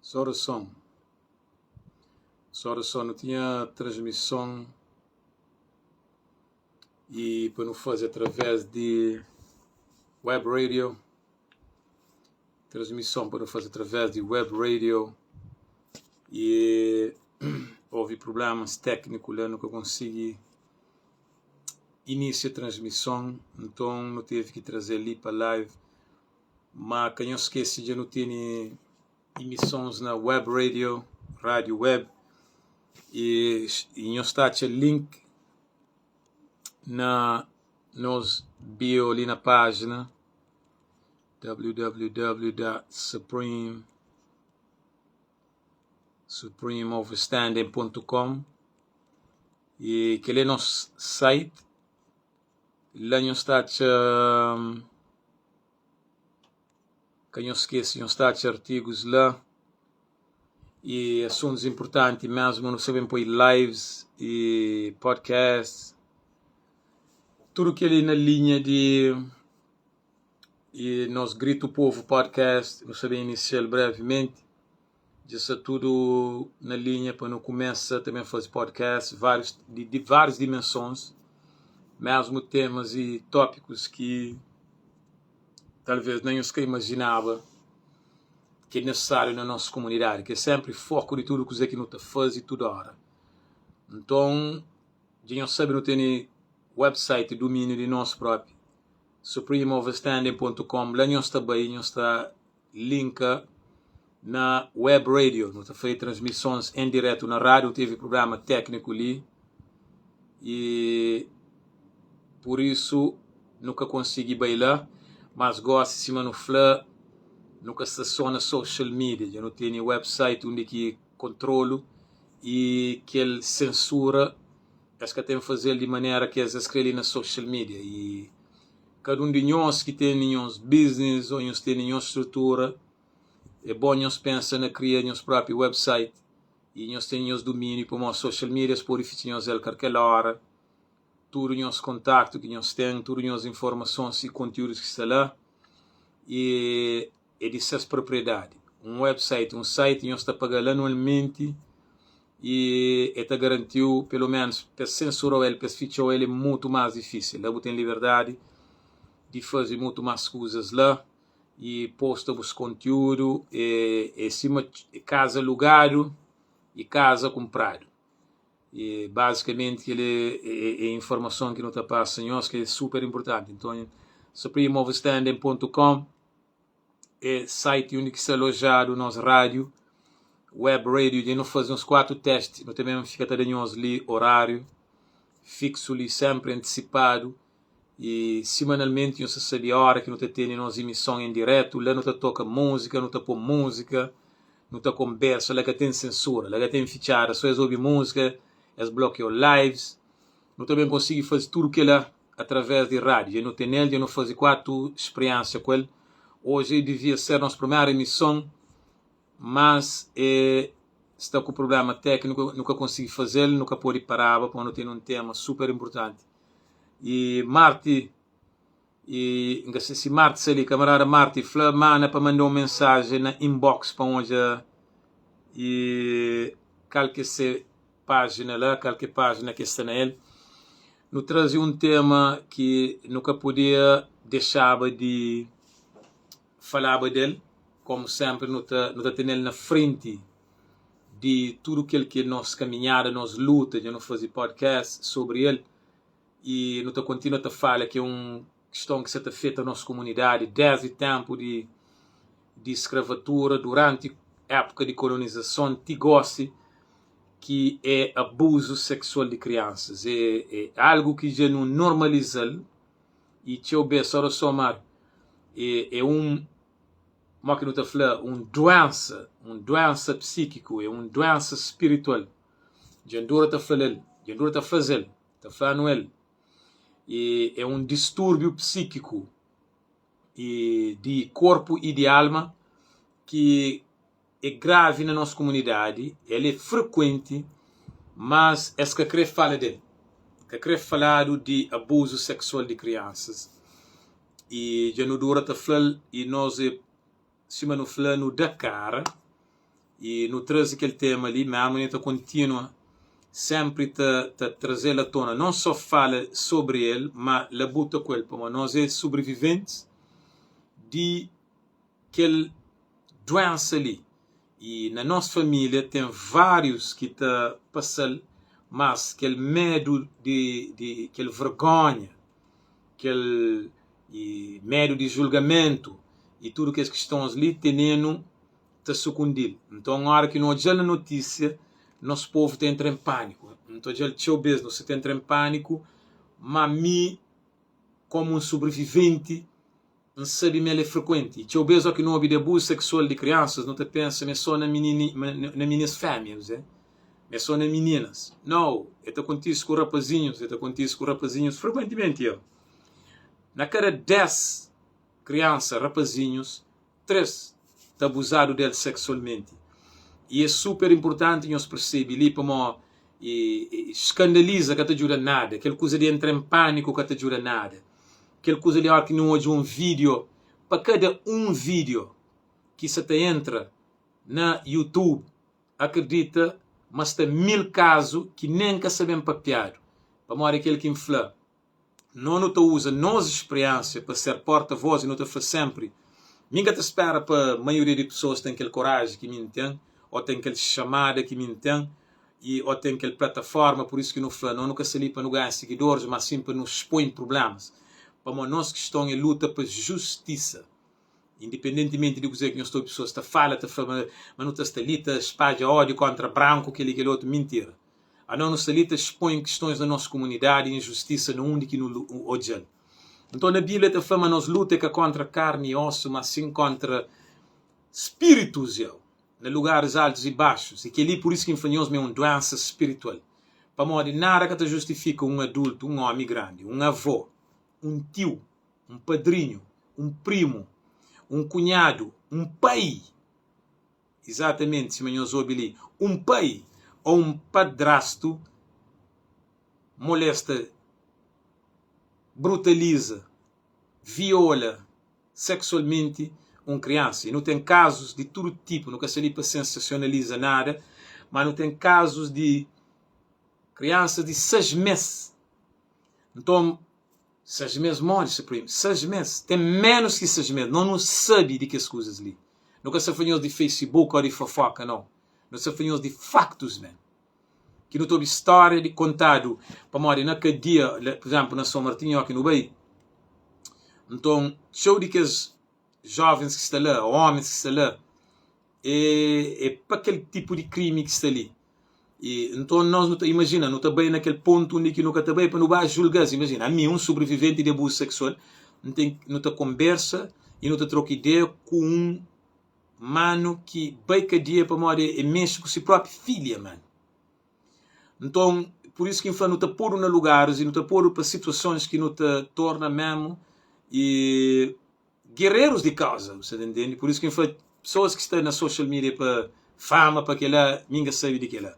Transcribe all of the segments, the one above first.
Só rason. Só rason. Nu tinha transmison i pa nu faze através di web radio. Transmison pa nu faze através di web radio i houve problemas tékniku la, nu ka konsigi inisia transmison, nton nu tevi ki traze li pa live. Ma ka nhos skese, dja nu tene emisons na web radio, rádio web, i nhos ta atxa link na nos bio li na pájina www.supreme supremeoverstanding.com i kel é nos site. La nhos ta atxa, ka nhos skese, nhos ta atxa artigus la i asuntus inpurtanti mesmu. Nu sta ben poi lives i podcasts, tudu kel-li na linha di i nos Grito Povo Podcast. Nu sta ben inisial brevimenti, dja sta tudu na linha pa nu kumesa também faze podcast várius, di várius dimensons, mesmu temas i tópikus ki talvez nem nhos ka imaginaba ki é nesesáriu na nos komunidadi, ki é senpri foku di tudu kuze ki nu ta faze tudu ora. Nton, dja nhos sabe, nu tene website, dumíniu di nos propi, supremeoverstanding.com. La nhos ta bai, nhos ta linka na web radio. Nu ta faze transmisons en diretu na rádiu. Teve problema tékniku li i pur isu nu ka konsigi bai la, mas gosi, sima nu fla, nu ka sta só na social media, dja nu tene website undi ki kontrolu i kel sensura es ka ten fazel di manera ki es kre li na social media. I kada un di nhos ki ten nhos business ou nhos ten nhos strutura, é bom nhos pensa na kria nhos próprio website i nhos ten nhos domínio, pamodi social media es pode fitxa nhos el kalker hora. Tudu nhos kontaktu ki nhos ten, tudu nhos informasons i konteúdus ki sta la e é di ses propriedadi. Un website, un site, nhos ta paga-l anualmenti i e ta garantiu, pelo menos, pa es sensura-u el, pa es fitxa-u el, é mutu más difísil. La bu ten liberdadi di faze mutu más kuzas la i posta bus konteúdu. É sima kaza alugadu i kaza kunpradu. E bazikamenti kel é informason ki nu ta pasa nhos, ki é super inpurtanti. Nton, supremeoverstanding.com é site undi ki sta alojadu nos rádiu, web radio. Dja nu faze uns 4 testi. Nu também fika ta da nhos li horáriu fixu li senpri antisipadu i semanalmenti nhos ta sabe ora ki nu ta tene nos emison en diretu. La nu ta toka múzika, nu ta pô múzika, nu ta konbersa. La ka ten sensura, la ka ten fitxada, só es obi múzika, es blokeou lives. Nu ta ben konsigi faze tudu kela através di rádiu. Dja nu ten el, dja nu faze 4 spriensia ku el. Oji devia ser nos primeru emison, mas e sta ku problema tékniku, nu ka konsigi faze-l. Nu ka pode paraba, pamodi nu ten un tema super inpurtanti. I Marti, i N ka se si Marti sta li, kamarada Marti, fla mana pa manda un mensajen na inbox pa N odja i kal ki é se pájina la, kal ki é pájina ki el sta na el. Nu traze un tema ki nu ka podia dexaba di falaba del, komu senpri nu ta nu ta tene-l na frenti di tudu kel ki é nos kaminhada, nos luta. Dja nu faze podcast sobri el i nu ta kontinua ta fala ki é un kiston ki sa ta afeta nos komunidadi desdi tenpu di di skravatura, duranti épuka di kolonizason ti gosi, ki é abuzu seksual di kriansas. É algu ki dja nu normaliza-l i txeu bês, ora sô mar, é un, mo ki nu ta fla, un duensa, un duensa psíkiku, é un duensa spiritual. Dja N dura ta fla-l el, dja N dura ta faze-l, ta fla-nu el. E é un distúrbiu psíkiku i di korpu i di alma ki é gravi na nos komunidadi, el é frekuenti, mas es ka kre fala del. Ka kre faladu di abuzu seksual di kriansas. I dja nu dura ta fla-l i nos é, sima nu fla, nu da kara. I nu traze kel tema li mésmu i nu ta kontinua sénpri ta ta traze-l a tona, non só fala sobri el, má labuta ku el, pamodi nos é sobriviventis di kel duénsa li. I na nos família ten várius ki ta pasa-l, mas kel medu di di kel vergónha, kel i medu di julgamentu i tudu kes kistons li tene-nu ta sukundi-l. Nton, óra ki nu odja-l na notísia, nos povu ta entra en pániku. N ta odja-l txeu bês, nu sa ta entra en pániku, má mi, kómu un sobreviventi, N sabe ma el é frekuenti. I txeu bês óki nu obi di abuzu seksual di kriansas, nu ta pensa ma é sô na minini, na minis fémia, kuzê? Ma é sô na mininas. Nau, el ta kontise ku rapazinhus, el ta kontise ku rapazinhus frekuentimenti. Yo. Na kada 10 kriansa rapazinhus, 3 ta abuzadu del seksualmenti. I é super inpurtanti nhos persebe li pamó skandaliza ka ta djuda nada, kel kuza di entra en pániku ka ta djuda nada. Kel kuza di óra ki nu odja un vídeo, pa kada un vídeo ki sa ta entra na YouTube, akredita ma sta 1000 kazu ki nen ka sa ben papiadu. Pamodi kel ki N fla, no nu ta uza nos spriensia pa ser porta voz i nu ta fla senpri, mi N ka ta spera pa maioria di pesoas ten kel koraji ki mi N ten o ten kel xamada ki mi N ten i o ten kel plataforma, pur isu ki nu fla no nu ka sta li pa nu ganha sigidoris mas sin pa nu spoi prublemas, pamodi nos kiston e luta pa justisa. Independentimenti di kuzê ki nhos ta obi pesoas ta fala, ta fla ma nu ta sta li ta spadja ódiu kóntra branku, kel-li, kel otu. Mintira! Anos nu sta li ta spoi kistons na nos kumunidadi, injustisa na undi ki nu odja-l. Nton, na Bíblia ta fla ma nos luta é ka kóntra karni i osu, má sin kóntra spiritus jau na lugaris altus i baxus. I kel-li, pur isu ki N fla nhos ma é un duénsa spiritual. Pamodi nada ka ta justifika un adultu, un ómi grandi, un avó, un tiu, un padrinhu, un primu, un kunhadu, un pai, izatamenti sima nhos obi li, un pai ô un padrastu molesta, brutaliza, viola seksualmenti un kriansa. I nu ten kazus di tudu tipu, nu ka sta li pa sensasionaliza nada, má nu ten kazus di kriansas di 6 mês. Nton, 6 mês modi, Supreme? 6 mês? Ten ménus ki 6 mês. Nos nu sabe di kes kuzas li. Nu ka sta fla nhos di Facebook ô di fofoka, nau. Nu sta fla nhos di faktus, man. Ki nu ta obi stória di kontadu pamodi na kadia, pur izénplu, na São Martinho, óki nu bai, nton txeu di kes jóvens ki sta la, ô ómis ki sta la, é, é pa kel tipu di krimi ki sta li. I nton nos nu ta imajina, nu ta bai na kel pontu undi ki nu ka ta bai pa nu ba julga-s. Imajina, ami, un sobreviventi di abuzu seksual, N ten, nu ta konbersa i nu ta troka ideia ku un manu ki bai kadia pamodi e mexe ku si propi filha, manu. Nton, pur isu ki N fla, nu ta podu na lugaris i nu ta podu pa situasons ki nu ta torna memu i Guerreiros di causa, bu sa ta intende? Por isso ki N fla, pessoas ki sta na social media pa fama, pa kela, mi N ka sabe di kela.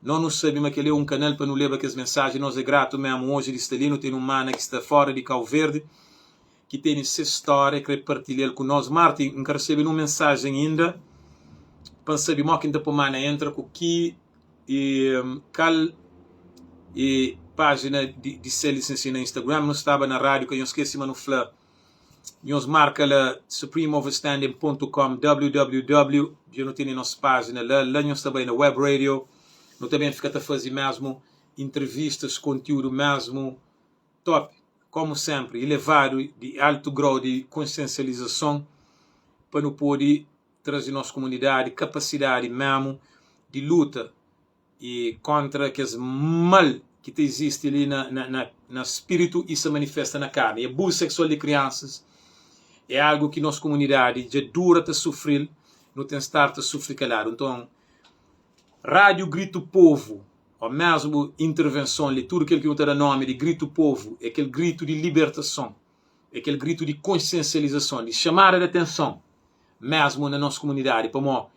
Nos nu sabe ma kela é un canal pa nu leba kes mensagem, nos é grato mesmo hoje di sta li, nu ten un mana ki sta fora di Cabo Verde, ki tene se storia, kre partilhal ku nos. Martin, N ka recebe nun mensagem inda pa N sabe mo ki N ta po mana entra ku ki e kal e pagina di, di se lisensia na Instagram. Nu staba na rádio, ka nhos skese ma nu fla Nhos marka la supremeoverstanding pontu com www dja nu tene nos pájina la la nhos ta bai na web radio nu ta ben fika ta faze mesmu entrevistas kontiúdu mesmu top komu senpri elevadu di altu grau di konsiensializason pa nu pode traze nos komunidadi kapasidadi mesmu di luta i kontra kes mal ki ta izisti li na, na, na, na spiritu i sa manifesta na karni. E abuzu seksual di kriansas é algu ki nos komunidadi dja dura ta sufri-l, nu ten star ta sufri kaladu. Nton, Rádiu Gritu Povu, ô mesmu intervenson li, tudu kel ki nu ta da nomi di Gritu Povu, é kel gritu di libertason, é kel gritu di konsiensializason, di xamada di atenson mesmu na nos komunidadi, pamó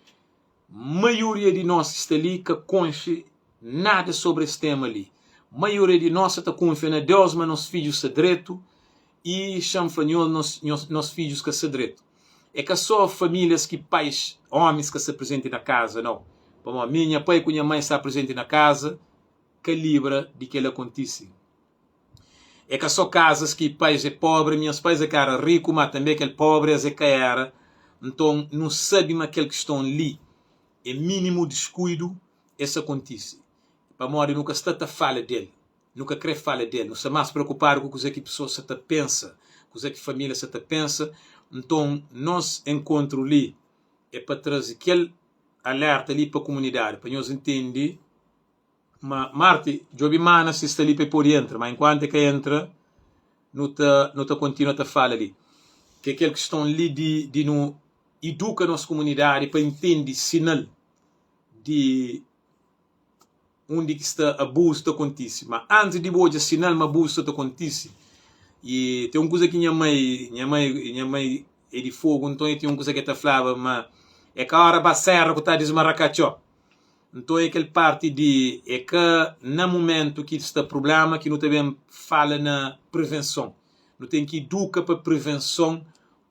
Maioria di nos ki sta li ka konxe nada sobri es tema li. Maioria di nos sa ta kunfia na Deus ma nos fidjus sta dretu i xa-m fla nhos, nos, nos, nos fidjus ka sta dretu. É ka só famílias ki pais, ómis ka sta prezenti na kaza, nau. Pamodi mi, nha pai ku nha mai sta prezenti na kaza, ka libra di kel-la kontise. É ka só kazas ki pais é pobri, nhas pais é ka éra riku, má tanbê kel pobri es é ka éra. Nton, nu sabe ma kel kiston li é mínimu diskuidu es sa kontise. Pamodi nu ka sta ta fala del. Nu ka krê fala del. Nu sta más preokupadu ku kuzê ki pesoas sta ta pensa, kuzê ki família sta ta pensa. Nton, nos enkontru li é pa traze kel alerta li pa kumunidadi, pa nhos ntende ma Marti, djobe Mana si sta li pa e pode entra, ma enkuantu e ka entra, nu ta nu ta kontinua ta fala li. Ke kel kiston li di di nu iduka nos kumunidadi pa intende sinal di undi ki sta abuzu ta kontise. Ma antis di bu odja sinal ma abuzu sta ta kontise, i ten un kuza ki nha mai, nha mai, nha mai é di Fogu, nton e ten un kuza ki e ta flaba ma é ka ora ba sera ku ta dismarakatxó. Nton é kel parti di é ka na mumentu ki sta prubléma ki nu ta ben fala na prevenson. Nu ten ki iduka pa prevenson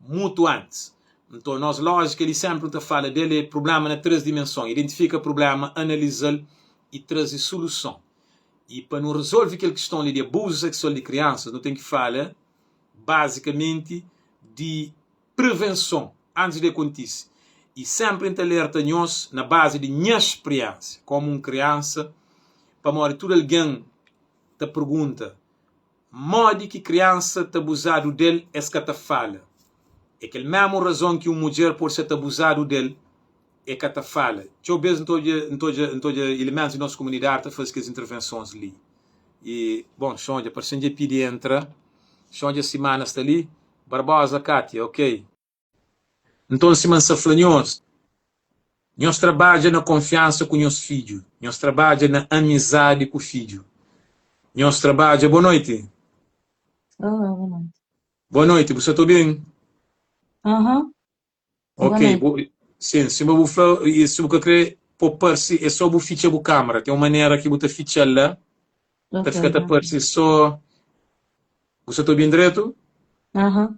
mutu antis. Nton nos lójika li sénpri nu ta fala del é prubléma na 3 dimenson, identifika prubléma, analiza-l i traze soluson. I pa nu rezolve kel kiston li di abuzu seksual di kriansas nu ten ki fala bazikamenti di prevenson antis di kontise. I sénpri N ta alerta nhos na bazi di nha spriénsia kómu un kriansa, pamodi tudu algen ta pergunta modi ki kriansa ta abuzadu del es ka ta fala. É kel mésmu razon ki un mudjer pode sa ta abuzadu del e ka ta fala. Txeu bês N ta odja N ta odja N ta odja ilimentus di nos kumunidadi ta faze kes intervensons li. I, bon, Xondja, parse-m dja pidi entra. Xondja Simana sta li. Barbosa Katia, ok. Nton, sima N sta fla nhos, nhos trabadja na konfiansa ku nhos fidju, nhos trabadja na amizadi ku fidju, nhos trabadja. Boa noiti. Olá, boa noite. Boa noiti, bu sta ta obi-m? Aham, boa Ok, noite. bu, sim, sima bu fla, e si bu ka kre po parse, é só bu fitxa bu câmara. Tem un manera ki bu ta fitxa-l la, ta Ok, fika ta ok. parse só. Bu sta ta obi-m dretu? Aham.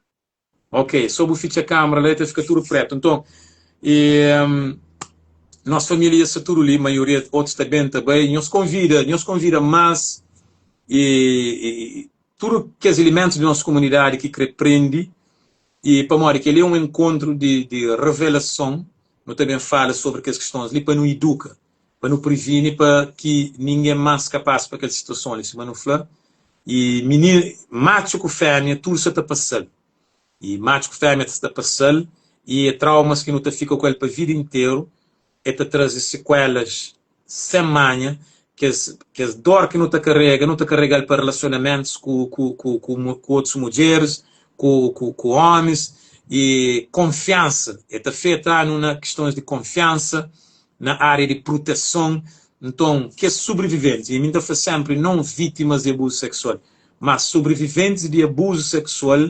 Ok, só bu fitxa câmara la, ta fika tudu pretu. Nton, e, um, nos família sta tudu li, maioria, otus ta ben, ta bai. Nhos konvida, nhos konvida más e, e, tudu kes elementus di nos komunidadi ki kre prende I pamodi kel-li é un enkontru di di revelason, nu ta ben fala sobri kes kistons li pa nu iduka, pa nu privini pa ki ningen más ka pasa pa kel situason li, sima nu fla. I mini, matxu ku fémia tudu sa ta pasa-l. I matxu ku fémia ta pasa-l i é traumas ki nu ta fika ku el pa vida interu. E ta traze sikuelas sen manha, kes kes dor ki nu ta karega, nu ta karega-l pa relasionamentus ku ku ku ku ku otus mudjeris, ku ku ku omis, i konfiansa, e ta afeta-nu na kistons di konfiansa, na aria di pruteson. Nton, kes sobriviventis, i mi N ta fla senpri non vitimas di abuzu seksual, mas sobriviventis di abuzu seksual,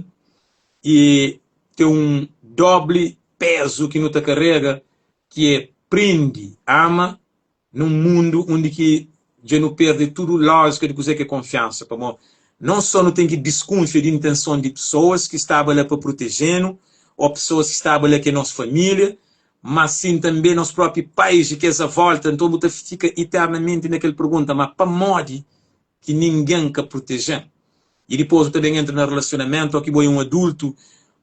e ten un dobli pezu ki nu ta karega, ki é prende ama nun mundu undi ki dja nu perde tudu lójika di kuzê ki é konfiansa. Pamodi non só nu ten ki diskunfia di intenson di pesoas ki staba la pa proteje-nu ô pesoas ki staba la ki é nos família, má sin tanbê nos própi pais i kes a vólta. Nton bu ta fika iternamenti na kel pergunta, má pamodi ki ningen ka proteje-m. I dipôs bu ta ben entra na relasionamentu, ô ki bo é un adultu,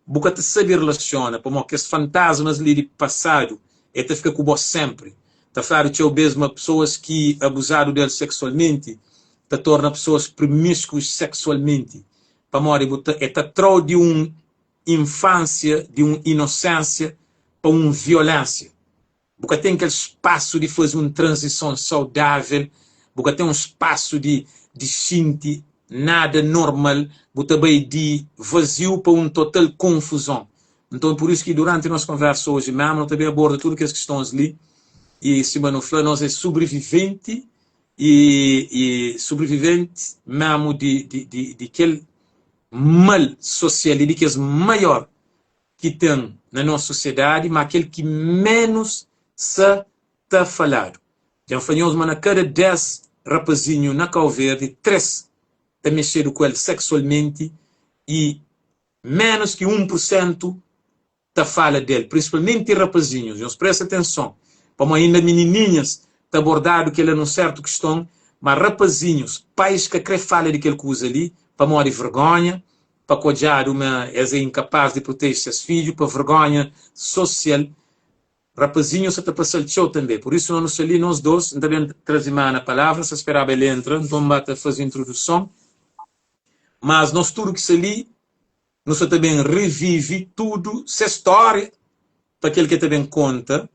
bu ka ta sabe relasiona, pamodi kes fantasmas li di pasadu e ta fika ku bo sénpri. Ta fladu txeu bês ma pesoas ki abuzadu di el seksualmenti ta torna pesoas primiskus seksualmenti, pamodi bu ta e ta tra-u di un infánsia, di un inosénsia pa un violénsia. Bu ka ten kel spasu di faze un tranzison saudável, bu ka ten un spasu di di xinti nada normal, bu ta bai di vaziu pa un total konfuzon. Nton, pur isu ki duranti nos konversa oji mésmu, nu ta ben aborda tudu kes kistons li i sima nu fla, nos é sobreviventi i i sobreviventi mésmu di di di di kel mal sosial i di kes maior ki ten na nos sosiedadi, má kel ki ménus sa ta faladu. Dja N fla nhos ma na kada 10 rapazinhu na Kauverdi, 3 ta mexedu ku el seksualmenti i ménus ki 1 pur sentu. ta fala del, prinsipalmenti rapazinhus. Nhos presta atenson, pamodi inda minininhas ta abordadu kela nun sertu kiston, ma rapazinhus, pais ka kre fala di kel kuza li pamodi vergonha, pa ka odjadu ma es é inkapaz di proteje ses fidju, pa vergonha sosial. Rapazinhus sa ta pasa-l txeu tanbe, pur isu no nu sta li nos dos. N ta ben traze Mana palavra, N sta speraba el entra, nton N ba ta faze introduson. Mas nos tudu ki sta li, nu sta ta ben revive tudu se stória pa kel ki el ta ben konta.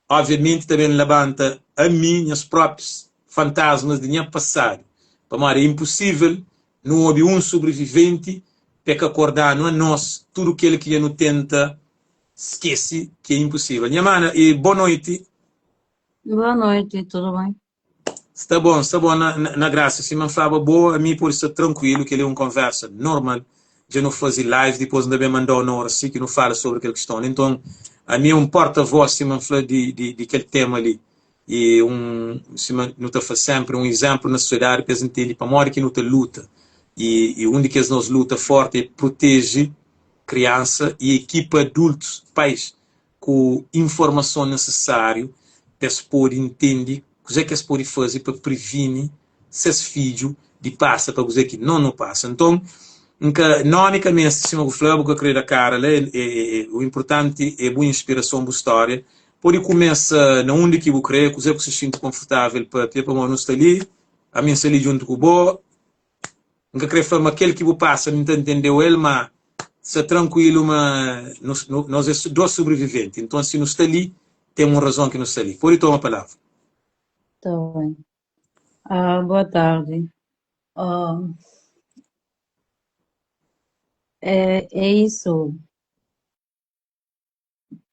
Obviamenti ta ben labanta ami nhas própris fantasmas di nha pasadu, pamodi é inposível nu obi un sobreviventi pa e ka korda-nu anos tudu kel ki dja nu tenta skese ki é inposível. Nha mana, e bo noiti. Boa noite, tudo bem? Sta bon, sta bon na, na grasa. Sima N flaba bo, ami pode sta trankuilu, kel-li é un konversa normal. Dja nu faze live, dipôs N ta ben manda-u na óra si ki nu fala sobri kel kiston li. Nton, ami é un porta-vós, sima N fla, di, di, di kel tema li. I un, sima nu ta fla sénpri, un izénplu na sosiedadi pa es ntende pamodi ki nu ta luta. I, i un di kes nos luta fórti é proteje kriansa i ekipa adultus, pais, ku informason nesesáriu pa es pode ntende kuzê ki es pode faze pa privini ses fidju di pasa pa kuzê ki no nu pasa. Nton, N ka, nómi ka meste, sima bu fla, bu ka krê da kara la, o inpurtanti é bu inspirason, bu stória. Pode kumesa na undi ki bu krê, kuzê ku sa xinti konfortável papia, pamodi nu sta li, ami N sta li djuntu ku bo. N ka krê fla ma kel ki bu pasa mi N ta ntendeu el, ma sta trankuilu ma nos é dos sobreviventi. Nton si nu sta li, ten un razon ki nu sta li. Pode toma palavra. Tá bem. Ah, boa tarde. Ah, é, é isso.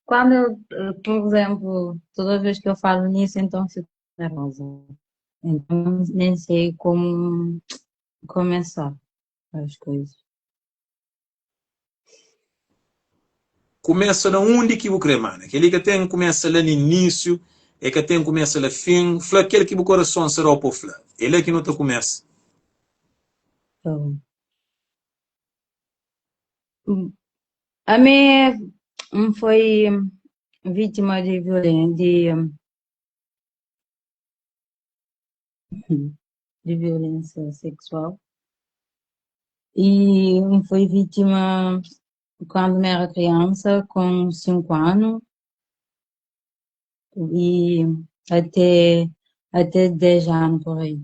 Quando eu, por exemplo, toda vez que eu falo nisso, então fico nervosa. Então nem sei como começar as coisas. Kumesa na undi ki bu kre, mana. Kel-li ka ten kumesa la na inísiu, e ka ten kumesa la fin. Fla kel ki bu korason sta da-u pa bu fla. É la ki nu ta kumesa. Tá bom. Ami N foi vítima di violen di di violensia seksual i N foi vítima kandu mi era kriansa ku 5 anu i ate ate 10 anu por ai.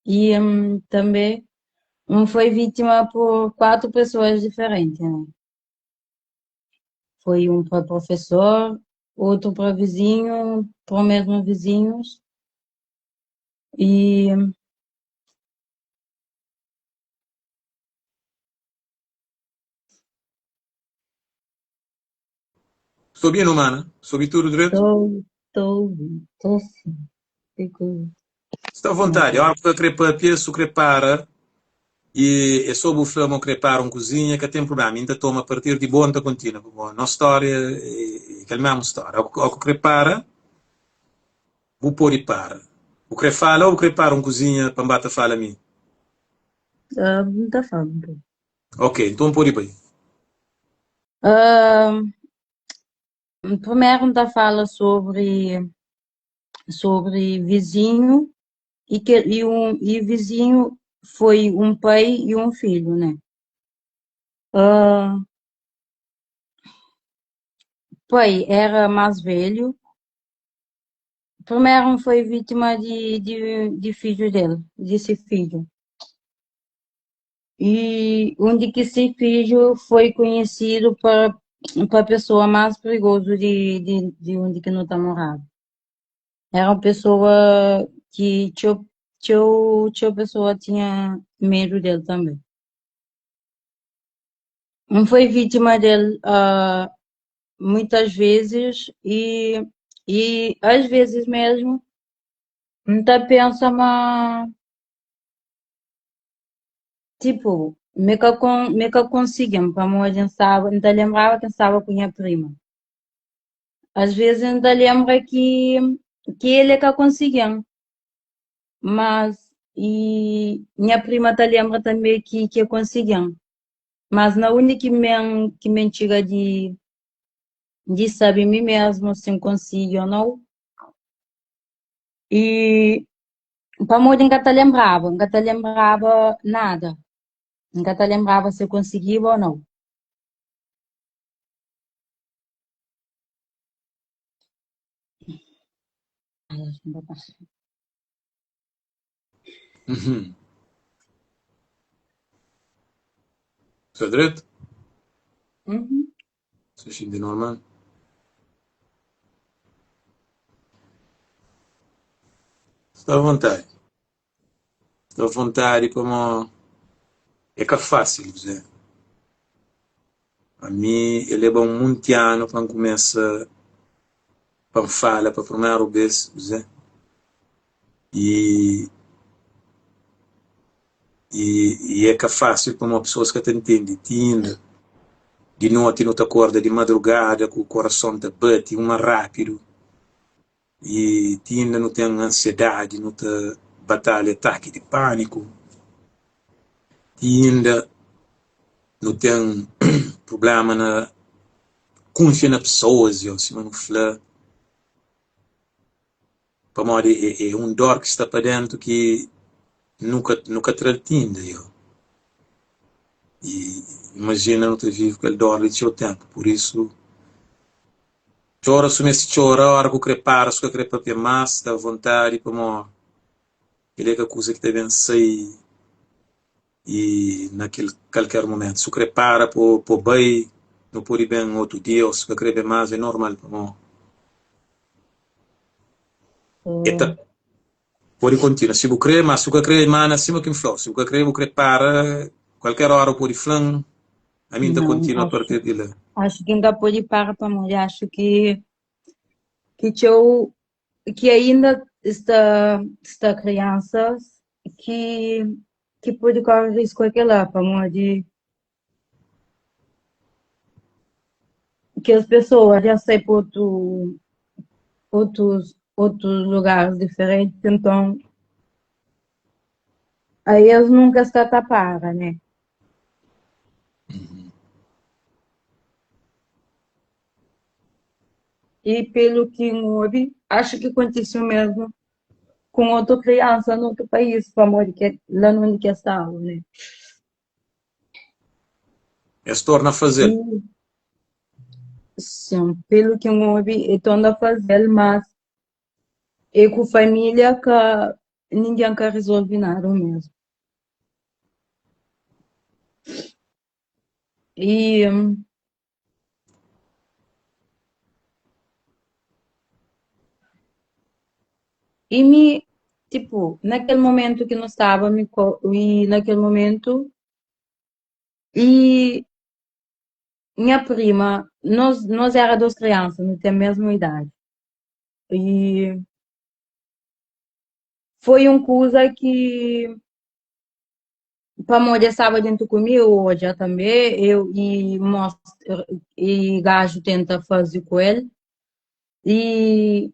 I tanbe N foi vítima por 4 pesoas diferenti, né? Foi un pa profesor, otu pa vizinhu, pa mesmu vizinhus i Sta obi-nu, mana? Sta obi tudu dretu? Tô, tô ouvindo, tô sim. Fico Sta avontadi. Ora ku ka kre papia, su kre para i é so bu fla ma bu kre para un kuzinha, ka ten prublema. Mi N ta toma a partir di bo, N ta kontinua ku bo. Nos stória é kel mesmu stória. Ora ku kre para, bu pode para. Bu kre fala o bu kre para un kuzinha pa N ba ta fala mi? Ah, N ta fala un poku. Ok, nton pode bai. Ah, primeru N ta fala sobri sobri vizinhu i ke i un i vizinhu foi un pai i un filhu, né? Ah, pai era más velhu, primeru N foi vítima di di di fidju del, di se fidju. I undi ki se fidju foi konhesidu pa pa pesoa más prigozu di di di undi ki nu ta moraba. Éra un pesoa ki txeu txeu txeu pesoa tinha medu del tanbê. N foi vítima del muitas vezes i i às vezes mesmu N ta pensa ma Tipu, mi ka kon, mi ka konsigi-m pamodi N staba, N ta lenbraba ki N staba ku nha prima. As vezis N ta lenbra ki ki el é ka konsigi-m, mas i nha prima ta lenbra tanbe ki ki el konsigi-m. Mas na undi ki men ki men txiga di di sabe mi mesmu si N konsigi o nau. I pamodi N ka ta lenbraba, N ka ta lenbraba nada. N ka ta lenbraba si N konsigiba o nau. Uhum. Sta dretu? Uhum. Sta xinti normal? Sta à vontadi. Sta à vontadi pamo é ka fásil, José. Ami e leba un munti anu pa N kumesa pa N fala pa primeru bes, José. I i i é ka fásil pamo pesoas ka ta ntende ti inda. Di noti nu ta korda di madrugada ku korason ta bati uma rápidu i ti inda nu ten ansiedadi, nu ta batalha ataki di pániku. Ti inda nu ten prubléma na kunfia na pesoas, sima nu fla. Pamodi é un dor ki sta pa dentu ki nu ka nu ka tra-l ti inda yo. I imajina nu ta vive ku kel dor li txeu ténpu. Pur isu, txora su meste txora, óra ku kre para, su ka kre papia más, sta avontadi pamodi kel-li é ka kuza ki ta ben sai i na kel kalker mumentu. Su kre para po po bai, nu pode ben otu dia ô su ka kre ben más é normal pamodi E ta pode kontinua si bu kre, ma si bu ka kre, mana sima ki N fla-u, si bu ka kre, bu kre para, kualker óra bu pode fla-m, ami N ta Não, kontinua a acho, partir di la. acho ki N ka pode para pamodi acho ki ki txeu ki ainda sta sta kriansas ki ki pode kore risku a kela pamodi kes pesoa dja sai pa otu otus otus lugaris diferenti nton aí es nunka sta ta para né. E pelu ki N obi acho ki kontise o mesmu ku otu kriansa na otu país pamodi ke la undi ke staba né. Es torna faze-l. Sim, pelu ki N obi, e torna faze-l, mas e ku família ka ningen ka rizolve nada mesmu. E e mi, tipo, na kel momentu ki nu staba, mi ko, e na kel momentu, e nha prima, nos, nos era dos kriansa, nu ten mesmu idadi. E foi un kuza ki pamodi es staba dentu ku mi, eu odja tanbe, eu e mostra e gaju tenta faze ku el e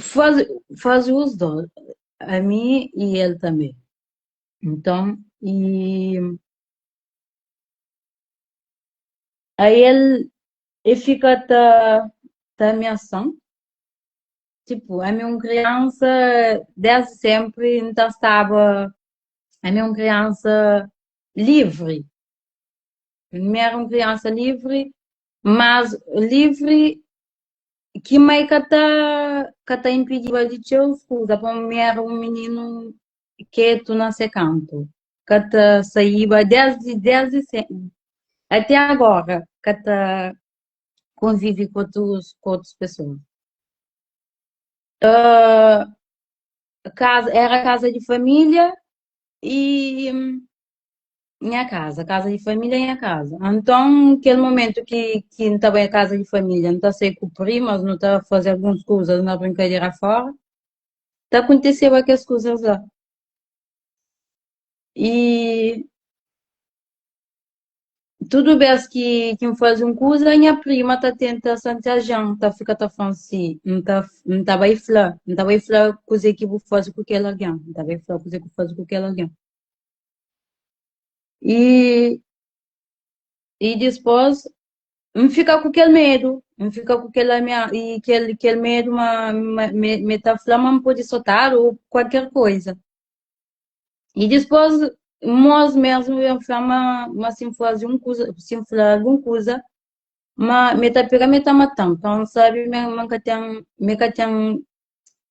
faze faze os dos, ami e el tanbe. Nton e aí el e fika ta ta amiasa-m. Tipo, ami é un kriansa desdi sempri N ta staba, ami é un kriansa livri, mi era un kriansa livri, mas livri ki mai ka ta ka ta inpidiba di txeu kuza, pamodi mi era un mininu ketu na se kantu, ka ta saiba desdi desdi até agora ka ta konvive ku otus ku otus pesoa. Kaza era kaza di família e nha kaza, kaza di família nha kaza. Anton kel momentu ki ki N ta bai kaza di família, N ta sai ku primas, nu ta faze alguns kuzas na brinkadera fora, ta akonteseba kes kuzas la. E Tudu bês ki ki N faze un kuza, nha prima ta tenta santiaja-m, ta fika ta fla-m si, N ta N ta bai fla, N ta bai fla kuzê ki bu faze ku kel algen, N ta bai fla kuzê ki bu faze ku kel algen. E, e dispôs N fika ku kel medu, N fika ku kel amea e kel kel medu ma ma me me ta fla ma N pode sotadu ou kualker koiza. E dispôs môs mesmu ben fla ma ma si N faze un kuza, si N fla algun kuza ma me ta pega me ta mata-m. Pa N sabe ma ma N ka ten me ka ten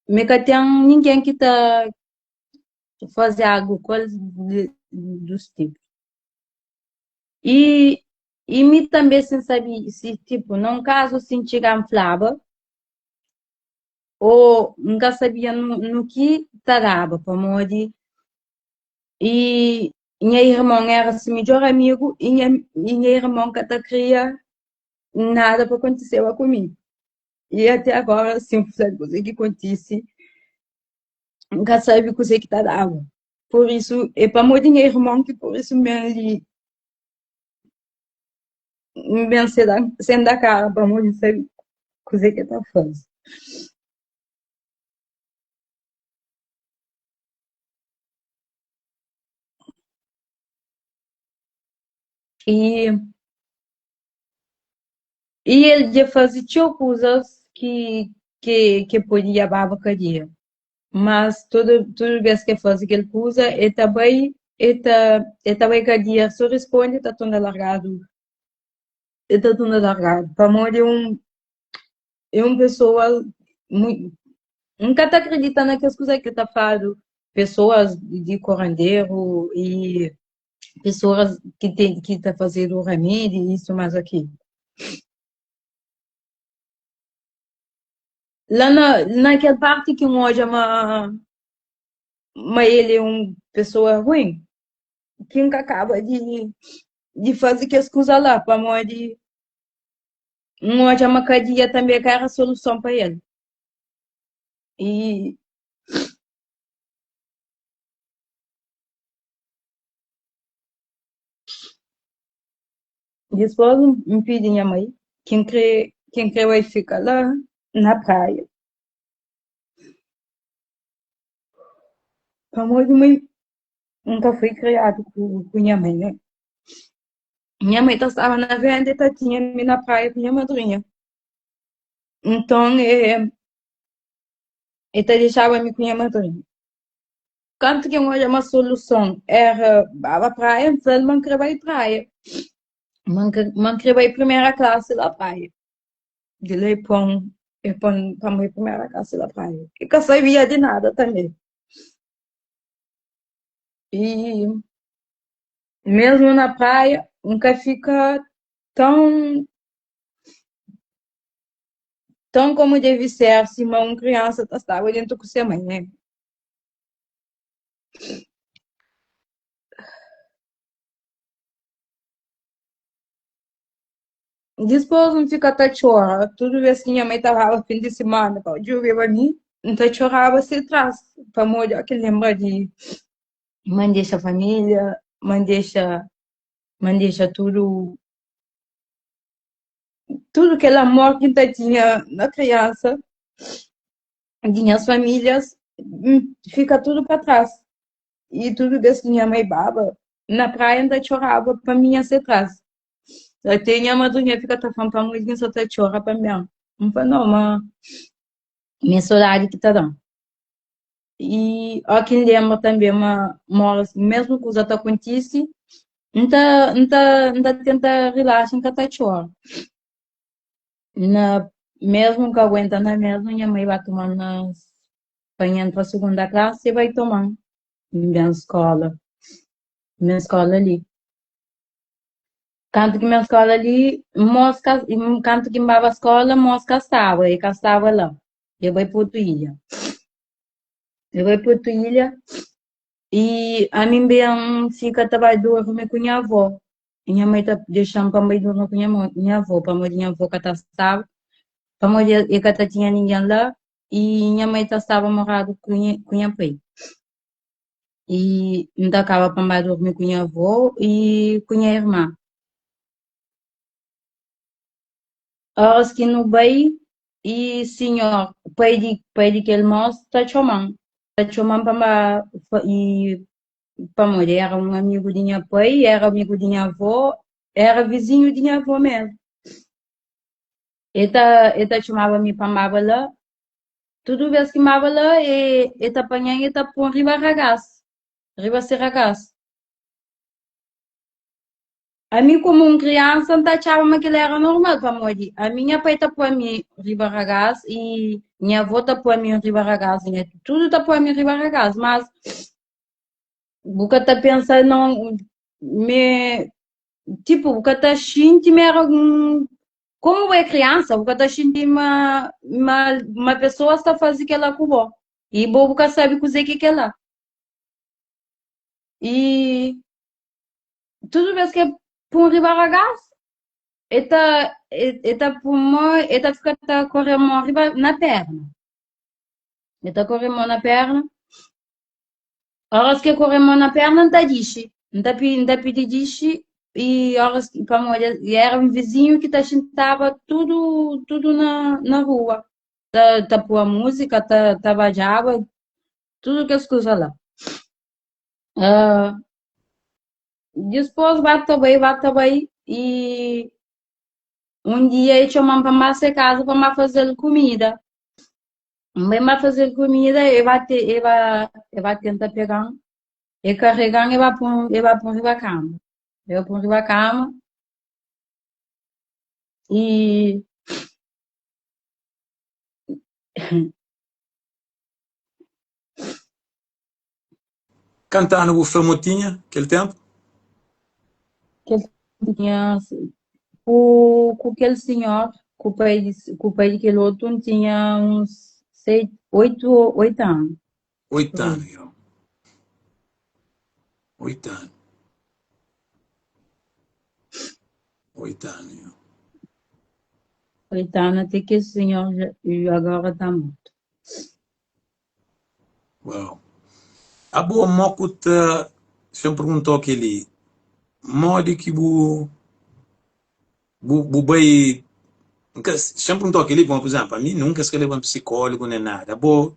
me ka ten ningen ki ta faze algu ku el dus tipu. E E mi tanbe si N sabe si tipu na un kazu si N txiga N flaba ô N ka sabia nu ki ta daba pamodi e nha irmon éra se midjór amigu i nha i nha irmon ka ta kria nada pa kontiseba ku mi. I até agora si N fla kuzê ki kontise N ka sabe kuzê ki ta daba. Pur isu é pamodi nha irmon ki pur isu mi li. N ben sen da kara pamodi N sabe kuzê ki el ta faze. I i el dja faze txeu kuzas ki ki el podia baba kadia. Mas tudu tudu bes ke faze kel kuza e ta bai e ta e ta bai kadia so risponde ta torna largadu e ta torna largadu pamodi é un é un pesoa mui N ka ta akredita na kes kuza ki ta fladu pesoas di koranderu i pesoas ki ten ki ta fazedu ramedi isu mas akilu. La na, na kel parti ki N odja ma, ma el é un pesoa ruin, ki N ka kaba di, di faze kes kuza la, pamodi N odja ma kadia tanbê ka éra soluson pa el. I Dipôs N pidi nha mai ki N krê ki N krê bai fika la na praia. Pamodi mai N ka fui kriadu ku ku nha mai ne. Nha mai ta staba na venda e ta tinha mi na praia ku nha madrinha. Nton e e ta dexaba mi ku nha madrinha. Kantu ki N odja ma soluson éra baba praia, N fla-l ma N krê bai praia. Ma N ma N krê bai primera klasi la praia. Di la e pô-m e pô-m pa N bai primera klasi la praia. E ka sabia di nada tanbê. I mesmu na praia N ka fika tãu tãu komu devi ser sima un kriansa ta staba dentu ku se mãe, né? Dispôs N fika ta txora tudu bês ki nha mãe ta baba fin di simana pa djobe-ba mi, N ta txoraba se tras pamodi óki N lenbra di ma N dexa família, ma N dexa ma N dexa tudu tudu kel amor ki N ta tinha na kriansa di nhas famílias fika tudu pa tras. I tudu bês ki nha mai baba na praia N ta txoraba pa minha se tras. Até nha madrinha fika ta fla-m pamodi ki N sa ta txora pa mi. N fla no, ma mi é sodadi ki ta da-m. I óki N lenbra tanbê ma ma mesmu kuza ta kontise, N ta N ta N ta tenta rilaxa N ka ta txora. Na mesmu N ka aguenta na mesmu nha mai ba toma-m na pa N entra sugunda klasi e bai toma-m N ben skola N ben skola li kantu ki N ben skola li mos ka kantu ki N baba skola mos ka staba e ka staba la e bai pa otu ilha e bai pa otu ilha i ami N ben fika ta bai durmi ku nha avó. Nha mai ta dexa-m pa N bai durmi ku nha nha avó, pamodi nha avó ka ta staba, pamodi el ka ta tinha ningen la i nha mai ta staba moradu ku nha ku nha pai. I N ta kaba pa N bai durmi ku nha avó i ku nha irma. Óras ki nu bai i sinhor, pai di pai di kel mos ta txoma-m, ta txoma-m pa N ba i. pamodi era un amigu di nha pai, era amigu di nha avó, era vizinhu di nha avó mesmu. E ta, e ta txomaba mi pa N baba la. Tudu bês ki N baba la, e, e ta panha-m e ta pô-m riba ragás, riba se ragás. Ami komu un kriansa N ta atxaba ma kel-la éra normal pamodi ami nha pai ta pô-mi riba ragás i nha avó ta pô-mi riba ragás, nha tudu ta pô-mi riba ragás, mas bu ka ta pensa non me tipu bu ka ta xinti ma éra un komu bu é kriansa bu ka ta xinti ma ma ma pesoas ta faze kel-la ku bo i bo bu ka sabe kuzê ki é kel-la i Tudu bes ki e pun riba ragás, e ta e ta pun mo, e ta fika ta kore mo riba na perna. E ta kore mo na perna. Oras ki e kore mo na perna, N ta dixi. N ta N ta pidi dixi i oras ki pamodi era un vizinhu ki ta xintaba tudu tudu na na rua ta ta pua múzika, ta ta badjaba, tudu kes kuza la. Dispôs ba ta bai, ba ta bai i un dia e txoma-m pa N ba se kaza pa N ba faze-l kumida. N bai N ba faze-l kumida, e ba te e ba e ba tenta pega-m, e karega-m e ba pô-m e ba pô-m riba kama. E ba pô-m riba kama i Kantu anu bu fla mo tinha kel tenpu? Kel tenpu tinha ku ku kel sinhor, ku pai di ku pai di kel otu N tinha uns sei, oitu oitu anu. Oitu anu, yo. Oitu anu. Oitu anu, yo. Oitu anu ate kel sinhor agora ta mortu. Uau. Abo mo ku ta, si N perguntau keli, modi ki bu bu bu bai, N ka, si N perguntau keli pamodi, pur izemplu, ami nunka es ka leban psikólogu nen nada, abo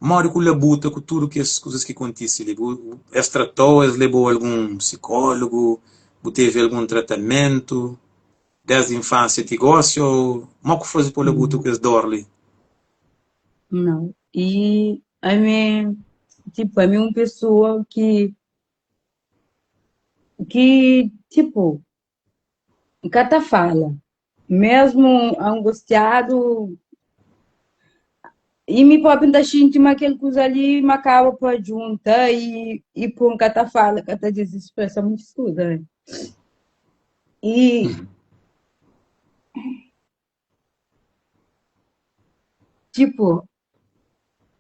modi ku labuta ku tudu kes kuzas ki kontisi li? Bu es tratau, es lebau algun psikólogu, bu tevi algun tratamentu desdi infansia ti gosi ou mo ku fazi pa bu labuta ku es dor li? Não. E ami, tipo, ami é un pessoa ki ki tipo ka ta fala, mesmo angustiadu i mi propi N ta xinti ma kel kuza li ma kaba pa djunta i i pun ka ta fala, ka ta dizispresa muitus kuza, né? I Tipo,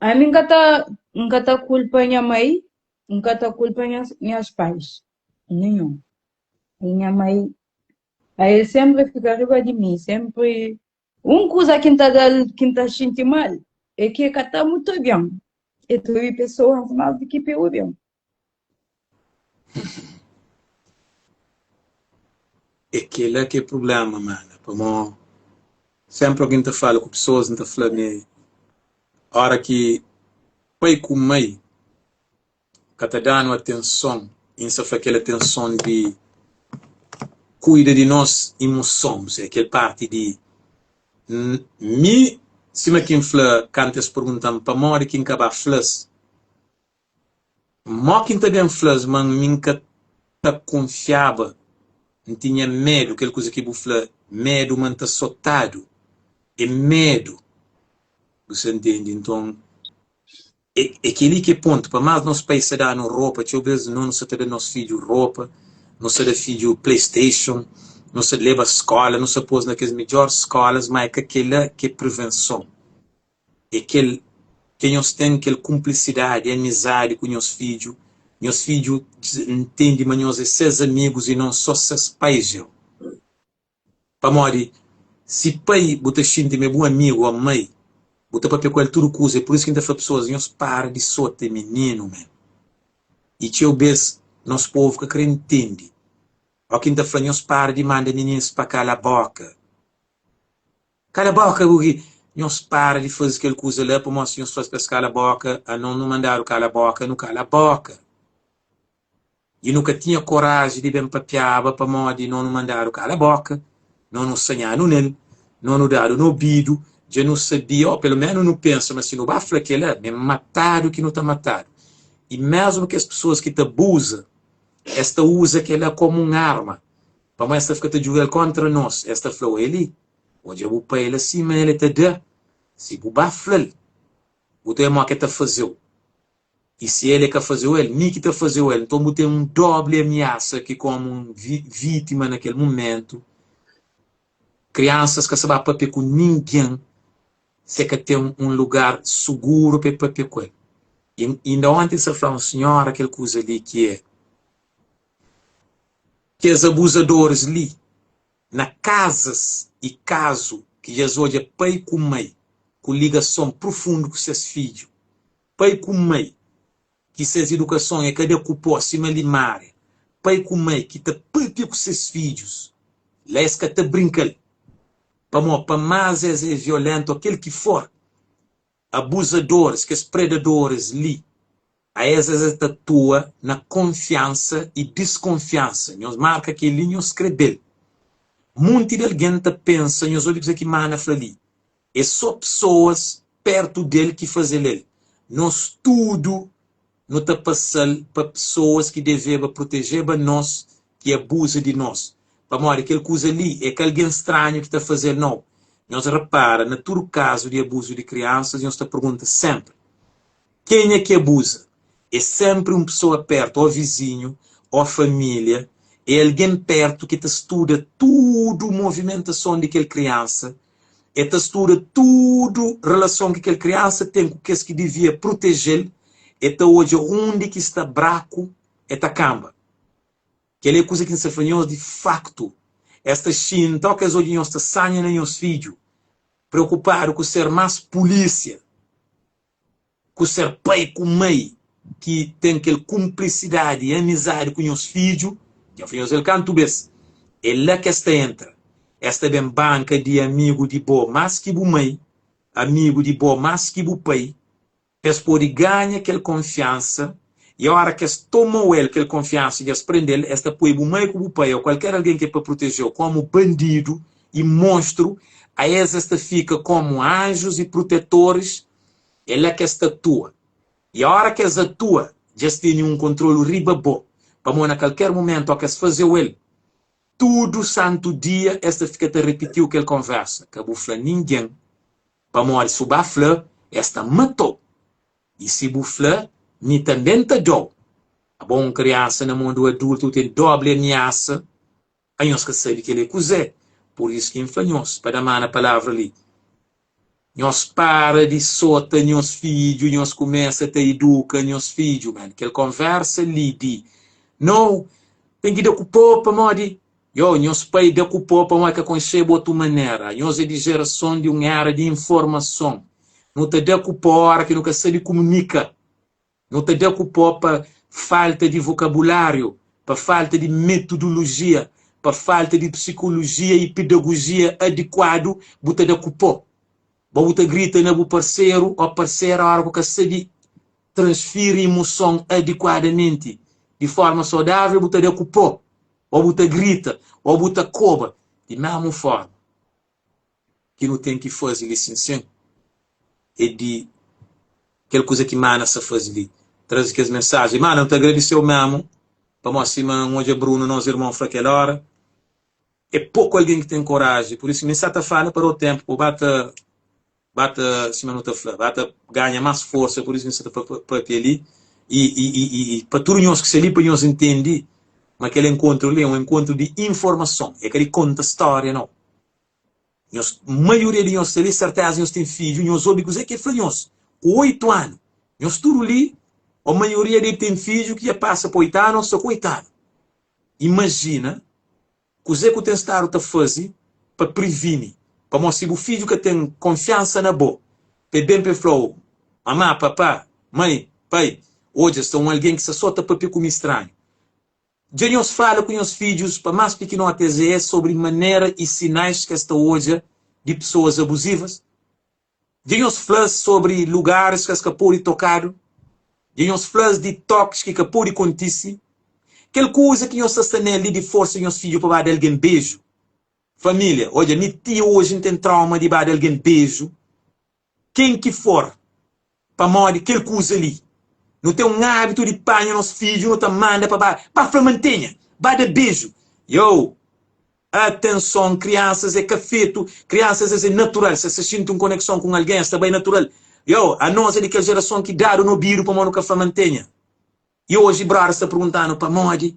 ami N ka ta, N ka ta kulpa nha mai, N ka ta kulpa nhas, nhas pais, ninhun. I nha mai, el senpri fika riba di mi, senpri. Un kuza ki N ta da-l, ki N ta xinti mal, é ki el ka ta mutu ben. El ta obi pesoas más di ki pa el obi-m. É kela ki é prubléma, mana, pamó sénpri algen ta fala ku pesoas, N ta fla mi óra ki pai ku mai ka ta da-nu atenson, i N sta fla kel atenson di kuida di nos imuson, bu sabe, kel parti di mi, sima ki N fla kantu es pergunta-m pamodi ki N ka ba fla-s Mó ki N ta ben fla-s ma mi N ka ta kunfiaba, N tinha medu, kel kuza ki bu fla, medu ma N ta sotadu, é medu, bu sa ntende? Nton, é é kel-li ki é pontu, pa más nos pais ta da-nu ropa, txeu bês no nu sa ta da nos fidju ropa, nu sa da fidju playstation, nu sa leba skóla, nu sa pô-s na kes midjór skólas, má é ka kel-la ki é prevenson. É kel ke nhos ten kel kunplisidadi, amizadi ku nhos fidju, nhos fidju ntende ma nhos é ses amigus i non sô ses pais. Eu. Pamodi si pai bu ta xinti ma é bu amigu ô mai, bu ta papia ku el tudu kuza. É pur isu ki N ta fla pesoas, nhos para di sota mininu men. I txeu bês nos povu ka krê ntende. Ó ki N ta fla, nhos para di manda mininus pa kala bóka. Kala boka bu ki nhos para di fazi kel kuza la pamodi si nhos fazi pa es kala boka anon nu mandadu kala boka nu kala boka. I nu ka tinha koraji di ben papiaba pamodi no nu mandadu kala boka, no nu sanhadu nel, no nu dadu na obidu, dja nu sabia, o pelu menu nu pensa ma si nu ba fla kela, ma é matadu ki nu ta matadu. I mesmu kes pesoas ki ta abuza, es ta uza kela komu un arma, pamodi es ta fika ta djuga-l kontra nos, es ta fla, Oeli, odja bu pai la sima el ta da, si bu ba fla-l, bu ta oja modi ki el ta faze-u. I si el é ka faze-u el, mi ki ta faze-u el. Nton bu ten un dobli amiasa ki komu un vítima na kel mumentu. Kriansas ka sa ba papia ku ningen si e ka ten un lugar suguru pa e papia ku el. I inda onti N sa fla un sinhora kel kuza li ki é kes abuzadoris li na kazas i kazu ki dja es odja pai ku mai ku ligason prufundu ku ses fidju Pai ku mai ki ses idukason é ka da ku pó sima limária, pai ku mai ki ta pâpia ku ses fidjus, la es ka ta brinka-l. Pamó pa más es é violéntu ô kel ki for, abuzadoris, kes predadoris li, a es es ta atua na konfiansa i diskonfiansa. Nhos marka kel-li, nhos skrebe-l. Munti di algen ta pensa, nhos obi kuzê ki Mana fla li, É sô pesoas pértu di el ki faze-l el. Nos tudu nu ta pasa-l pa pesoas ki deveba protejeba nos ki abuza di nos. Pamodi kel kuza li é ka algen stranhu ki ta faze-l nau. Nhos repara na tudu kazu di abuzu di kriansas nhos ta pergunta sénpri, Kenha ki abuza? É sénpri un pesoa pértu, ô vizinhu, ô família. É algen pértu ki ta studa tudu movimentason di kel kriansa El ta studa tudu relason ki kel kriansa ten ku kes ki divia proteje-l, el ta odja undi ki sta braku, el ta kanba. Kel-li é kuza ki N sta fla nhos di faktu. Es ta xinta ô ki es odja nhos ta sanha na nhos fidju, preokupadu ku ser más pulísia. ku ser pai ku mai ki ten kel kunplisidadi i amizadi ku nhos fidju, dja fla nhos el kantu bes, é la ki es ta entra. Es ta ben banka di amigu di bo más ki bu mai, amigu di bo más ki bu pai, pa es pode ganha kel konfiansa i óra ki es toma-u el kel konfiansa i es prende-l, es ta poi bu mai ku bu pai ô kualker algen ki é pa proteje-u kómu bandidu i monstru, aes es ta fika kómu anjus i protetoris É la ki es ta atua. I óra ki es atua, dja es tene un kontrolu riba bo, pamodi na kalker mumentu ó ki es faze-u el, tudu santu dia es ta fika ta ripiti-u kel konversa. Ka bu fla ningen, pamodi si bu ba fla, es ta mata-u. I si bu fla, mi tanbê N ta da-u. Abo un kriansa na mon di un adultu, bu ten dobli amiasa. Anhos ka sabe kel-li é kuzê. Pur isu ki N fla nhos, pa da má na palavra li, nhos para di sota nhos fidju, nhos kumesa ta iduka nhos fidju. Man, kel konversa li di no ten ki da ku pó pamodi yo, nhos pai da ku pó pamodi ka konxeba otu manera. Anhos é di jerason di un era di informason. Nu ta da ku pó ora ki nu ka sabe kumunika. Nu ta da ku pó pa falta di vokabuláriu, pa falta di metodolojia, pa falta di psikolojia i pedagojia adikuadu, bu ta da ku pó. Bo bu ta grita na bu parseru ô parsera óra ku ka sabe transfiri imuson adikuadamenti, di forma saudável, bu ta da ku pó, ô bu ta grita, ô bu ta koba. Di mésmu forma. ki nu ten ki faze li sin sin é di kel kuza ki Mana sa faze li, traze kes mensajen. Mana, nu ta agradise-u memu, pamodi sima N odja Bruno, nos irmon, fla kel óra, é poku algen ki ten koraji, pur isu mi sa ta fala pa da-u ténpu pa bu ba ta ba ta, sima nu ta fla, ba ta ganha más forsa, pur isu mi sa ta papia li, i, i, i, i pa tudu nhos ki sta li, pa nhos intende ma kel enkontru li é un enkontru di informason, é ka di konta stória, nau. Nhos, maioria di nhos sta li, serteza nhos ten fidju, nhos obi kuzê ki el fla nhos ku 8 anu. Nhos tudu li, ô maioria debe ten fidju ki dja pasa pa 8 anu ô sta ku 8 anu. Imajina kuzê ku ten stadu ta faze pa privini. Pamodi si bu fidju ka ten konfiansa na bo, pa el ben pa el fla-u, Mamá, papá, mai, pai, odja, sta un algen ki sta sô ta pâpia ku mi stranhu. Dja nhos fala ku nhos fidjus, pa más pikinoti es é, sobri manera i sinais ki es ta odja di pesoas abuzivas? Dja nhos fla-s sobri lugaris ki es ka pode tokadu? Dja nhos fla-s di tokis ki ka pode kontise? Kel kuza ki nhos ta sta nel li di forsa nhos fidju pa ba da algen beju. Família, odja, mi ti oji N ten trauma di ba da algen beju, ken ki for, pamodi kel kuza li. Nu ten un ábitu di panha nos fidju, nu ta manda pa ba, ba fla mantenha, ba da beju. Yo! Atenson, kriansas é ka fetu, kriansas es é natural, se es ta xinti un konekson ku un algen, es ta bai natural. Yo! Anos é di kel jerason ki dadu na obidu pamodi nu ka fla mantenha. I oji brothers ta perguntanu pamodi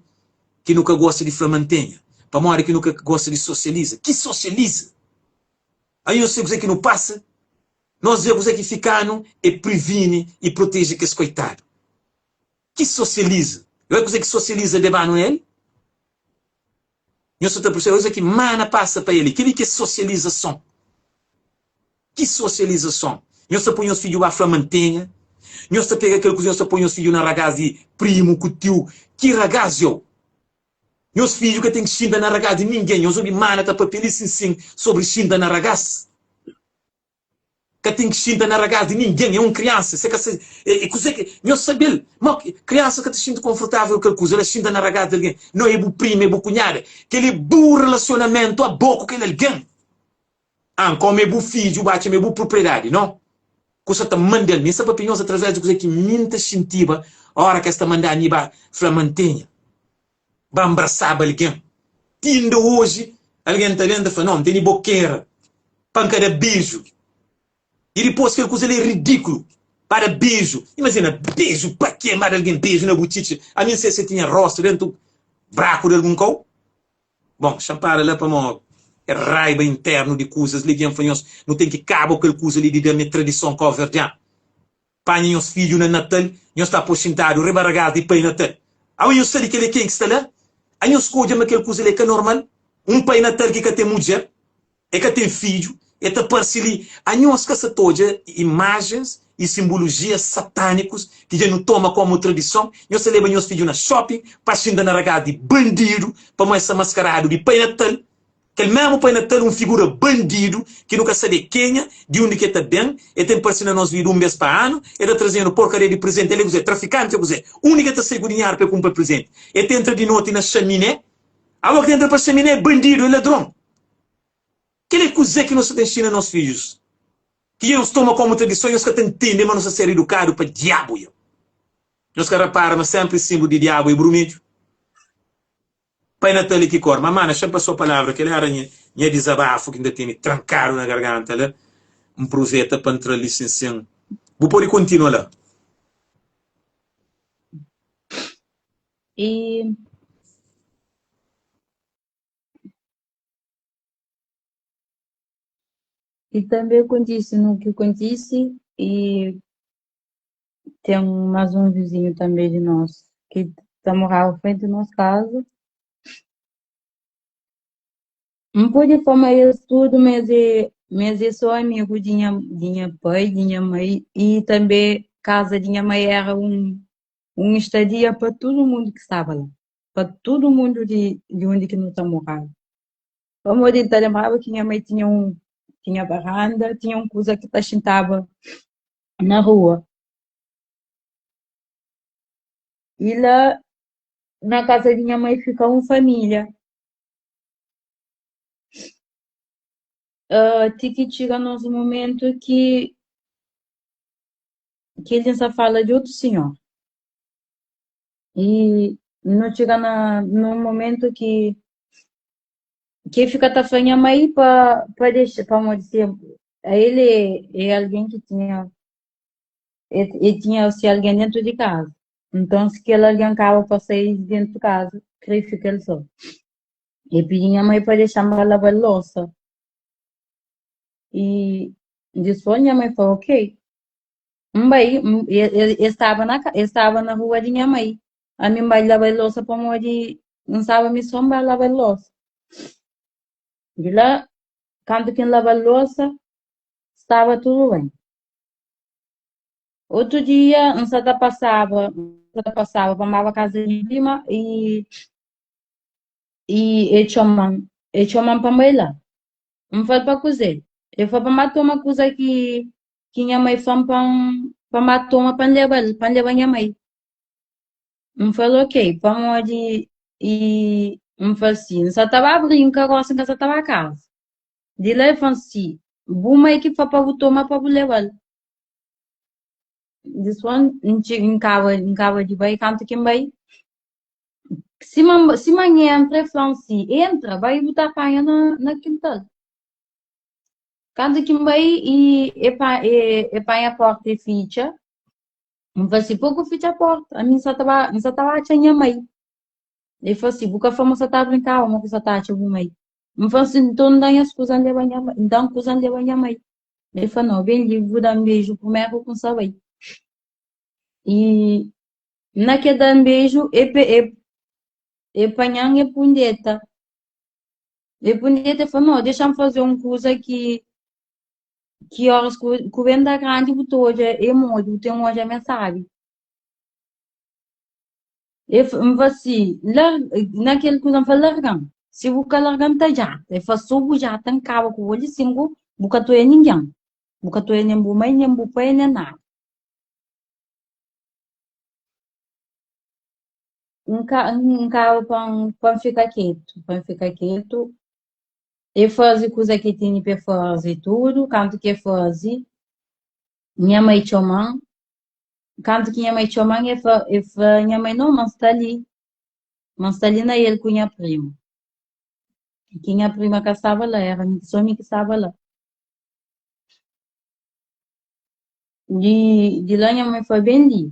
ki nu ka gosta di fla mantenha, pamodi ki nu ka gosta di sosializa. Ki sosializa? Anhos sabe kuzê ki nu pasa? Nos dja kuzê ki fikanu é privini i proteje kes koitadu. Ki sosializa? E oi kuzê ki sosializa debanu na el? Nhos sa ta persebe kuzê ki mana pasa pa el? I kel-li ki é sosializason. Ki sosializason? Nhos ta poi nhos fidju ba fla mantenha? Nhos ta pega kel kuza nhos ta poi nhos fidju na ragás di primu ku tiu? Ki ragás yo? Nhos fidju ka ten ki xinta na ragás di ningen. Nhos obi mana ta papia li sin sin sobri xinta na ragás. Ka ten ki xinta na ragás di ningen. É un kriansa. Se ka sa, é, é kuze ki nhos sabe-l. Ma kriansa ka ta xinti konfortável ku kel kuza la xinta na ragás di algen. No, é bu prima, é bu kunhada. Kel é bu relasionamentu abo ku kel algen. Ah, kome é bu fidju, bu atxa ma é bu propriedadi, no? Ku sa ta manda-l. Mi N sta papia nhos através di kuzê ki mi N ta xintiba óra ki es ta manda mi ba fla mantenha, ba nbrasaba algen. Ti inda oji, algen ta ben ta fla, no, N tene bokera pa N ka da beju. I dipôs kel kuza li é ridíkulu, ba da beju. Imajina, beju pa kê? Ba da algen beju na butxitxa. Ami N sai si el tinha róstu déntu braku di algun kau. Bon, xa N para la pamó é raiba internu di kuzas li dja N fla nhos, nu ten ki kaba ku kel kuza li di da me tradison kóverdianu. Panha nhos fidju na Natal, nhos ta pô xintadu riba ragás di Pai Natal. Awe nhos sabe kel é ken ki sta la? Anhos skodja ma kel kuza li é ka normal? Un Pai Natal ki ka ten mudjer? E ka ten fidju, e ta parse li. Anhos ka sa ta odja imajens i simbolojias satanikus ki dja nu toma komu tradison? Nhos ta leba nhos fidju na shopping pa xinta na ragás di bandidu pamodi es sta maskaradu di Pai Natal. Kel mesmu Pai Natal un figura bandidu ki nu ka sabe kenha, di undi ki e ta ben, e ten parse na nos vida un bes pa anu, e ta traze-nu porkaria di prezenti. El é kuzê? Trafikanti ô kuzê? Undi ki e ta sai ku dinheru pa e kunpra prezenti? E ta entra di noti na xaminé? Abo ki ta entra pa xaminé é bandidu, é ladron. Kel é kuzê ki nos sta ta inxina nos fidjus? Ki dja nos toma komu tradison i nos ka ta ntende ma nos ta ser idukadu pa diabu. Iau. Nhos ka rapara ma sénpri sinblu di diabu é brumedju? Pai Natal é ki kor? Ma mana, xa-m pa sô palavra, kel éra nha, nha dizabafu ki N ta tene trankadu na garganta la. N pruveta pa N tra li sin sin. Bu pode kontinua la. I I tanbê kontise no ki kontise i ten más un vizinhu tanbê di nos ki ta moraba frenti di nos kaza. N pode fla ma es tudu ma es é ma es é sô amigu di nha di nha pai, di nha mai i tanbê kaza di nha mai éra un un estadia pa tudu mundu ki staba la. pa tudu mundu di di undi ki nu ta moraba. Pamodi N ta lenbraba ki nha mai tinha un tinha varanda, tinha un kuza ki ta xintaba na rua. I la na kaza di nha mai fika un família. Uh, ti ki txiga nos momentu ki ki el sa fala di otu sinhor. I nu txiga na nun momentu ki ki el fika ta fla nha mai pa pa dexa pamodi se el é é algen ki tinha el el tinha se algen dentu di kaza nton si kel algen kaba pa sai di dentu kaza kre fika el so el pidi nha mai pa dexa-m ba laba-l losa i dipôs nha mai fla ok. N bai, el staba na el staba na rua di nha mai. Ami N bai laba losa pamodi N staba mi so N bai laba losa. Di la, kantu ki N laba losa, staba tudu ben. Otu dia N sa ta pasaba, N sa ta pasaba pa N baba kaza di nha prima i i el txoma-m, el txoma-m pa N bai la. N fla-l pa kuzê? El fla pa N ba toma kuza ki ki nha mai fla-m pa N pa N ba toma pa N leba-l, pa N leba nha mai. N fla-l ok, pamodi. I N fla si, N sa ta ba brinka gosi N ka sa ta ba kaza. Di la el fla-m si, Bu mai ki fla pa bu toma pa bu leba-l. This one, N txi- N kaba, N kaba di bai, kantu ki N bai, sima N sima N entra el fla-m si, Entra, bai bu ta panha na na kintal. Kantu ki N bai i e pa- e e panha porta e fitxa, N fla si, Pô ku fitxa porta, ami N sa ta ba N sa ta ba atxa nha mai. El fla si, Bu ka fla ma bu sa ta brinkaba ma bu sa ta atxa bu mai. N fla si, Nton N da nhas kuza N leba nha mai, N da-m kuza N leba nha mai. El fla, Nau, ben li bu da-m beju primeru ku N sa bai. I na ke da-m beju, e pe e e panha-m e pun deta. E pun deta e fla, Nau, dexa-m faze un kuza ki ki oras ku ku ben da grandi bu ta odja e modi, bu ten odja ma e sabi. E fla, N fla si, lar, na kel kuza N fla, larga-m. Si bu ka larga-m, N ta djata. E fla, so bu djata, N kaba ku bo li sin ku bu ka ta oia ningen. Bu ka ta oia nen bu mai, nen bu pai, nen nada. N ka, N kaba pa N, pa N fika ketu, pa N fika ketu. E faze kuza ki tene pa e faze tudu. Kantu ki e faze, nha mai txoma-m. Kantu ki nha mai txoma-m, e fla, e fla nha mai, No, ma N sta li. Ma N sta li na el ku nha prima. Ki nha prima ka staba la, era mi, so mi ki staba la. Di, di la nha mai fla, Ben li.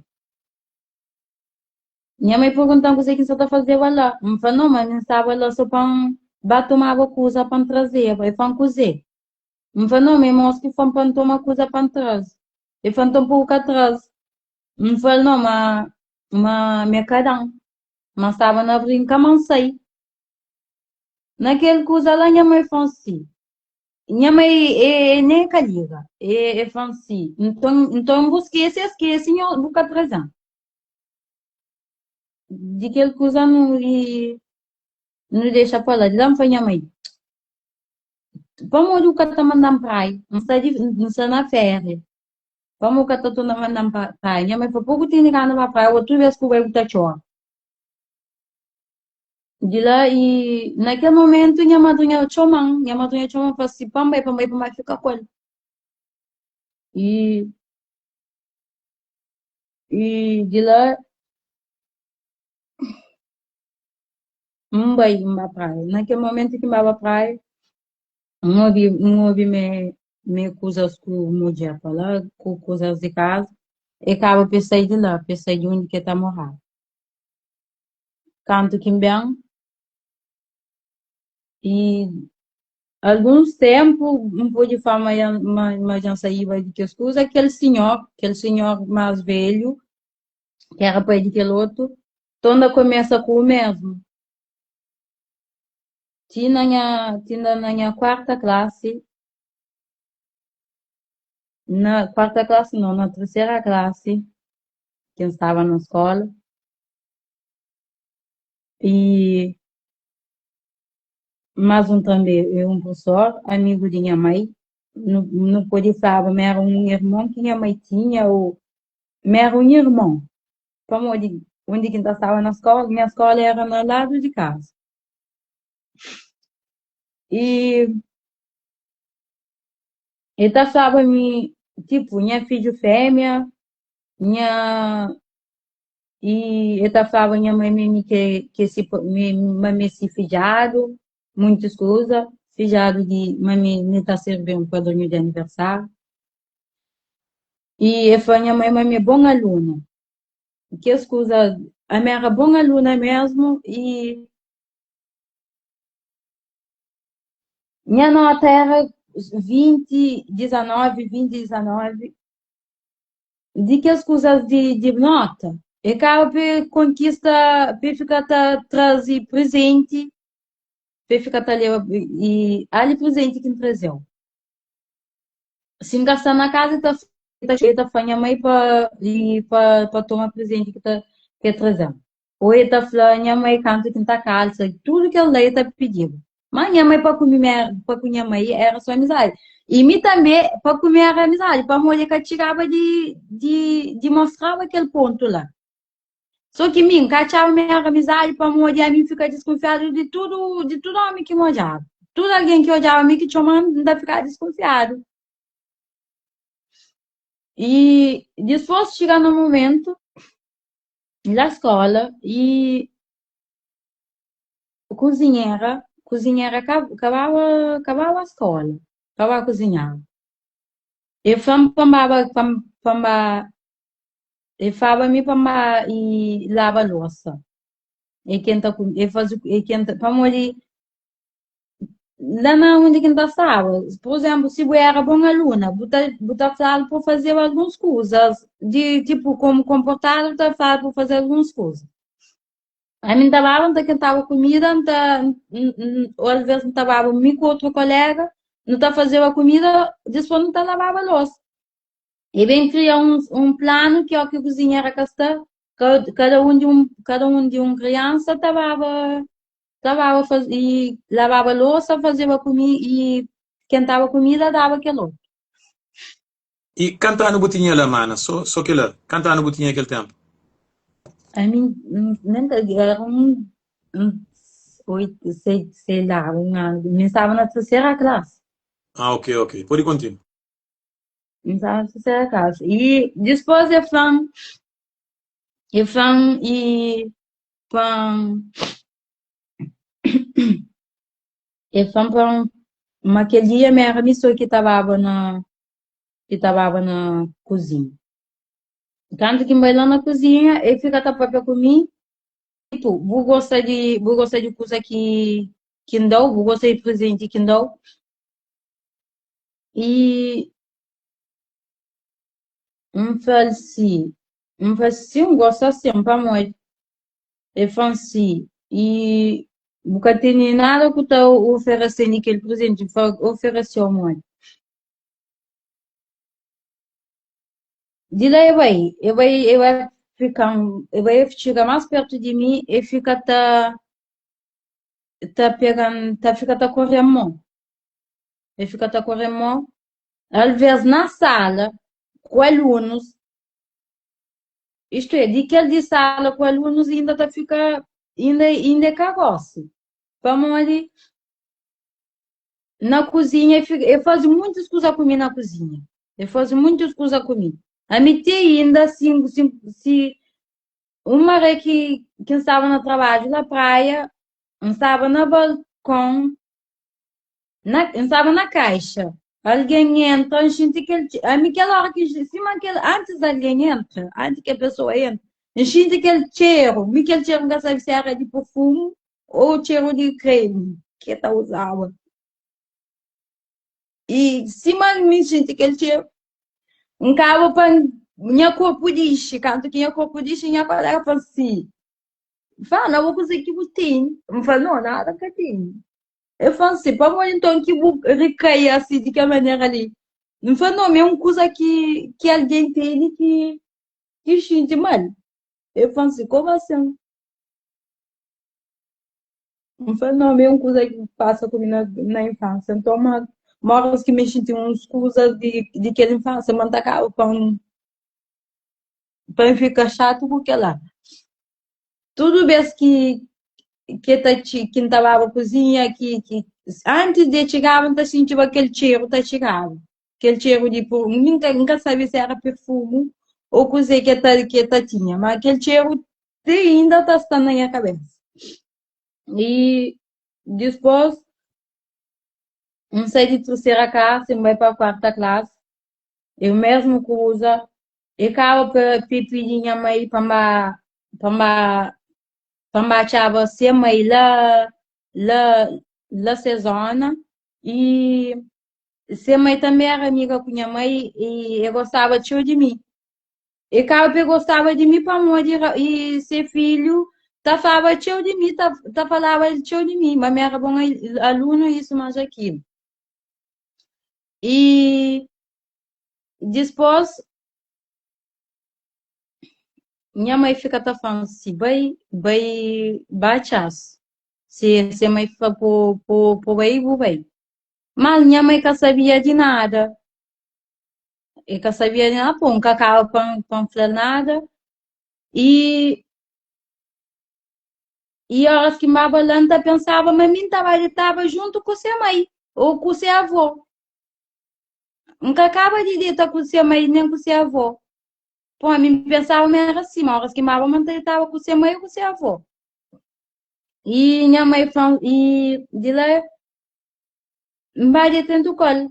Nha mai pergunta-m kuzê ki N sta ta fazeba la. N fla, No, ma mi N staba la so pa N ba tomaba kuza pa N trazeba. E fla-m, Kuzê? N fla, No, ma é mos ki fla-m pa N toma kuza pa N traze. El fla, Nton pa bu ka traze. N fla-l, No, ma, ma mi ka da-m. Ma N staba na brinka, ma N sai. Na kel kuza la, nha mai fla-m si. Nha mai e, e nen ka liga. E, e fla-m si, Nton, nton bu skese, es skese, nho, bu ka traze-m. Di kel kuza nu, i, nu dexa pa la. Di la N fla nha mai, Pamodi bu ka ta manda-m praia? N sta di, N sta na féria. Pamodi bu ka ta torna manda-m pa praia? Nha mai fla, Pô ku tene gana ba praia, otu bes ku bai bu ta txora. Di la i na kel momentu nha madrinha txoma-m, nha madrinha txoma-m fla si pa N bai, pa N bai pa N bai fika ku el. I i di la N bai, N ba praia. Na kel momentu ki N baba praia, N obi, N obi me me kuzas ku mudjer fala, ku kuzas di kaza, e kaba pa e sai di la, pa e sai di undi ki e ta moraba. Kantu ki N ben, i alguns ténpu, N pode fla ma ma ma dja N saíba di kes kuza, kel sinhor, kel sinhor más velhu, ki éra pai di kel otu, torna kumesa ku u mésmu. Ti na nha, ti na na nha kuarta klasi, na kuarta klasi nau, na trisera klasi ki N staba na skóla, i más un tanbê é un profesor, amigu di nha mai, nu nu pode flaba ma éra un irmon ki nha mai tinha ô ma éra un irmon, pamodi undi ki N ta staba na skóla, nha skóla éra na ladu di kaza. I el ta flaba mi, tipu, nha fidju fémia, nha i el ta flaba nha mai ma mi ke ke si ma mi é si fidjadu, muntis kuza, fidjadu di ma mi mi ta sirbi un padrinhu di aniversáriu. I el fla nha mai ma mi é bon aluna. Kes kuza, ami éra bon aluna mésmu i nha nóta éra 20, 19, 20, 19. Di kes kuzas di, di nota, e kaba pa e konkista, pa e fika ta traze prezenti, pa e fika ta leba, i ali prezenti ki N traze-u. Si N ka sta na kaza, e ta e ta fla nha mai pa pa pa toma prezenti ki ta ki e traze-m. Ô e ta fla nha mai kantu ki N ta kalsa, tudu kel la e ta pidiba. Má nha mai pa ku mi pa ku nha mai éra sô amizadi. I mi tanbê pa ku mi éra amizadi, pamodi e ka txigaba di di di mostraba kel pontu la. So ki mi, N ka atxaba ma éra amizadi pamodi ami N fika diskunfiadu di tudu di tudu ómi ki N odjaba. Tudu algen ki odjaba mi ki txoma-m, N ta fikaba diskunfiadu. I dispôs txiga na momentu la skóla i kuzinhera, kuzinhera kababa kababa skóla pa ba kuzinhaba. E fla-m pa N baba pa N ba E flaba mi pa N ba i laba losa. E kenta ku e faze e kenta pamodi la na undi ki N ta staba, pur izénplu, si bu éra bon aluna, bu ta bu ta fladu pa bu fazeba alguns kuzas di tipu komu konportadu bu ta fladu pa bu faze alguns kuza. Ami N ta baba N ta kentaba kumida N ta ô alvês N ta baba mi ku utru koléga nu ta fazeba kumida dipôs nu ta lababa losa. E ben kria un, un planu ki ó ki kuzinhera ka sta, kada un di un, kada un di un kriansa ta baba, ta baba faz, i lababa losa, fazeba kumi i kentaba kumida, daba kel otu. I kantu anu bu tinha la, mana? So, so kila, kantu anu bu tinha kel tenpu? Ami, nen ta, era un, un oitu, sei, sei la, un anu, mi staba na tersera klasi. Ah, ok, ok. Pode kontinua. N staba na terceira classe. I dispôs e fla-m, e fla-m i pa-m, e fla-m pa ma kel dia mi éra mi sô ki ta baba na, ki ta baba na kuzinha. Kantu ki N bai la na kuzinha, e fika ta papia ku mi, tipo, bu gosta di, bu gosta di kuza ki ki N da-u, bu gosta di prezenti ki N da-u? I N fla-l si, N fla si N gosta sin, pamodi? El fla-m si, i bu ka tene nada ku ta oferese-m di kel prezenti. N fla, oferese-u modi? Di la e bai, e bai, e bai fika-m, e bai txiga más pertu di mi, e fika ta ta pega-m, ta fika ta kore-m mon. El fika ta kore mô. Alvês na sala ku alunus, istu é, di kel di sala ku alunus inda ta fika, inda inda é ka gósi. Pamodi na kuzinha el fika, el faze muntis kuza ku mi na kuzinha. El faze muntis kuza ku mi. Ami ti inda si si si un maré ki ki N staba na trabadju la praia, N staba na balkon Na, N staba na kaixa. Algen entra, N xinti kel txe-, ami kel óra ki N xinti, sima kel, antis algen entra, antis ki pesoa entra, N xinti kel txeru, mi kel txeru N ka sabe si éra di perfumu ô txeru di kremi ki el ta uzaba. I sima mi xinti kel txeru, N kaba pa nha korpu dixi, kantu ki nha korpu dixi, nha kolega fla si, Fala, bo kuzê ki bu tene? N fla, no, nada N ka tene. El fla-m si, pamodi nton ki bu rikai asi di kel manera li? N fla, no, mi é un kuza ki ki algen tene ki ki xinti mal. El fla-m si, komu asin? N fla, no, mi é un kuza ki pasa ku mi na na infansia. Nton, ma ma óras ki mi xinti uns kuza di di kel infansia, ma N ta kaba pa N pa N fika xatu ku kel-la. Tudu bês ki ki ta ki N ta baba kuzinha ki ki antis di e txigaba N ta xintiba kel txeru ta txigaba kel txeru di mi N ka N ka sabe si éra perfumu ô kuzê ki e ta ki e ta tinha ma kel txeru ti inda ta sta na nha kabésa i dispôs N sai di tersera klasi N bai pa kuarta klasi e mesmu kuza E kaba pa pidi nha mai pa N ba pa N ba pa N ba atxaba se mai la la la se zona i se mai tanbe era amiga ku nha mai i e gostaba txeu di mi. E kaba pa e gostaba di mi pamodi i se filhu ta falaba txeu di mi ta ta falaba el txeu di mi ma mi era bon alunu isu mas akilu. I Dispôs, nha mai fika ta fla-m si, Bai, bai, ba atxa-s. Si se mai fla po, po, po bai, bu bai. Mas nha mai ka sabia di nada. E ka sabia di nada, po, N ka kaba pa N, pa N fla-l nada. I. I óras ki N baba la, N ta pensaba ma mi N ta ba detaba djuntu ku se mai ô ku se avó. N ka kaba di deta ku se mai nen ku se avó. Pô, ami N pensaba ma éra si, ma óras ki N baba ma N ta detaba ku se mai ô ku se avó. I nha mai fla-m, i di la N ba deta dentu ku el.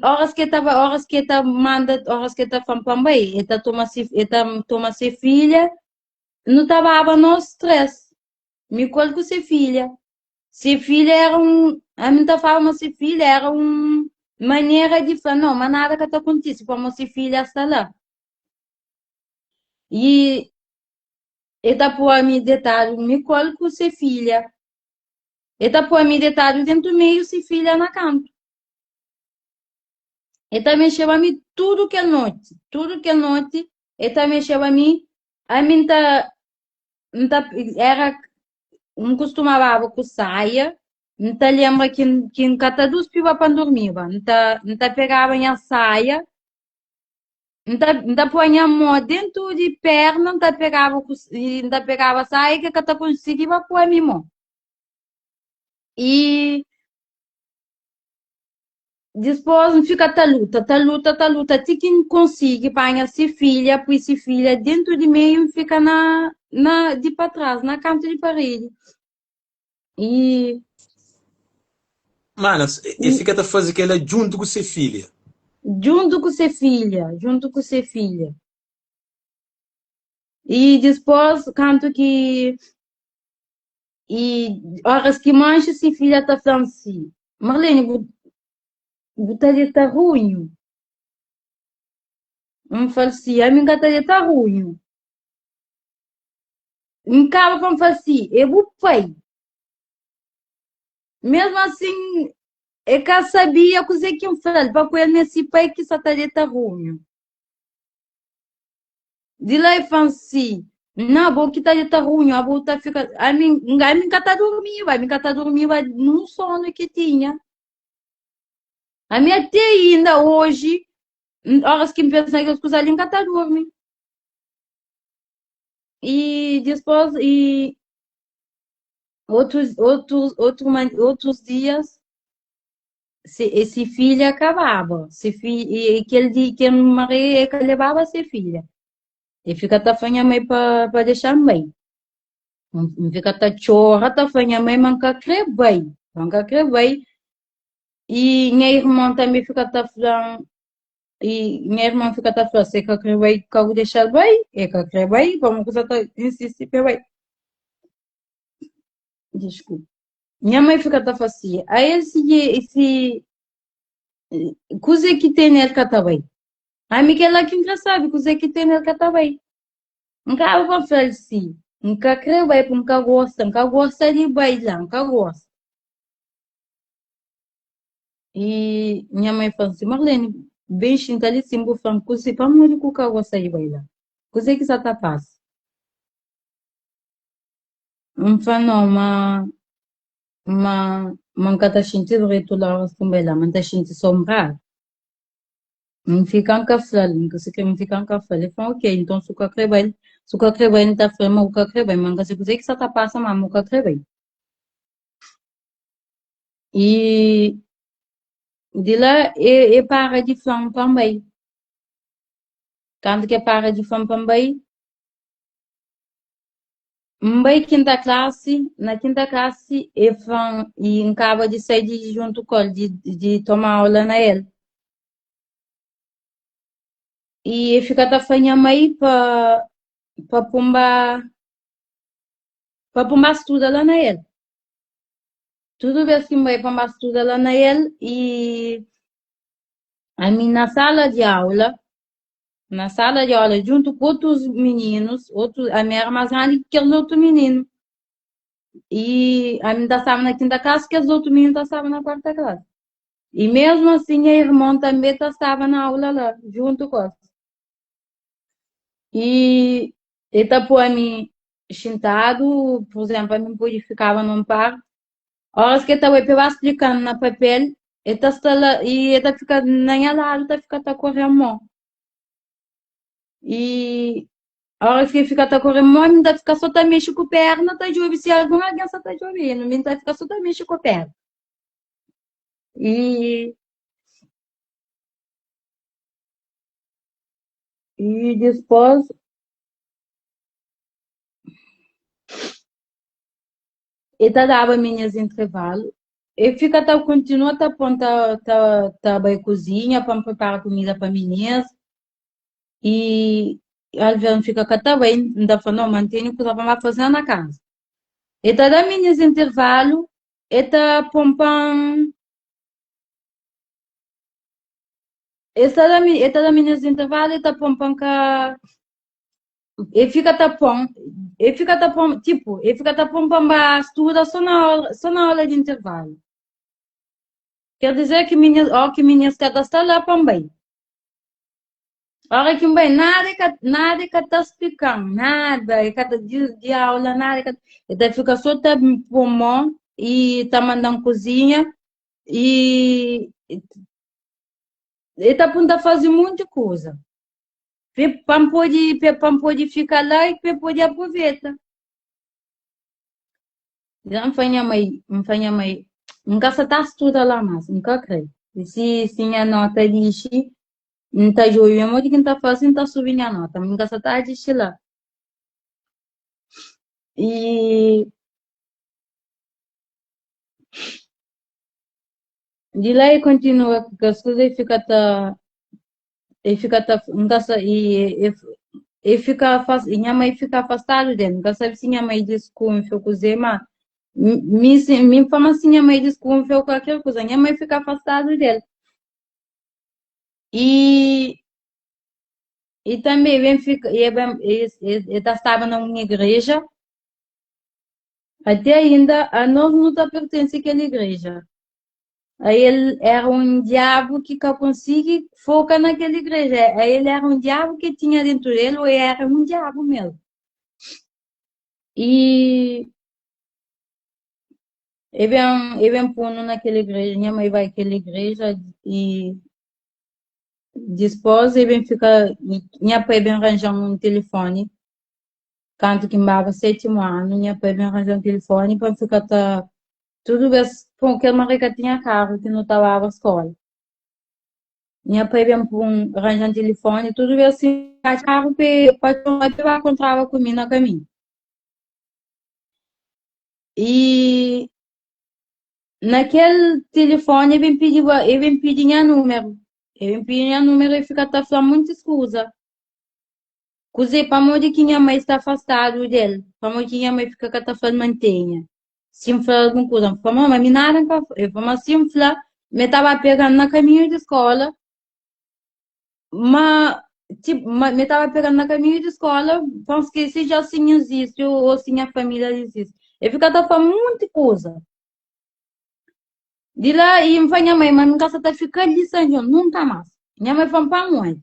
Óras ki el ta ba, óras ki el ta manda, óras ki el ta fla-m pa N bai, el ta toma se, el ta toma se filha Nu ta baba nos 3, mi ku el ku se filha. Se filha era un, ami N ta flaba ma se filha era un manera di fla, no, ma nada ka ta kontise pamodi se filha sta la. I el ta poi mi detadu, mi ku el ku se filha. El ta poi mi detadu dentu meiu, se filha na kantu. El ta mexeba mi tudu kel noti, tudu kel noti el ta mexeba mi Ami N ta, N ta, era, N kustuma baba ku saia, N ta lenbra ki N, ki N ka ta duspiba pa N durmiba, N ta, N ta pegaba nha saia, N ta, N ta poi nha mô dentu di perna, N ta pegaba ku, N ta pegaba saia ki ka ta konsigiba poi mi mô. I Dipôs N fika ta luta, ta luta, ta luta ti ki N konsigi panha se filha, pui se filha dentu di meiu N fika na na di pa tras, na kantu di paredi. I. Mana, el fika ta faze kel-la djuntu ku se filha. Djuntu ku se filha, djuntu ku se filha. I dipôs, kantu ki I óras ki manxe, se filha ta fla-m si, Marlene, bu, bu ta deta runhu? N fla-l si, ami N ka ta deta runhu. N kaba pa N fla si, é bu pai. Mesmu asin, el ka sabia kuzê ki N fla-l, pa ku el ma é se pai ki sa ta deta runhu. Di la e fla-m si, Na, bo ki ta dita runhu, abo ta fika. Ami, ami N ka ta durmiba, ami N ka ta durmiba nun sonu ki tinha. Ami ate inda oji, óras ki N pensa na kes kuza li, N ka ta durmi. I dispôs, i otus, otus, otu, otus dias, Se, e se filha kababa. Se fi, e, e kel di kel mare e ka lebaba se filha. E fika ta fla nha mai pa, pa dexa-m bai. N fika ta txora ta fla nha mai ma N ka kre bai, ma N ka kre bai. I nha irmon tanbe fika ta fla-m, i nha irmon fika ta fla, se ka kre bai, ka bu dexa-l bai. E ka kre bai, pamodi ku sa ta insisti pa e bai. Desculpa. Nha mai fika ta fla si, a el si si kuzê ki ten el ka ta bai. Ami kel-la ki N kre sabe, kuzê ki ten el ka ta bai. N kaba pa fla-l si, N ka kre bai pur N ka gosta, N ka gosta di bai la, N ka gosta. I nha mai fla-m si, Marlene, ben xinta li sin bu fla-m kuzê, pamodi ku ka gosta di bai la? Kuzê ki sa ta pasa? N fla no ma ma ma N ka ta xinti dretu la óras ki N bai la, ma N ta xinti sonbradu. N fika N ka fla-l, N ka si N fika N ka fla-l. El fla-m ok, nton si bu ka kre bai, si bu ka kre bai N ta fla-l ma bu ka kre bai, ma N ka si kuzê ki sa ta pasa ma bu ka kre bai. I di la e e para di fla-m pa N bai. Kantu ki e para di fla-m pa N bai, N bai kinta klasi, na kinta klasi e fla-m i N kaba di sai di djuntu ku el, di, di toma aula na el. I e fika ta fla nha mai pa, pa pô-m ba, pa pô-m ba studa la na el. Tudu bes ki N bai pa N ba studa la na el i ami na sala di aula, Na sala di aula djuntu ku otus mininus, otu, ami era más grandi ki kes otu mininu. I ami N ta staba na kinta klasi, kes otu mininu ta staba na kuarta klasi. I mesmu asin nha irmon tanbe ta staba na aula la djuntu ku es. I e ta poi ami xintadu, pur izénplu, ami N pode fikaba na un parti, óras ki el ta bai pa el ba splika-m na papel, el ta sta la i el ta fika na nha ladu ta fika ta kore-m mô. I. Óras ki el fika ta kóre mô, mi ta fika sô ta mexe ku pérna, ta djobe si algun algen sta ta djobe-nu. Mi ta fika sô ta mexe ku pérna. I i dipôs el ta daba mi nhas intervalu. El fika ta kontinua ta pô-m ta ta ta bai kuzinha pa N pripara kumida pa minês. I alvês N fika ka ta bai, N ta fla, no, ma N tene kuza pa N ba faze na kaza. El ta da mi nhas intervalu, el ta pô-m pa N El ta da mi, el ta da mi nhas intervalu, el ta pô-m pa N ka El fika ta pô-m, el fika ta pô-m, tipu, el fika ta pô-m pa N ba studa sô na óra, sô na óra di intervalu. Ker dizer ki minhas, ó ki minhas ka ta sta la pa N bai. Óra ki N bai, nada e ka, nada e ka ta splika-m, nada, e ka ta, di, di aula, nada e ka, e ta fika sô ta pô-m mô i ta manda-m kuzinha i e ta pô-m ta faze monti kuza. Pa N pode, pa N pode fika la i pa N pode aproveta. Dja N fla nha mai, N fla nha mai, N ka sa ta studa la más, N ka kre. I si, si nha nota dixi, N ta djobe modi ki N ta faze, N ta subi nha nota, ma N ka sa ta dixi la. I di la e kontinua ku kes kuza, e fika ta E fika ta N ka sa i e e fika afas nha mai fika afastadu del N ka sabe si nha mai diskunfia o kuzê ma mi si mi N fla ma si nha mai diskunfia o kualker kuza nha mai fika afastadu del i i tanbe e ben fika e ben e ta staba na un igreja até ainda anos nu ta pertense kel igreja. El éra un diabu ki ka konsigi foka na kel igreja. El éra un diabu ki tinha déntu di el ô el éra un diabu mésmu. I el ben, el ben pô-nu na kel igreja. Nha mai bai kel igreja i dipôs el ben fika, nha pai ben ranja-m un tilifóni. Kantu ki N baba sétimu anu, nha pai ben ranja-m un tilifóni pa N fika ta Tudu bes, pon, kel mare ka tinha karu ki nu ta baba skola. Nha pai ben pun ranja-m tilifoni, tudu bes si N atxa karu pa e pa txoma pa e ba kontraba ku mi na kaminhu. I na kel tilifoni e ben pidiba, e ben pidi nha numeru, e ben pidi nha numeru e fika ta fla-m muntis kuza. Kuzê, pamodi ki nha mai sta afastadu del? Pamodi ki nha mai fika ka ta fla-l mantenha? Si N fla algun kuza, N fla, ma mi nada N ka fla. El fla, ma si N fla, ma el ta ba pega-m na kaminhu di skóla, ma, tipo, ma el ta ba pega-m na kaminhu di skóla pa N skese dja si N izisti ô si nha família izisti. El fika ta fla monti kuza. Di la, i N fla nha mai, ma mi N ka sa ta fika li San Jon nunka más. Nha mai fla-m, pamodi?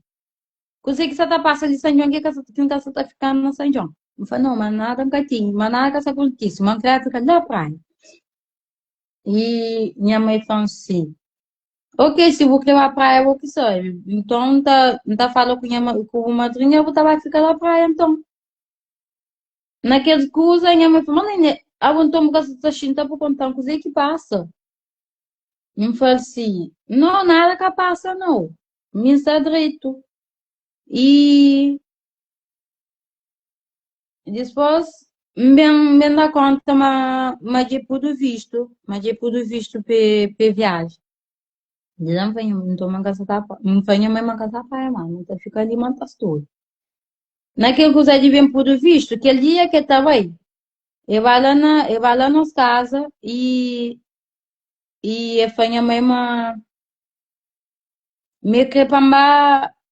Kuzê ki sa ta pasa li San Jon ki ka sa ki N ka sa ta fika na San Jon? N fla, no, ma nada N ka tene, ma nada ka sa kontise, ma N kre fika la praia. I nha mai fla-m si, ok, si bu kre ba praia bo ki sabe. Nton N ta N ta fala ku nha ku bu madrinha bu ta ba fika la praia nton. Na kel kuza nha mai fla, ma Nene, abo nton bu ka sa ta xinta bu konta-m kuzê ki pasa? N fla-l si, no, nada ka pasa no. Mi N sta dretu. I dispôs N ben, N ben da kónta ma, ma dja pudu vistu, ma dja pudu vistu pa pa viaja. Di la N fla nha nton ma N ka sa ta, N fla nha mai ma N ka sa panha más, N ta fika li ma N ta studa. Na kel kuza di ben pudu vistu, kel dia ki el ta bai, el ba la na, el ba la nos kaza i i el fla nha mai ma Mi kre pa N ba,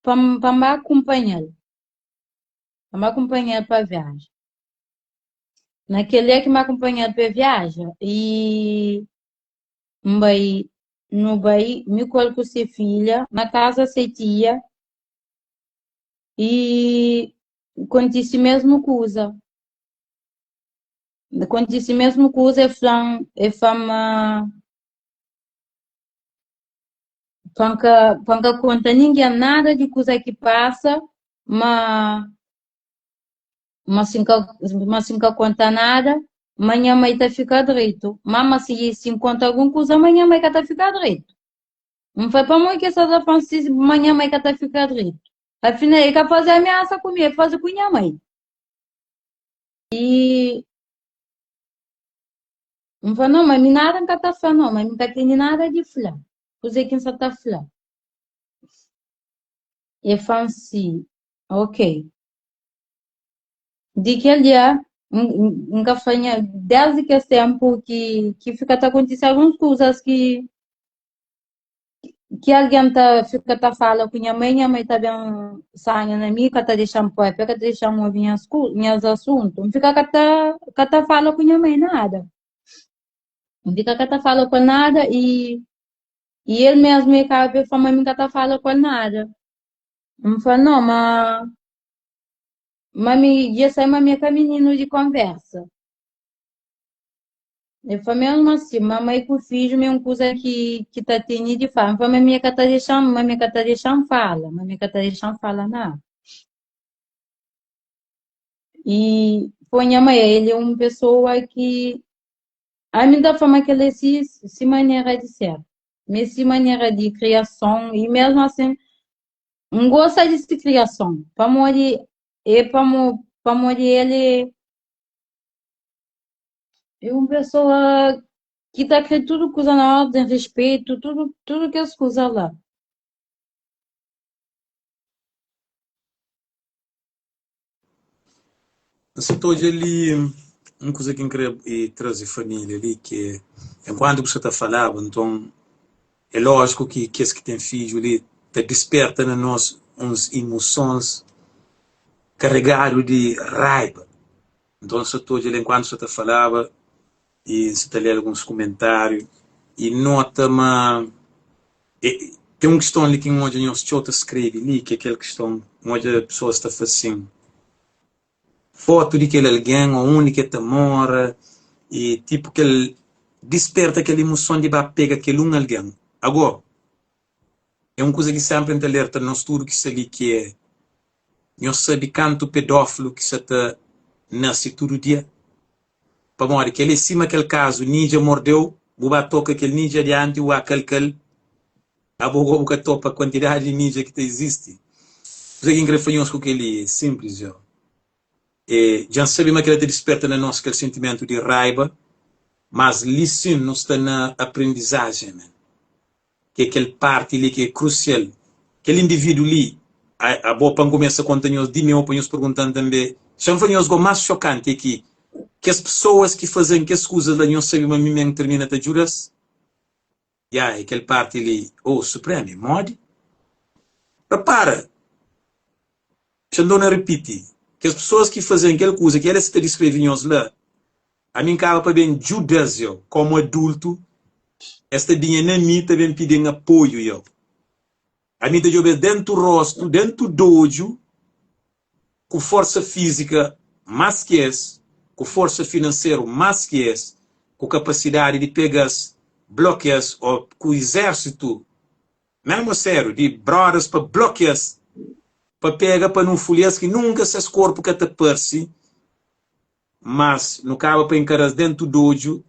pa N, pa N ba kunpanha-l, pa N ba kunpanha-l pa viaja. Na kel dia ki N ba kunpanha-l pa viaja, i N bai, nu bai, mi ku el ku se filha, na kaza se tia, i kontise mesmu kuza. Kontise mesmu kuza, el fla-m, el fla-m ma. Pa N ka, pa N ka konta ningen nada di kuza ki pasa, ma. Ma si N ka, ma si N ka konta nada, ma nha mai ta fika dretu. Má ma si, si N konta algun kuza, ma nha mai ka ta fika dretu. N fla, pamodi ki es sa ta fla-m si ma nha mai ka ta fika dretu? Afinal, el ka faze amiasa ku mi, el faze ku nha mai. I N fla, no, ma mi nada N ka ta fla, no, ma mi ka tene nada di fla. Kuzê ki N sa ta fla? El fla-m si, ok. Di kel dia, N ka fla nha, desdi kes ténpu ki, ki fika ta kontise alguns kuzas ki, ki algen ta fika ta fala ku nha mai, nha mai ta ben sanha na mi, ka ta dexa-m pâpia, ka ta dexa-m obi nhas ku, nhas asuntu. N fika ka ta, ka ta fala ku nha mai nada. N fika ka ta fala ku el nada i, i el mesmu e kaba pa el fla ma mi ka ta fala ku el nada. N fla, no, ma Ma mi dja sai ma mi é ka mininu di konversa. El fla mesmu asi, ma mai ku fidju mi é un kuza ki ki ta tene di fala. N fla ma mi ka ta dexa-m, ma mi ka ta dexa-m fala, ma mi ka ta dexa-m fala nada. I pô nha mai, el é un pesoa ki ami N ta fla ma kel-la é si si manera di ser, ma é si manera di kriason i mesmu asin N gosta di si kriason, pamodi é pamo, pamodi el é é un pesoa ki ta kre tudu kuza na órden, respetu, tudu, tudu kes kuza la. N sa ta odja li un kuza ki N kre traze família li, ki é, enkuantu bu sa ta falaba, nton é lójiku ki kes ki ten fidju li ta disperta na nos uns imusons karegadu di raiba. Nton N sa ta odja li enkuantu bu sa ta falaba i N sa ta lé alguns kumentáriu i nota ma ten un kiston li ki N odja nhos txeu ta skrebe li, ki é kel kiston, N odja pesoas ta fla sin, fotu di kel algen ô undi ki el ta mora i tipu kel disperta kel imuson di ba pega kel un algen. Agó, é un kuza ki sénpri N ta alerta nos tudu ki sta li ki é, nhos sabe kantu pedófilu ki sa ta nase tudu dia? Pamodi kel-li é sima kel kazu nidja mordeu, bu ba toka kel nidja dianti, bu ba kalka-l, abo go bu ka topa kuantidadi di nidja ki ta izisti. Kuzê ki N krê fla nhos ku kel-li é sinplis, dja. É, dja N sabe ma kel-la ta disperta na nos kel sentimentu di raiba, mas li sin nu sta na aprendizajen, man. ki é kel parti li ki é krusial. Kel individu li, abo pa N kumesa konta nhos di mi ô pa nhos pergunta-m tanbê, xa N fla nhos go, más xokanti é ki kes pesoas ki faze-m kes kuzas la, nhos sabe ma mi mê N tirmina ta djuda-s? Ya, é kel parti li. Oh, Supreme, modi? Repara, xa N torna ripiti, kes pesoas ki faze-m kel kuza ki el sta diskreve nhos la, Ami N kaba pa ben djuda-s yo. Komu adultu, es ta binha na mi ta ben pidi-m apoiu yo. Ami ta djobe-s dentu rostu, dentu d'odju, ku forsa fízika más ki es, ku forsa finanseru más ki es, ku kapasidadi di pega-s, blokia-s o ku izérsitu, mésmu sériu, di brothers pa blokia-s, pa pega pa nu fulha-s ki nunka ses korpu ka ta parse. Mas nu kaba pa enkara-s dentu d'odju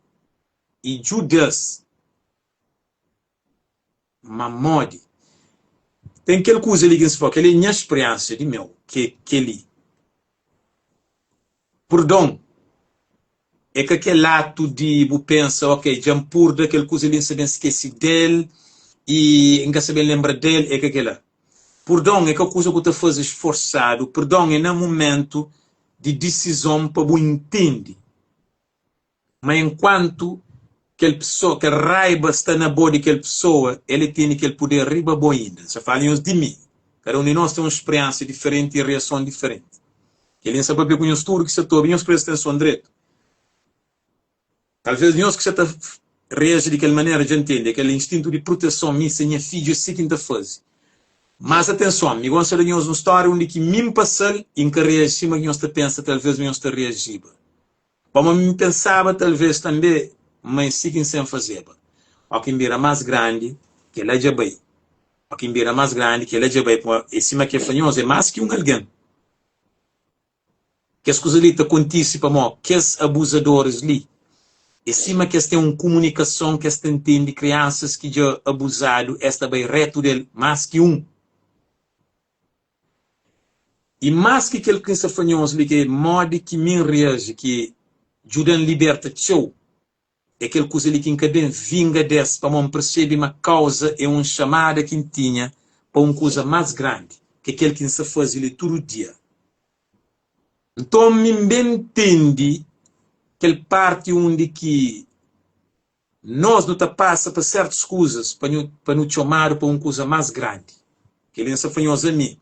i djuda-s. Ma modi? Ten kel kuza li ki N sta fla, kel-li é nha spriensia di meu, ki é kel-li, purdon é ka kel atu di bu pensa, ok, dja N purda kel kuza li, N sta ben skese del i N ka sta ben lenbra del, é ka kel-la. Purdon é ka kuza ku ta faze sforsadu, purdon é na mumentu di disizon pa bu intende ma enkuantu kel pesoa, kel raiba sta na bo di kel pesoa, el e tene kel puder riba bo inda. N sta fala nhos di mi, kada un di nos ten un spriensia diferenti i riason diferenti. Kel-li N sta papia ku nhos tudu ki sta ta obi, nhos presta atenson dretu. Talvês nhos ki sta ta reaji di kel manera dja ntende é kel instintu di proteson, mi se nha fidju é si ki N ta faze. Mas atenson, mi gosta da nhos un stória undi ki mi N pasa-l i N ka reaji sima ki nhos ta pensa talvês ma nhos ta reajiba. Pamodi mi N pensaba talvês tanbê ma é si ki N sen fazeba. Óki N bira más grandi, kel-la dja bai. Óki N bira más grandi, kel-la dja bai. Pamodi é sima ki el fla nhos, é más ki un algen. Kes kuza li ta kontise pamó kes abuzadoris li é sima ki es ten un kumunikason ki es ta ntende kriansas ki dja abuzadu es ta bai retu del más ki un. I más ki kel ki N sta fla nhos li ki é modi ki mi N reaji ki djuda-m liberta txeu É kel kuza li ki N ka ben vinga des, pamó N persebe ma kauza é un xamada ki N tinha pa un kuza más grandi, ki é kel ki N sta faze li tudu dia. Nton, mi N ben ntende kel parti undi ki nos nu ta pasa pa sértus kuzas pa nu pa nu txomadu pa un kuza más grandi. Kel-li N sta fla nhos ami.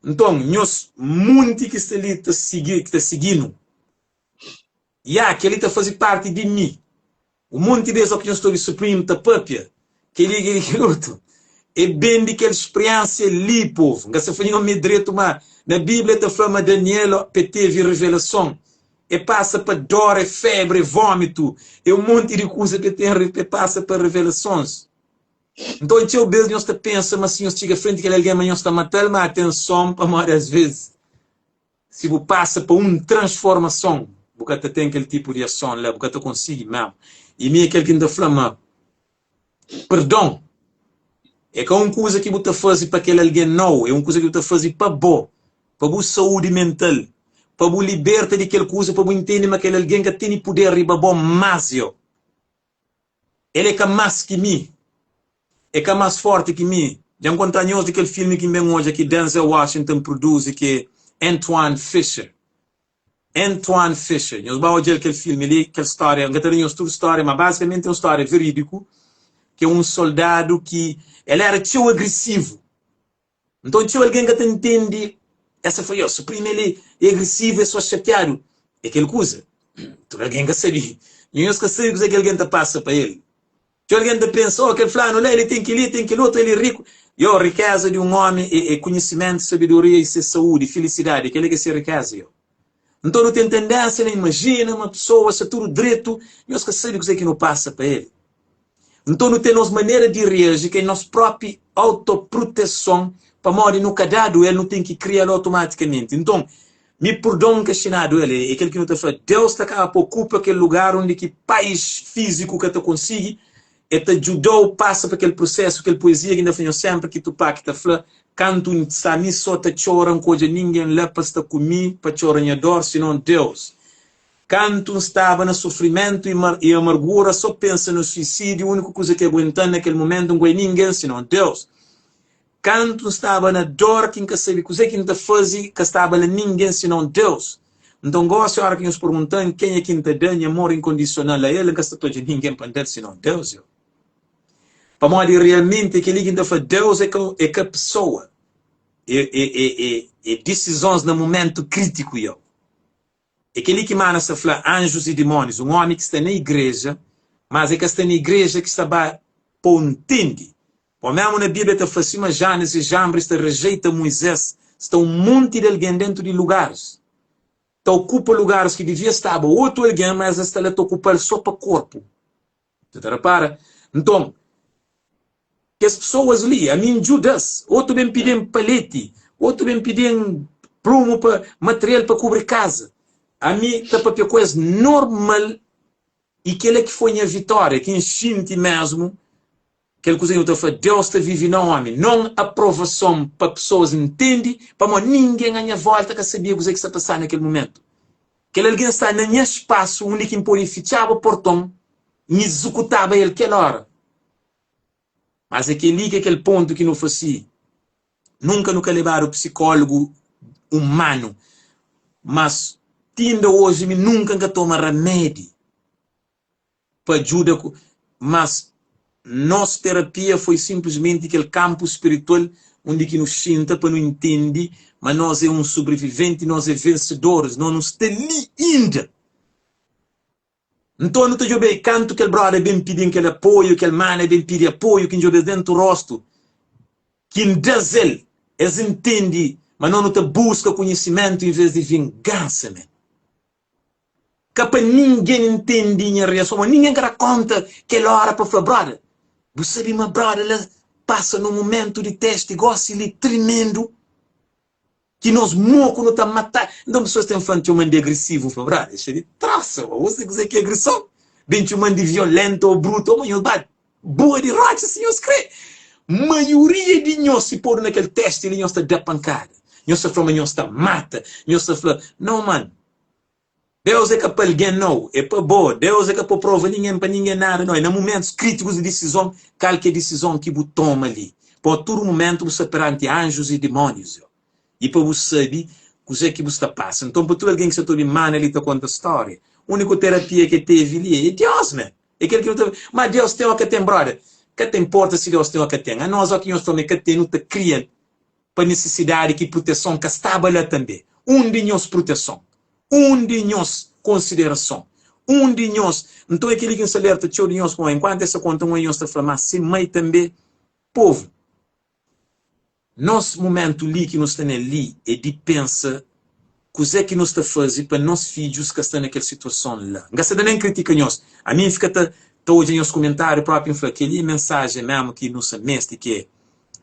Nton, nhos munti ki sta li ta sigi ki ta sigi-nu, Ya, kel-li ta faze parti di mi. Un monti bês óki nhos ta obi Supreme ta pâpia, kel-li, kel-li, kel otu, é ben di kel spriénsia li, povu. N ka sta fla nhos ma é dretu, má na Bíblia ta fla ma Daniel pa el tevi revelason, el pasa pa dór, é fébri, é vómitu, é un monti di kuza pa el ten, pa el pasa pa revelasons. Nton, txeu bês nhos ta pensa ma si nhos txiga frenti kel algen ma nhos ta mata-l, má atenson, pamodi asvês Si bu pasa pa un transformason, bu ka ta ten kel tipu di ason la, bu ka ta konsigi mésmu. I mi é kel ki N ta fla ma perdon é ka un kuza ki bu ta faze pa kel algen nau, é un kuza ki bu ta faze pa bo, pa bu saúdi mental, pa bu liberta di kel kuza, pa bu intende ma kel algen ka tene puder riba bo más. Yo. El é ka más ki mi. É ka más fórti ki mi. Dja N konta nhos di kel filmi ki N ben odja ki Denzel Washington produzi ki é Antwone Fisher. Antwone Fisher. Nhos ba odja-l kel filmi li, kel stória. N ka ta da nhos tudu stória, má bazikamenti é un stória verídiku ki é un soldadu ki el éra txeu agresivu. Nton txeu algen ka ta ntende esa fla, Yo, Supreme el é agresivu, é só xatiadu. É kel kuza. Tudu algen ka sabe. Nhos ka sabe kuzê ki algen ta pasa pa el. Txeu algen ta pensa, Oh, kel flanu la, el ten kel-li, el ten kel otu, el é riku. Yo, rikéza di un ómi é konhisimentu, sabedoria i se saúdi, filisidadi. Kel-li ki é se rikéza, yo. Nton nu ten tendénsia na imajina ma pesoas sta tudu dretu, nhos ka sabe kuzê ki nu pasa pa el. Nton nu ten nos manera di reaji ki é nos própi autoproteson, pamodi nu ka dadu el, nu ten ki kria-l automatikamenti. Nton, mi purdon ka xinadu el, é kel ki nu ta fla, Deus ta kaba pa okupa kel lugar undi ki pais fíziku ka ta konsigi, El ta djuda-u pasa pa kel prusésu, kel poezia ki N ta fla nhos sénpri ki Tupac ta fla, Kantu N sta mi sô ta txora, N ka odja ningen la pa sta ku mi pa txora nha dór, sinon Deus. Kantu N staba na sufrimentu i amargura, sô pensa na suisídiu, úniku kuza ki aguenta-m na kel momentu, N ka odja ningen sinon Deus. Kantu N staba na dór ki N ka sabe kuzê ki N ta faze, ka staba la ningen sinon Deus. Nton, gósi, óra ki nhos pergunta-m kenha ki N ta da nha amor inkondisional a el, N ka sta ta odja ningen pa N da-l sinon Deus. Eu. Pamodi realmenti é kel-li ki N ta fla, Deus é ka, é ka pesoa, é, é, é, é, é disizons na momentu krítiku. Eu. É kel-li ki mana sta fla anjus i dimónis, un ómi ki sta na igreja, mas é ka sta na igreja ki sta ba pô-u ntende. Ô mésmu na Bíblia ta fla sima Janes i Jambres ta rejeita Muizés, sta un monti di algen déntu di lugaris ta okupa lugaris ki devia staba otu algen, mas es sta la ta okupa-l sô pa korpu. Bu ta repara? Nton, kes pesoas li, ami N djuda-s. Otu ben pidi-m paleti, otu ben pidi-m prumu pa material pa kubri kaza. Ami ta papia ku es normal i kel-la ki foi nha vitória, ki N xinti mésmu kel kuza ki nu ta fla, Deus ta vive na ómi, non aprovason pa pesoas ntende, pamodi ningen a nha vólta ka sabia kuzê ki sta pasá na kel momentu. Kel algen sta na nha spasu undi ki N pode fitxaba porton, N izekutaba el kel óra. Mas é kel-li ki é kel pontu ki nu fla si, nunka nu ka lebadu psikólogu umanu, mas ti inda oji mi nunka N ka toma ramedi pa djuda ku mas nos terapia foi simplismenti kel kampu spiritual undi ki nu xinta pa nu intendi ma nos é un sobreviventi, nos é vensedoris, nos nu sta li inda. Nton nu ta djobe kantu kel broda ben pidi-m kel apoiu, kel mana ben pidi apoiu ki N djobe-s dentu rostu, ki N da-s el, es intendi ma nos nu ta buska konhisimentu enves di vingansa men. Ka pa ningen ntende nha reason, ma ningen ka da konta kel ora pa fla, Brother, bu sabe ma brother la pasa nun mumentu di testi gosi li trimendu? Ki nos moku nu ta mata. Nton pesoas ten fla-m txoma-m di agresivu. N fla, Brada, dexa di trosa, bo. Bo sabe kuzê ki é agrison? Ben txoma-m di violentu ô brutu. Ô, ma nhos ba bua di rotxa si nhos krê. Maioria di nhos, si podu na kel testi li, nhos ta da pankada. Nhos ta fla ma nhos ta mata. Nhos ta fla, Nau, man. Deus é ka pa algen nau, é pa bo. Deus é ka pa prova ningen pa ningen nada nau. É na mumentus krítikus di disizon, kal ki é disizon ki bu toma li. Pamodi tudu mumentu bu sta peranti anjus i dimónius yo. I pa bu sabe kuzê ki bu sta pasa. Nton pa tudu algen ki sta ta obi mana li ta konta stória, úniku terapia ki el tevi li é Deus man. É kel ki nu ta Ma Deus ten ô ka ten brother? Ka ta inporta si Deus ten ô ka ten. Anos ó ki nhos fla ma el ka ten nu ta kria-l pa nisisidadi ki pruteson ka staba la tanbe. Undi nhos pruteson? Undi nhos konsiderason? Undi nhos. Nton é kel-li ki N sta alerta txeu di nhos, pamodi enkuantu es ta konta un, nhos ta fla, Má se mai tanbe? Povu, nos mumentu li ki nu sta na el li é di pensa kuzê ki nu sta faze pa nos fidjus ka sta na kel situason la. N ka sta ta nen kritika nhos. Ami N fika ta ta odja nhos kumentáriu própi N fla, kel-li é mensajen mésmu ki nu sta meste, ki é,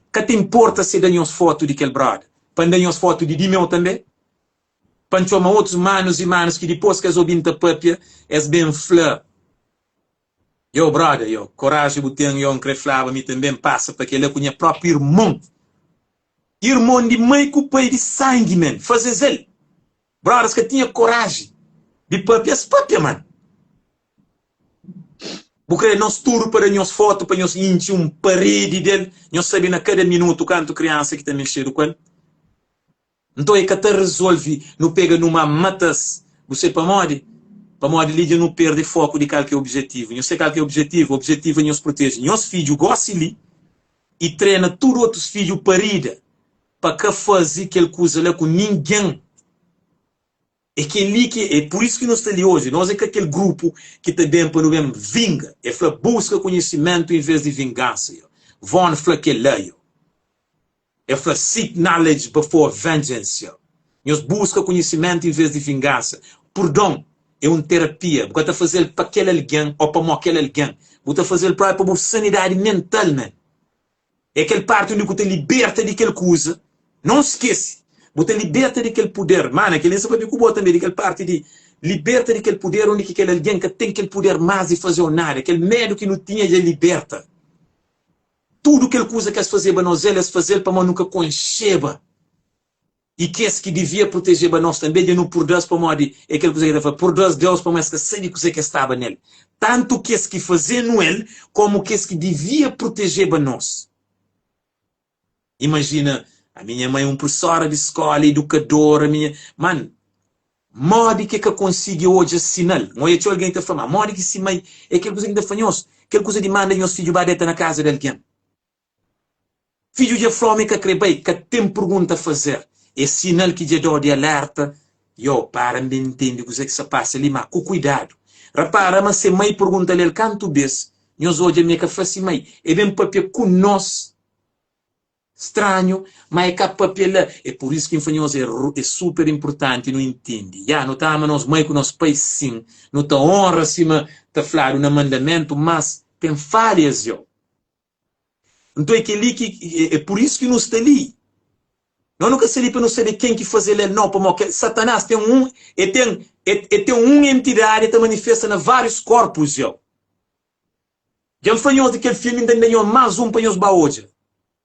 Ka ta inporta si é da nhos fotu di kel brother, pa N da nhos fotu di di meu tanbe. Pa N txoma otus manus i manus ki dipôs ki es obi-m ta pâpia, es ben fla, Yo, brother, yo, koraji bu ten, yo, N krê flaba mi tanbê N pasa pa kel-la ku nha própi irmon. Irmon di mai ku pai di sangi, man, faze-s el. Brothers ka tinha koraji di pâpia, es pâpia, man. Bu krê nos tudu pa da nhos fotu pa nhos intxi un paredi del? Nhos sabe na kada minutu kantu kriansa ki ta mexedu ku el? Nton e ka ta rezolve nu pega numa mata-s. Bu se pamodi? Pamodi li dja nu perde foku di kal ki é objetivu. Nhos se kal ki é objetivu? Objetivu é nhos proteje nhos fidju gosi li i trena tudu otus fidju parida pa ka faze kel kuza la ku ningen. É kel-li ki é pur isu ki nu sta li oji. Nos é ka kel grupu ki ta ben pa nu ben vinga. El fla, Buska konhisimentu envês di vingansa. Yo. Von fla kel-la. Yo. El fla, Seek knowledge before vengeance. Yo. Nhos buska konhisimentu envês di vingansa. Purdon é un terapia. Bu ka ta faze-l pa kel algen ô pamodi kel algen. Bu ta faze-l própi pa bu sanidadi mental, man. É kel parti undi ku ta liberta di kel kuza. Non skese, bu ta liberta di kel puder. Mana, kel-li N sta papia ku bo tanbe, di kel parti di liberta di kel puder undi ki kel algen ka ten kel puder más di faze-u nada. Kel medu ki nu tinha dja liberta. Tudu kel kuza ki es fazeba nos el, es faze-l pamodi nu ka konxeba. I kes ki divia protejeba nos tanbê dja nu purda-s pamodi é kel kuza ki ta fla, Purda-s Deus pamodi es ka sabe kuzê ki es staba nel. Tantu kes ki faze-nu el kómu kes ki divia protejeba nos. Imajina, ami nha mai un prusóra di skóla, idukadora, mi nha. Man, modi ki e ka konsigi odja sinal? N odja txeu algen ki ta fla, ma modi ki si mai é kel kuza ki N ta fla nhos, kel kuza di manda nhos fidju ba deta na kaza di algen. Fidju dja fla omi ka kre bai, ka ten pergunta fazer. É sinal ki dja dó di alerta, Yo, para N ben ntende kuzê ki sta pasa li, má ku kuidadu. Rapara ma se mai pergunta-l el kantu bês, nhos odja mi e ka fla si mai, e ben papia ku nos. Stranhu, má e ka papia la. É pur isu ki N fla nhos é é super inpurtanti nu intende. Ya, nu ta ama nos mai ku nos pai sin, nu ta onra sima ta fladu na mandamentu, mas ten falhas, yo. Nton é kel-li ki é pur isu ki nu sta li. Nós nu ka sta li pa nu sabe ken ki faze-l el, nau, pamodi kel Satanás ten un, el ten, el ten un entidadi, el ta manifesta na várius korpus. Dja Dja N fla nhos di kel filmi, N ta da nhos más un pa nhos ba odja,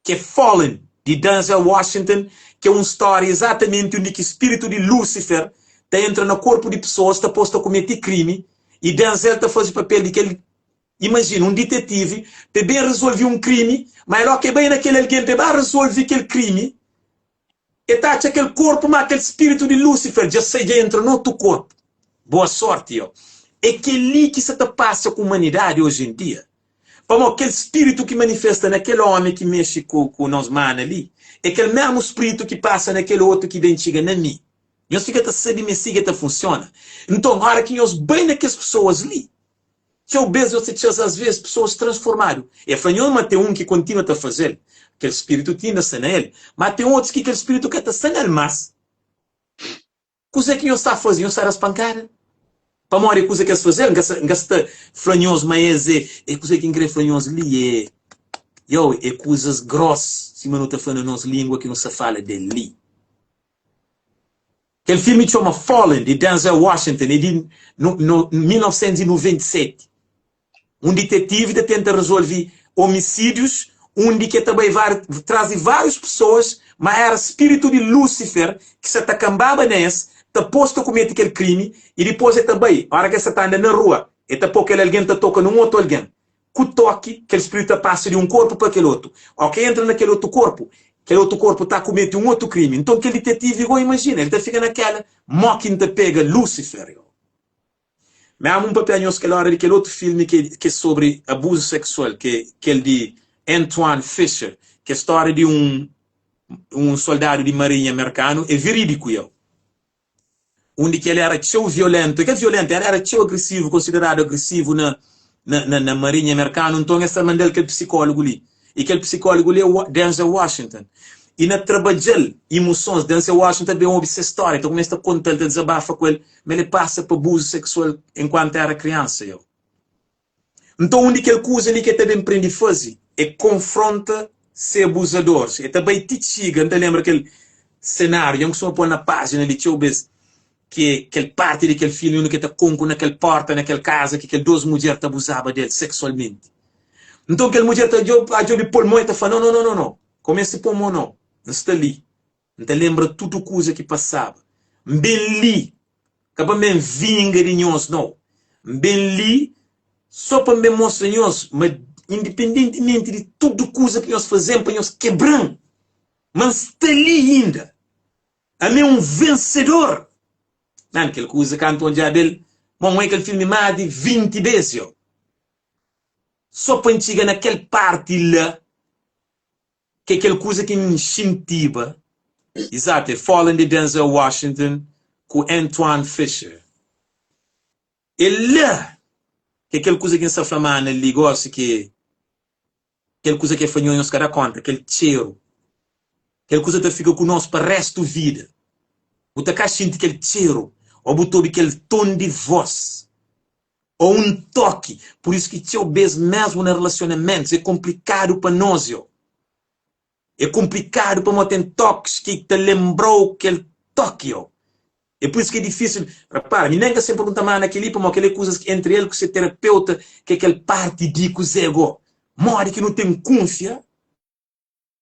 ki é Fallen, di Denzel Washington, ki é un stória izatamenti undi ki spiritu di Lúsifer ta entra na korpu di pesoas, ta pô-s ta kumete krimi, i Denzel ta faze papel di kel Imajina, un ditetivi pa e ben rezolve un krimi, ma el óki e bai na kel algen pa e ba rezolve kel krimi, e ta atxa kel korpu, ma kel spiritu di Lúsifer dja sai, dja entra na otu korpu. Boa sórti, yo. É kel-li ki sa ta pasa ku umanidadi oji en dia. Pamodi kel spiritu ki manifesta na kel ómi ki mexe ku ku nos mana li, é kel mésmu spritu ki pasa na kel otu ki ben txiga na mi. Nhos fika ta sabe ma é si ki ta funsiona. Nton, óra ki nhos bai na kes pesoas li, Txeu bês nhos ta txas asvês pesoas transformadu. E fla nhos ma ten un ki kontinua ta faze-l, kel spiritu ti inda sta na el, má ten otus ki kel spiritu ka ta sta na el más. Kuzê ki nhos sta faze? Nhos sta da-s pankada? Pamodi kuza ki es faze-l, N ka sta, N ka sta fla nhos ma es é, é kuzê ki N krê fla nhos li é, yo, é kuzas grós, sima nu ta fla na nos língua ki nu sta fala del li. Kel filmi txoma Fallen, di Denzel Washington, é di 1997. Un ditetivi ta tenta rezolve omisídius undi ki el ta bai tras di várius pesoas, má éra spiritu di Lúsifer ki sa ta kanbaba na es, ta pô-s ta kumete kel krimi i dipôs el ta bai. Óra ki el sa ta anda na rua, el ta pô kel algen ta toka nun otu algen. Ku toki, kel spiritu ta pasa di un korpu pa kel otu. Ó ki entra na kel otu korpu, kel otu korpu ta kumete un otu krimi. Nton kel ditetivi gó, imajina, el ta fika na kela, Mó ki N ta pega Lúsifer? Yo. Mésmu N papia nhos kel óra di kel otu filmi ki é sobri abuzu seksual, ki é kel di Antwone Fisher, ki é stória di un un soldadu di marinha merkanu, é verídiku, yo. Undi ki el éra txeu violéntu, é ka violéntu, el éra txeu agresivu, konsideradu agresivu na na na marinha merkanu, nton es ta manda-l kel psikólogu li. I kel psikólogu li é Denzel Washington. I na trabadja-l imusons, Denzel Washington ben obi se stória, ta kumesa ta konta-l, ta dizabafa ku el, ma el pasa pa abuzu seksual enkuantu éra kriansa. Yo. Nton, un di kel kuza li ki el ta ben prende faze é konfronta se abuzadoris. El ta bai ti txiga, N ta lenbra kel senáriu, dja N kustuma pô-l na pájina li txeu bês, ki é kel párti di kel filmi undi ki el ta konku na kel pórta na kel kaza ki kel dôs mudjer ta abuzaba di el seksualmenti. Nton, kel mudjer ta djobe pô-l mô, el ta fla, No, no, no, no, no, ka bu meste pô mô, no. N sta li. N ta lenbra tudu kuza ki pasaba. N ben li, ka pa N ben vinga di nhos, nau. N ben li sô pa N ben mostra nhos ma, indipendentimenti di tudu kuza ki nhos faze-m pa nhos kebra-m, ma N sta li inda. Ami é un vensedor! Man, kel kuza kantu N odjaba el, bon, N oia kel filmi más di 20 bês, yo. Sô pa N txiga na kel párti la, ki é kel kuza ki N xintiba. Izatu, é Fallen di Denzel Washington ku Antwone Fisher. É la ki é kel kuza ki N sta fla ma na li gósi ki é kel kuza ki é fla nho, nhos ka da kónta, kel txeru. Kel kuza ta fika ku nos pa réstu vida. Bu ta ka xinti kel txeru ô bu ta obi kel ton di vós. Ô un toki. Pur isu ki txeu bês mésmu na relasionamentus é konplikadu pa nos yo. É konplikadu pamodi ten tokis ki ta lenbra-u kel toki yo. É pur isu ki é difísil. Repara, mi nen ka sen pergunta má na kel-li pamodi kel-li é kuzas ki entri el ku se terapeuta ki é kel párti di kuzê gó. Modi ki nu ten kunfia?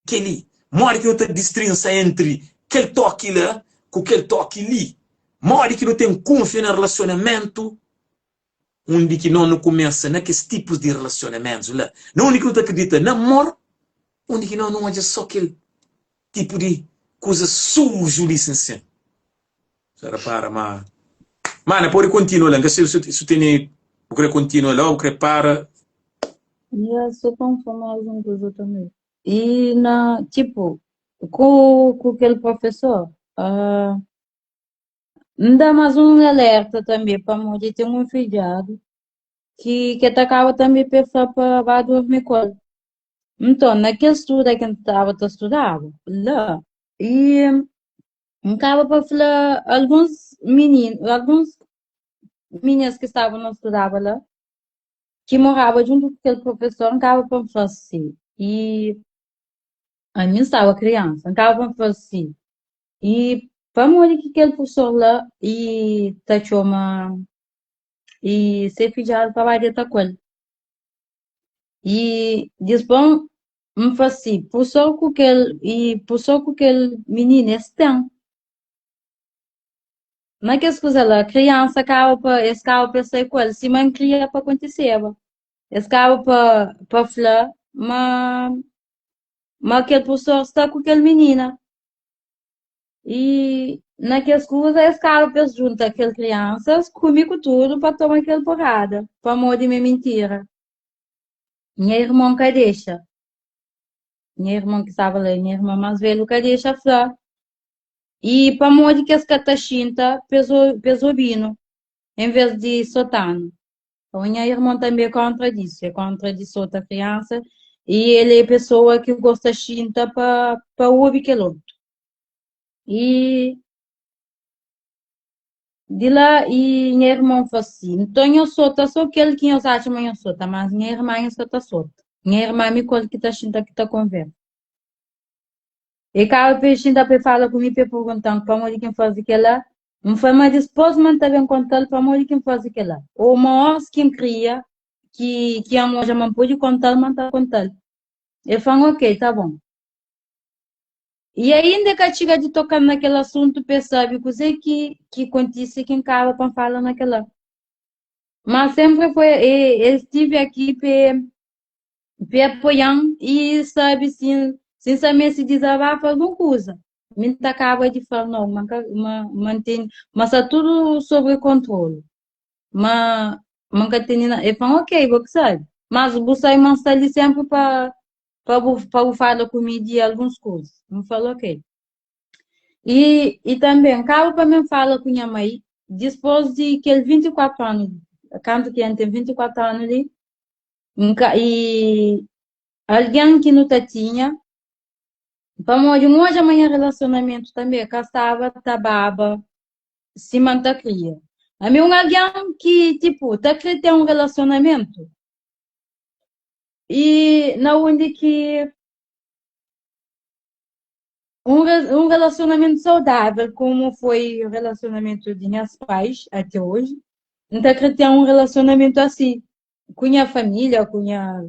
Kel-li, modi ki nu ta distrinsa entri kel toki la ku kel toki li? Modi ki nu ten kunfia na relasionamentu undi ki no nu kumesa na kes tipus di relasionamentus la? Na undi ki nu ta kridita na amor, undi ki no nu odja so kel tipu di kuza suju li sin sin? Sa repara ma Mana pode kontinua la, N ka sabe si tene bu kre kontinua la o bu kre para. Ya, sô pa N fla más un kuza tanbê. I na, tipo, ku, ku kel profesor, ah, N da más un alerta tanbê, pamodi ten un fidjadu ki ke ta kaba tanbê pa el fla pa ba durmi ku el. Nton, na kel studa ki N staba ta studaba la, i N kaba pa fla alguns mininu, alguns mininas ki staba na studaba la, ki moraba djuntu ku kel profesor, N kaba pa N fla si. I ami N staba kriansa, N kaba pa N fla si. I pamodi ki kel profesor la i ta txoma i se fidjadu pa ba deta ku el? I dispon N fla si, Profesor ku kel i profesor ku kel minina es ten. Na kes kuza la, kriansa kaba pa es kaba pa es sai ku el, sima N kria pa kontiseba. Es kaba pa pa fla ma ma kel profesor sta ku kel minina. I na kes kuza es kaba pa es junta kel kriansas ku mi ku tudu pa toma kel porrada, pamodi ma é mintira. Nha irmon ka dexa. Nha irmon ki staba la, nha irmon más velhu ka dexa fla. I pamodi ki es ka ta xinta pa es obi-nu, envês di sota-nu? Então, nha irmon tanbê é kóntra disu, é kóntra di sota kriansa i el é pesoa ki gosta xinta pa obi kel otu. I Di la, i nha irmon fla si, Nton nhos sota so kel ki nhos atxa ma nhos sota, mas nha irma nhos ka ta sota. Nha irma mi ku el ki ta xinta ki ta konversa. E kaba pa e xinta pa e fala ku mi pa e pergunta-m pamodi ki N faze kel-la. N fla ma dispôs ma N ta ben konta-l pamodi ki N faze kel-la. Ô ma óras ki N kria, ki ki N odja ma N pode konta-l, ma N ta konta-l. El fla-m, Ok, ta bon. I ainda el ka txiga di toka-m na kel asuntu pa el sabe kuzê ki ki kontise ki N kaba pa N fala na kel-la. Má sénpri foi el stive aki pa pa el apoia-m i sabe si N si N sta meste dizabafa algun kuza. Mi N ta kaba di fla-l nau, ma N ka ma ma N tene ma sta tudu sobri kontrolu. Ma ma N ka tene nada. El fla-m, ok, bo ki sabe. Mas bu sabe ma N sta li sénpri pa pa bu pa bu fala ku mi di alguns kuza. N fala, ok. I i tanbe N kaba pa mi N fala ku nha mai dispôs di kel 24 anu, kantu ki N ten 24 anu li, N ka i algen ki nu ta tinha, pamodi N odja ma nha relasionamentu tanbe ka staba ta baba sima N ta kria. Ami un algen ki tipu ta kre ten un relasionamentu i na undi ki un, un relacionamento saudável, como foi o relacionamento de minhas pais até hoje, N ta kre ten un relacionamento assim, ku nha família, ku nha...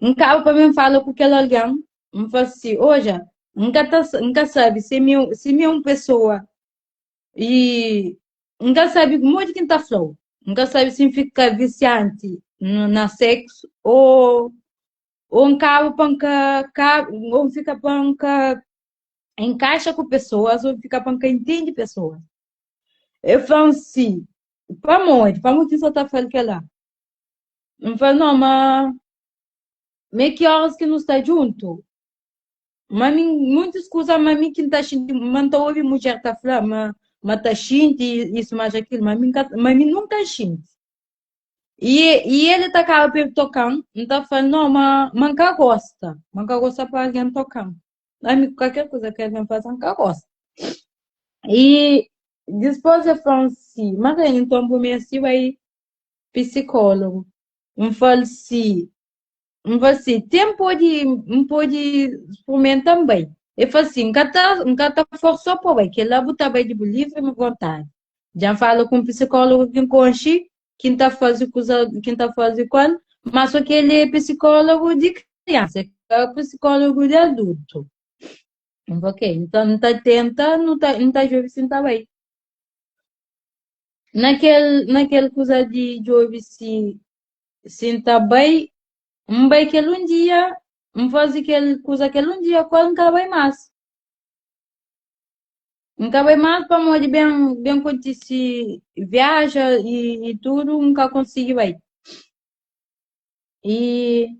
N kaba pa mi N fala ku kel algen, N fala assim, oja, N ka ta, N ka sabe se mi, se mi é un pessoa e N ka sabe modi ki N ta fla-u. N ka sabe si N fika viciante na sexo ou ou N kaba pa N ka, ka ou N fika pa N ka encaixa ku pessoas, ou N fika pa N ka entende pessoas. Eu falo assim, pamodi? Pamodi ki N sa ta fla kel-la? N fala, não, ma me ki horas ki nu sta djuntu? Ma mi, muitas kuza ma mi ki N ta xinti, ma N ta obi mudjer ta fla ma ma ta xinti isso mais aquilo, ma mi, ma mi nunka xinti. E, e ele ta kaba pa el toka-m, N ta fla, não, ma, ma N ka gosta. Ma N ka gosta pa algen toka-m. Ami, kualker kuza ki algen faze, N ka gosta. E dispôs el fla-m si, Marlene, nton bu meste bai pisikólogu. N fla-l si, N fla si, ten pode, N pode spurmenta N bai. El fla si, N ka ta, N ka ta forsa-u pa bai, kel-la bu ta bai di bu livri vontadi. Dja N fala ku un pisikólogu ki N konxe, ki N ta faze kuza ki N ta faze ku el, ma so ki el é pisikólogu di kriansa, é ka pisikólogu di adultu. N fla, ok, nton N ta tenta, nu ta, N ta djobe si N ta bai. Na kel, na kel kuza di djobe si, si N ta bai, N bai kel un dia, N faze kel kuza kel un dia ku el, N ka bai más. N ka bai más pamodi ben, ben kontise viaja i, i tudu, N ka konsigi bai. I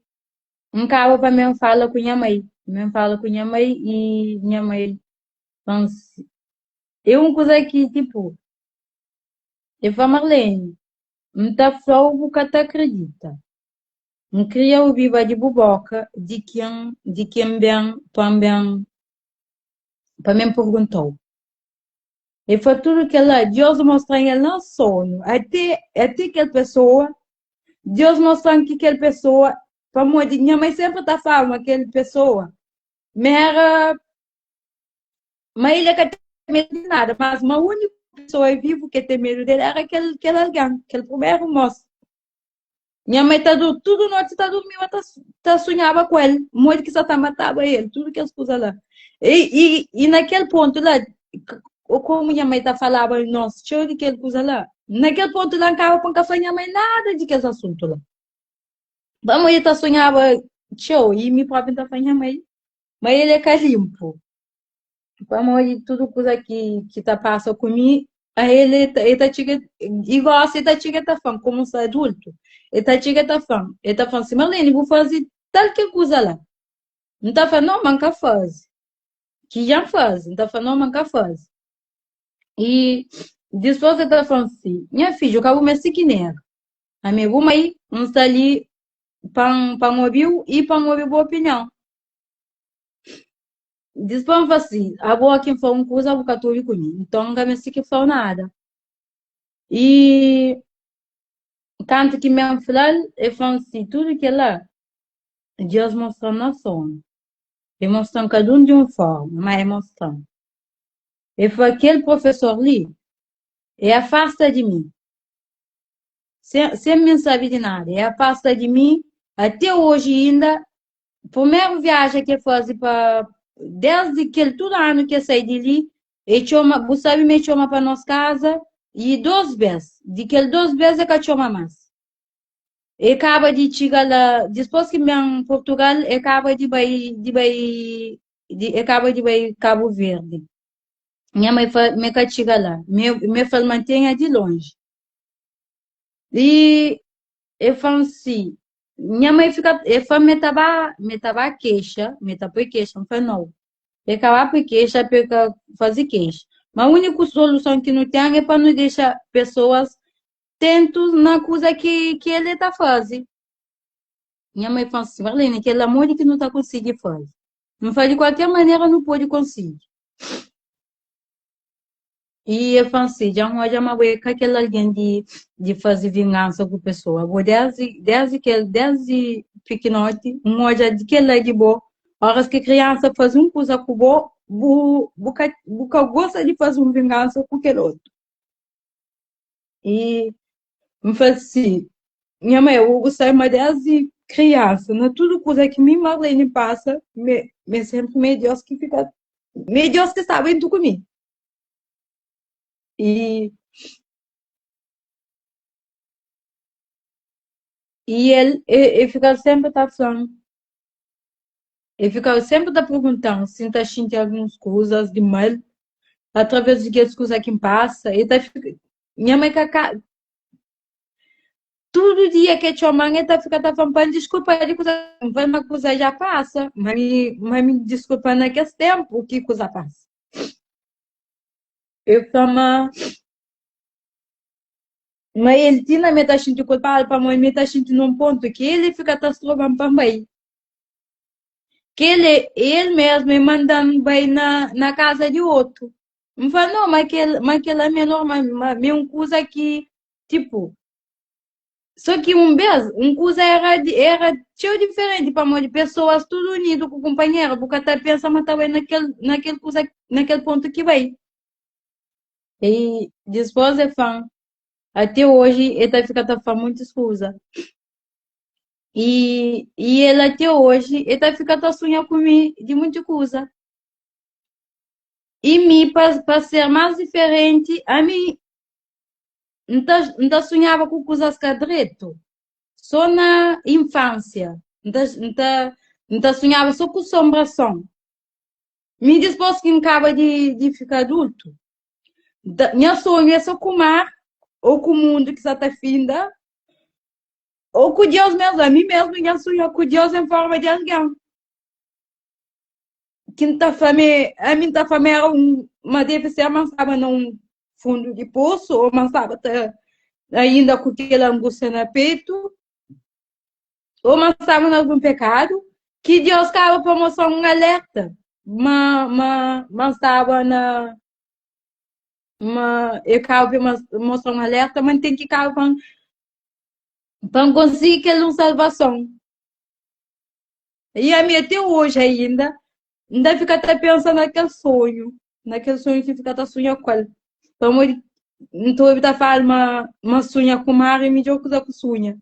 N kaba pa mi N fala ku nha mai. Mi N fala ku nha mai i nha mai fla-m si. É un kuza ki tipu, el fla Marlene, N ta fla-u bu ka ta akredita. N kria obiba di bu boka di kin, di kin ben pa N ben pa mi N pergunta-u. El fla tudu kel-la, Deus mostra-m el na sonhu. Até, até kel pesoa, Deus mostra-m ki kel pesoa, pamodi nha mai sénpri ta flaba ma kel pesoa ma éra, ma el ka ten medu di nada, mas ma úniku pesoa vivu ki el ten medu del éra kel, kel algen, kel primeru mosu. Nha mai ta dur, tudu noti ta durmiba ta, ta sunhaba ku el, modi ki sa ta mataba el, tudu kes kuza la. E, e, e na kel pontu la, komu nha mai ta falaba nos txeu di kel kuza la, na kel pontu la N kaba pa N ka fla nha mai nada di kes asuntu la. Pamodi el ta sunhaba txeu i mi propi N ta fla nha mai ma el é ka linpu. Pamodi tudu kuza ki, ki ta pasa ku mi, a el e ta, e ta txiga, i gosi e ta txiga e ta fla-m, komu N sta adultu, e ta txiga e ta fla-m, e ta fla-m si, Marlene, bu faze tal ki kuza la. N ta fla, no, ma N ka faze. Ki dja N faze. N ta fla, no, ma N ka faze. I dispôs e ta fla-m si, nha fidju, ka bu meste ki nega. Ami bu mai, N sta li pa N, pa N obi-u i pa N obi bu opinion. Dispôs N fla si, abo ki N fla un kuza bu ka ta obi ku mi, nton N ka meste ki fla-u nada. I kantu ki mi N fla-l, el fla-m si, tudu kel-la Deus mostra-m na sonu. El mostra-m kada un di un forma, má el mostra-m. E fla kel profesor li e afasta di mi sen mi N sabe di nada e afasta di mi ate oji inda primeru viaja ki e faze pa desdi kel tudu anu ki e sai di li e txoma bu sabe ma e txoma pa nos kaza i dos bes di kel dos bes e ka txoma mas e kaba di txiga la dispos ki N ben Purtugal e kaba di bai di bai di e kaba di bai Kabu Verdi nha mai fla me ka txiga la me me fla-l mantenha di lonji i e fla-m si nha mai fika e fla-m me ta ba me ta ba kexa me ta poi kexa N fla nau e ka ba poi kexa pa e ka faze kexa ma uniku soluson ki nu ten é pa nu dexa pesoas tentu na kuza ki ki el ta faze. Nha mai fla-m si, Marlene, kel-la modi ki nu ta konsigi faze? N fla, di kualker manera nu pode konsigi. I el fla-m si, Dja N odja ma bo é ka kel algen di di faze vingansa ku pesoa. Bo désdi désdi kel désdi pikinoti N odja di kel-la di bo. Óras ki kriansa faze un kuza ku bo, bu bu ka bu ka gosta di faze un vingansa ku kel otu. I N fla si, Nha mai, bu sabe ma désdi kriansa, na tudu kuza ki mi Marlene pasa, mi mi sénpri mi é Deus ki fika, mi é Deus ki staba djuntu ku mi. I i el, el fika sénpri ta fla-m, el fika sénpri ta pergunta-m si N ta xinti alguns kuzas di mal através di kes kuza ki N pasa. El ta fika, nha mai ka ka tudu dia ke txoman el ta fika ta fla-m pa N diskulpa di kuza N fla ma kuza dja pasa ma mi ma mi diskulpa na kes ténpu ki kuza pasa el fla ma ma el ti na mi ta xinti kulpadu pamodi mi ta xinti nun pontu ki el fika ta stroba-m pa N bai ki el el mesmu el manda-m bai na na kaza di otu N fla, no, ma kel, ma kel-la mi é normal, ma mi é un kuza ki, tipo, só ki un bês, un kuza era, era txeu diferenti, pamodi pesoas tudu unidu ku kunpanheru, bu ka ta pensa ma ta bai na kel, na kel kuza, na kel pontu ki bai. I dispôs e fla-m, ate oji e ta fika ta fla muntis kuza. I, i el ate oji e ta fika ta sunha ku mi di munti kuza. I mi, pa, pa ser más diferenti, ami N ta, N ta sunhaba ku kuzas ka dretu, sô na infánsia. N ta, N ta, N ta sunhaba sô ku sonbrason. Mi dispôs ki N kaba di, di fika adultu, N ta, nha sonhu é sô ku mar ô ku mundu ki sa ta finda ô ku Deus mesmu. Ami mesmu nha sunha ku Deus en forma di algen. Ki N ta fla ma ami N ta fla ma era un ma debe ser ma N staba na un fundu di posu ô ma N staba ta ainda ku kel angústia na petu ô ma N staba na algun pekadu ki Deus kaba pa mostra-m un alerta ma ma ma N staba na ma el kaba pa mostra-m un alerta ma N ten ki kaba pa N pa N konsigi kel un salvason. I ami até oji ainda N ta fika ta pensa na kel sonhu, na kel sonhu ki N fika ta sunha ku el. Pamodi N ta obi ta fala ma ma sunha ku mar é midjór kuza ku sunha.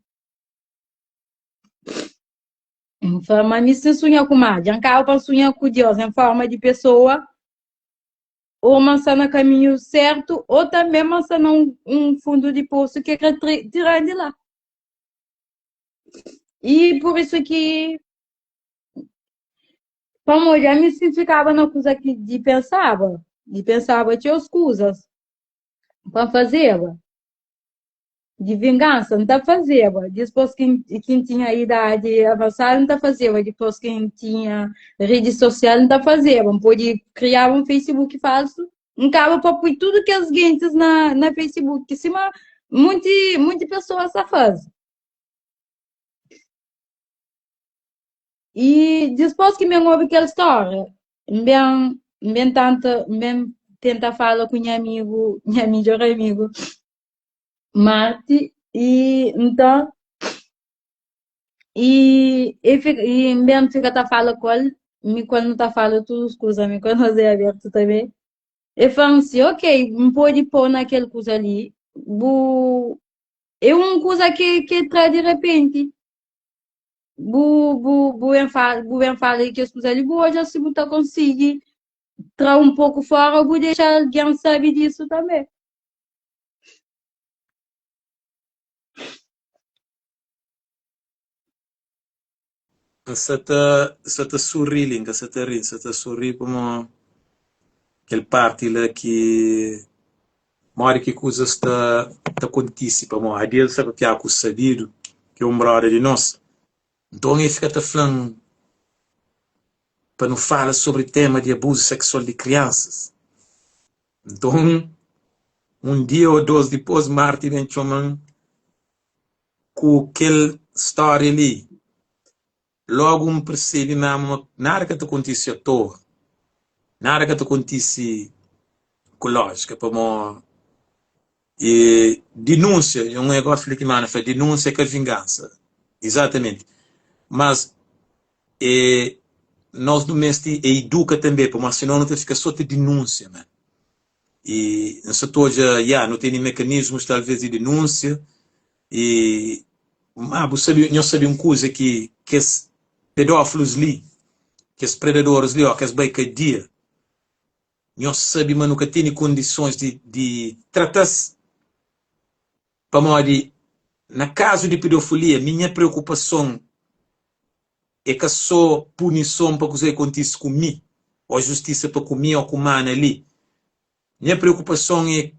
N fla ma mi si N sunha ku mar, dja N kaba pa N sunha ku Deus en forma di pesoa, ô ma N sta na kaminhu sértu, ô tanbê ma N sta na un fundu di posu ki el krê tira-m di la. I pur isu ki pamodi ami si N fikaba na kuza ki di pensaba, di pensaba txeu kuzas pa N fazeba, di vingansa N ta fazeba, dispôs ki N tinha idadi avansadu N ta fazeba, dipôs ki N tinha redi sosial N ta fazeba, N pode kriaba un Facebook falsu, N kaba pa pui tudu kes gentis na na Facebook, sima munti munti pesoas ta faze. I dispôs ki mi N obi kel stória, N ben, N ben tanta, N ben tenta fala ku nha amigu, nha midjór amigu, Marti, i nton, i e fika, i N ben fika ta fala ku el, mi ku el nu ta fala tudu kuza, mi ku el nos é abertu tanbê. E fla-m si, ok, N pode pô na kel kuza li, bu é un kuza ki ki tra di repenti. Bu bu bu ben fala, bu ben fala di kes kuza li, bu odja si bu ta konsigi tra un poku fora ou bu dexa algen sabe disu tanbe. N sa ta N sa ta surri li, N ka sa ta ri, N sa ta surri pamo kel parti la ki modi ki kuzas ta ta kontise pamo Adiel sa papia ku Sabidu ki é un broda di nos nton el fika ta fla-m pa nu fala sobri tema di abuzu seksual di kriansas nton un dia ô dos dipôs Marti ben txoma-m Ku kel stória li, lógu N persebe mésmu ma nada ka ta kontise atoa, nada ka ta kontise ku lójika, pamó e dinúnsia, é un negósiu li ki mana fla, dinúnsia é ka vingansa, izatamenti, mas e nos nu meste e iduka tanbe, pamó sinon nu ta fika sô ta dinúnsia, man. E N sa ta odja, ya, nu tene mekanismus talvês di denúnsia e ma bu sabe, nhos sabe un kuza ki kes pedófilus li, kes predadoris li, ó kes bai kadia, nhos sabe ma nu ka tene kondisons di di trata-s pamodi na kazu di pedofilia mi nha preokupason é ka sô punison pa kuzê ki kontise ku mi, ô justisa pa ku mi ô ku mana li. Nha preokupason é,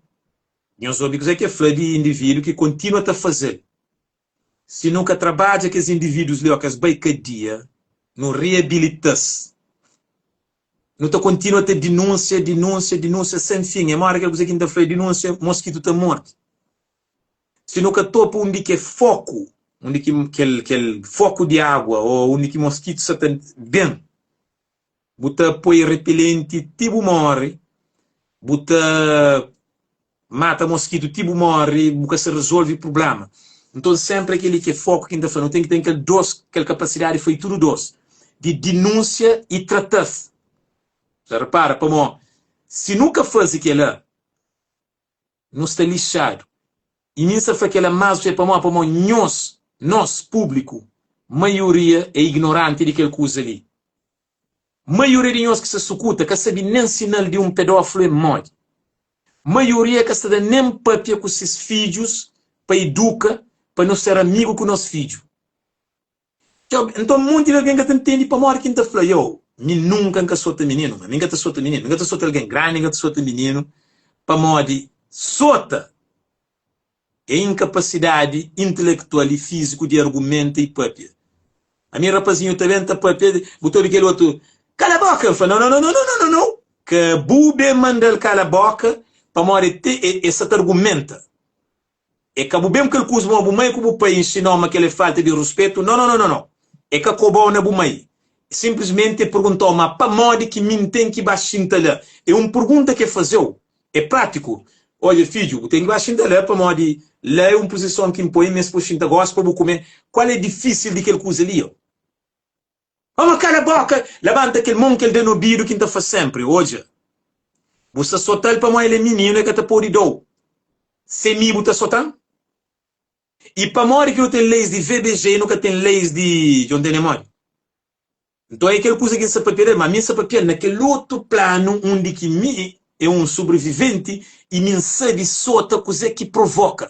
nhos obi kuzê ki el fla di indivídu ki kontinua ta faze-l. Si nu ka trabadja kes indivídus li ô kes bai kadia, nu reabilita-s, nu ta kontinua ta dinúnsia, dinúnsia, dinúnsia sen fin. É modi kel kuzê ki N ta fla é dinúnsia, moskitu ta morde. Si nu ka topa undi ki é foku, undi ki kel kel foku di agua ô undi ki moskitu sa ta ben, bu ta poi repelenti ti bu móre, bu ta mata moskitu ti bu móre, bu ka sa rezolve prubléma. Nton, sénpri é kel-li ki é foku ki N ta fla, nu ten ki ten kel dos, kel kapasidadi foi tudu dos, di dinúnsia i trata-s. Ta repara? Pamó si nu ka faze kel-la, Nu sta lixadu. I mi N sta fla kela más dja pamodi? Pamodi nhos, nos públiku, maioria é ignoranti di kel kuza li. Maioria di nhos ki sta sukuta ka sabe nen sinal di un pedófilu é modi. Maioria ka sta da nen papia ku ses fidjus pa iduka pa nu ser amigu ku nos fidju. Txeu, nton monti di algen ka ta ntende pamodi ki N ta fla, Yo, mi nunka N ka sota mininu, ma mi N ka ta sota mininu, mi N ka ta sota algen grandi, N ka ta sota mininu, pamodi sota é inkapasidadi intelektual i fíziku di argumenta i pâpia. Ami rapazinhu ta ben ta pâpia, bu ta obi kel otu, Kala bóka! N fla, No, no, no, no, no, no, no, no! Ka bu ben manda-l kala bóka, pamodi e sa ta argumenta. É ka bu ben ku kel kuza ma bu mai ku bu pai inxinau ma kel é falta di ruspetu. No, no, no, no, no. É ka kobau na bu mai. Sinplismenti é perguntau ma pamodi ki mi N ten ki ba xinta la. É un pergunta ki é fazeu. É pratiku. Odja, fidju, bu ten ki ba xinta la pamodi la é un puzison ki N poi mes pa bu xinta gosi pa bu kume. Kual é difisil di kel kuza li? Oma kala boka! Labanta kel mon kel da n'obidu ki N ta fla senpri, Odja, bu sta sota-l pamodi el é mininu, el ka ta pode da-u. Se mi bu ta sota-m? I pamodi ki nu ten leis di VBG i nu ka ten leis di Djon Tene Modi? Nton é kel kuza ki N sta papia del, ma mi N sta papia-l na kel otu planu undi ki mi é un sobreviventi i mi N sabe sota kuzê ki provoka.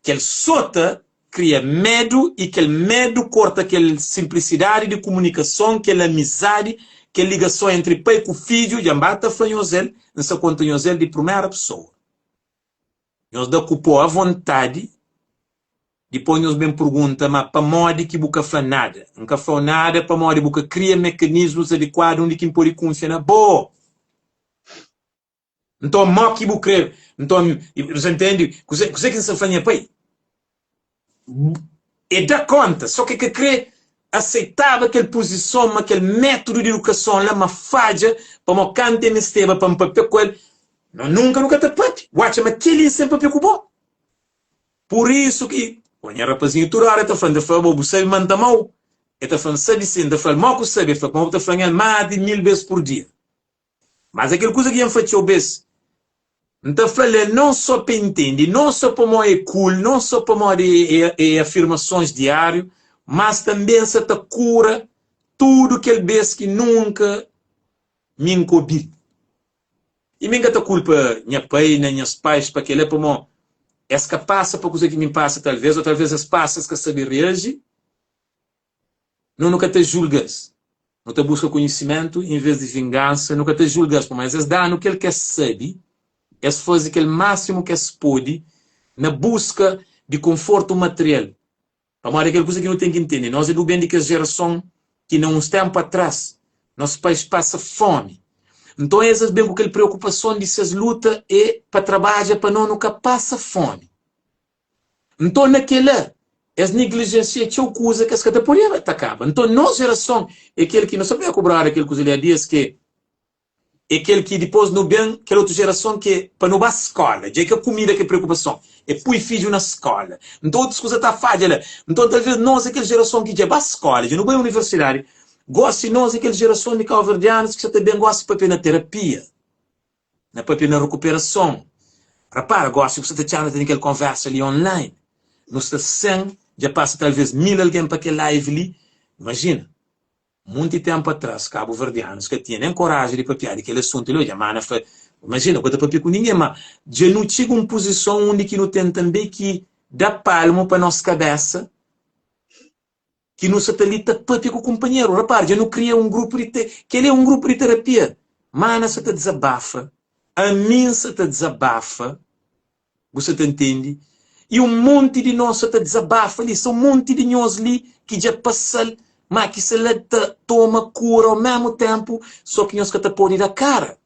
Kel sota kria medu i kel medu korta kel sinplisidadi di kumunikason, kel amizadi, kel ligason entri pai ku fidju. Dja N ba ta fla nhos el, N sta konta nhos el di primera pesoa. Nhos da ku po avontadi, dipos nhos ben purgunta, ma pamodi ki bu ka fla nada? N ka fla-u nada pamodi bu ka kria mekanismus adikuadu undi ki N pode kunfia na bo. Nton, mo ki bu kre? Nton, bu ntende kuzê, kuzê ki N sta fla nha pai? E da konta, só ki e ka kre aseitaba kel puzison ma kel métudu di idukason la ma fadja, pamó kantu e mesteba pa N papia ku el, no nunka nu ka ta papia. Bu atxa ma kel-li N sen papia ku bo? Pur isu ki, bo nha rapazinhu tudu óra e ta fla, N ta fla, bo bu sabe ma N ta ama-u? E ta fla, N sabe sin. N ta fla-l, mo ku sabe? E fla, pamó bu ta fla-m el más di mil bes pur dia. Mas é kel kuza ki dja N fla txeu bês, N ta fla-l el non sô pa e ntende, non sô pamodi é cool, non sô pamodi é é afirmasons diáriu, mas tanbê N sa ta kura tudu kel bês ki nunka mi N ka obi-l. I mi N ka ta kulpa nha pai nen nhas pais pa kel-la, pamodi es ka pasa pa kuza ki mi N pasa talvês, ô talvês es pasa es ka sabe reaji. No nu ka ta julga-s. Nu ta buska konhisimentu envês di vingansa. Nu ka ta julga-s pamodi es da-nu kel ki es sabe, es faze kel másimu ki es pode na buska di konfortu material. Pamodi é kel kuza ki nu ten ki ntende, nos é du ben di kes jerason ki na uns ténpu atras nos pais pasa fómi. Nton es es ben ku kel preokupason di ses luta é pa trabadja pa no nu ka pasa fómi. Nton na kel-la, es niglijensia txeu kuza ki es ka ta podeba atakaba. Nton nos jerason é kel ki, nu sta pabia ku brother kel kuza li há dias ke é kel ki dipos nu ben kel otu jerason ke pa nu ba skola dja é ka kumida ke preokupason é pui fidju na skola. Nton otus kuza ta fadja la. Nton talvez nos é kel jerason ki dja ba skola, dja nu bai universidadi, gosi nos é kel jerason di kauverdianus ki sa ta ben gosi papia na terapia. Na papia na rukuperason. Rapara, gosi bu sta ta txá-nu tene kel konversa li online. Nu sta sen, dja pasa talvez 1000 algen pa kel live li. Imajina, munti tenpu atras, kabuverdianus ka tinha nen koraji di papiá di kel asuntu li. Odja, mana fla, imajina, bu ka ta papia ku ningen, ma dja nu txiga un puzison undi ki nu ten tanbe ki da palmu pa nos kabesa, ki nu sa ta li ta papia ku kunpanheru. Rapara, dja nu kria un grupu di te, kel-li é un grupu di terapia. Mana sa ta dizabafa, ami N sa ta dizabafa, bu sa ta ntende? I un monti di nos sa ta dizabafa li, sta un monti di nhos li ki dja pasa-l, má ki sta la ta toma kura au mésmu ténpu, sô ki nhos ka ta pode da kara.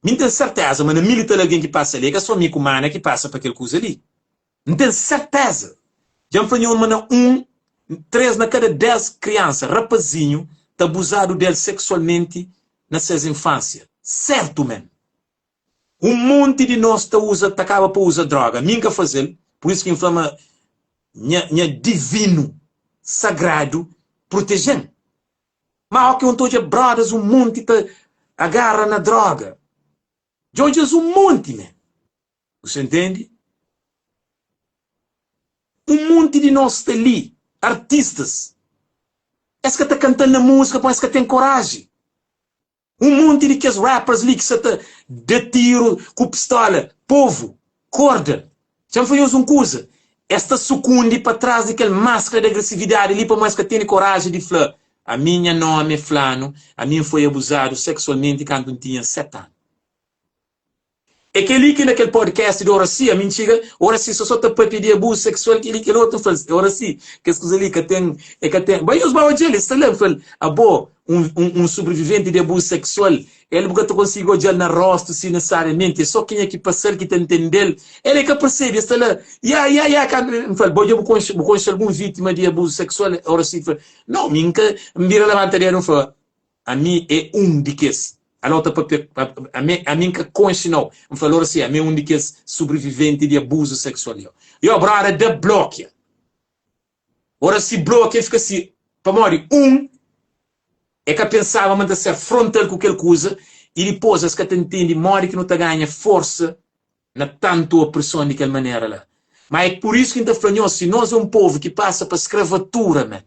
Mi N ten sertéza ma na mi li ta algen ki pasa li, é ka sô mi ku Mana ki pasa pa kel kuza li. N ten serteza! Dja N fla nho ma na un, 3 na kada 10 kriansa, rapazinhu, ta abuzadu del seksualmenti na ses infansia. Sertu men! Un monti di nos ta uza, ta kaba pa uza droga. Mi N ka faze-l, pur isu ki N fla ma nha, nha divinu sagradu proteje-m. Ma oki un ta odja brodas un monti ta agarra na droga. Dja odja-s un monti men! Você entende? Un monti di nos sta li, artistas, es ka ta kanta na múzika pamodi es ka ten koraji. Un monti di kes rappers li ki sa ta da tiru ku pistola, povu, korda. Txa-m fla nhos un kuza, es ta sukundi pa tras di kel maskra di agresividadi li pamodi es ka tene koraji di fla, ami nha nomi é flanu, ami N foi abuzadu seksualmenti kantu N tinha 7 anu. É kel-li ki na kel podcast di Oracy, ami N txiga, Oracy so so ta papia di abuzu seksual, kel-li, kel otu, N fla-l, Oracy, kes kuza li ka ten, e ka ten, bai nhos ba odja-l, el sta la, N fla-l, abo, un, un, un sobreviventi di abuzu seksual, el bu ka ta konsigi odja-l na rostu si nesesariamenti, é so kenha ki pasa-l ki ta ntende-l, el e ka persebe, el sta la, ya, ya, ya, kantu, N fla-l, bo dja bu konxe, bu konxe algun vítima di abuzu seksual? Oracy fla, nau, mi N ka, N bira labanta dedu, N fla, Ami é un di kes. Alô ta papia ami ami N ka konxe nau. N fla lora si ami é un di kes sobreviventi di abuzu seksual yo. Yo brother da blokia. Ora si blokia fika si pamodi un e ka pensaba ma N ta ser frontal ku kel kuza i dipos es ka ta ntende modi ki nu ta ganha forsa na tantu opreson di kel manera la. Ma é pur isu ki N ta fla nhos si nos é un povu ki pasa pa skravatura man.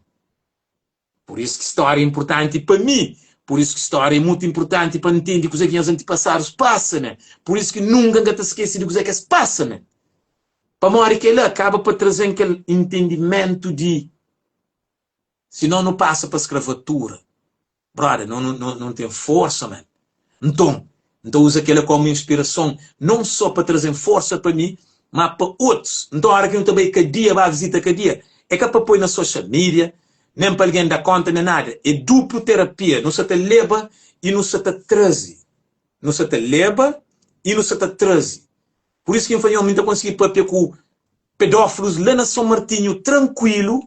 Pur isu ki stória é inpurtanti pa mi. Pur isu ki stória é mutu inpurtanti pa ntende kuzê ki nhas antipasadus pasa, man. Pur isu ki nunka N ka ta skese di kuzê ki es pasa, man. Pamodi kel-la kaba pa traze-m kel intendimentu di si no nu pasa pa skravatura, Brother, no no no ten forsa, man. Nton, N ta uza kel-la kómu inspirason, non sô pa traze-m forsa pa mi, má pa otus. Nton, óras ki nu ta bai kadia, ba vizita kadia, é ka pa poi na social media, nen pa algen da kónta, nen nada. É duplu terapia. Nu sa ta leba i nu sa ta traze. Nu sa ta leba i nu sa ta traze. Pur isu ki N fla nho, mi N ta konsigi pâpia ku pedófilus la na Son Martinhu trankuilu,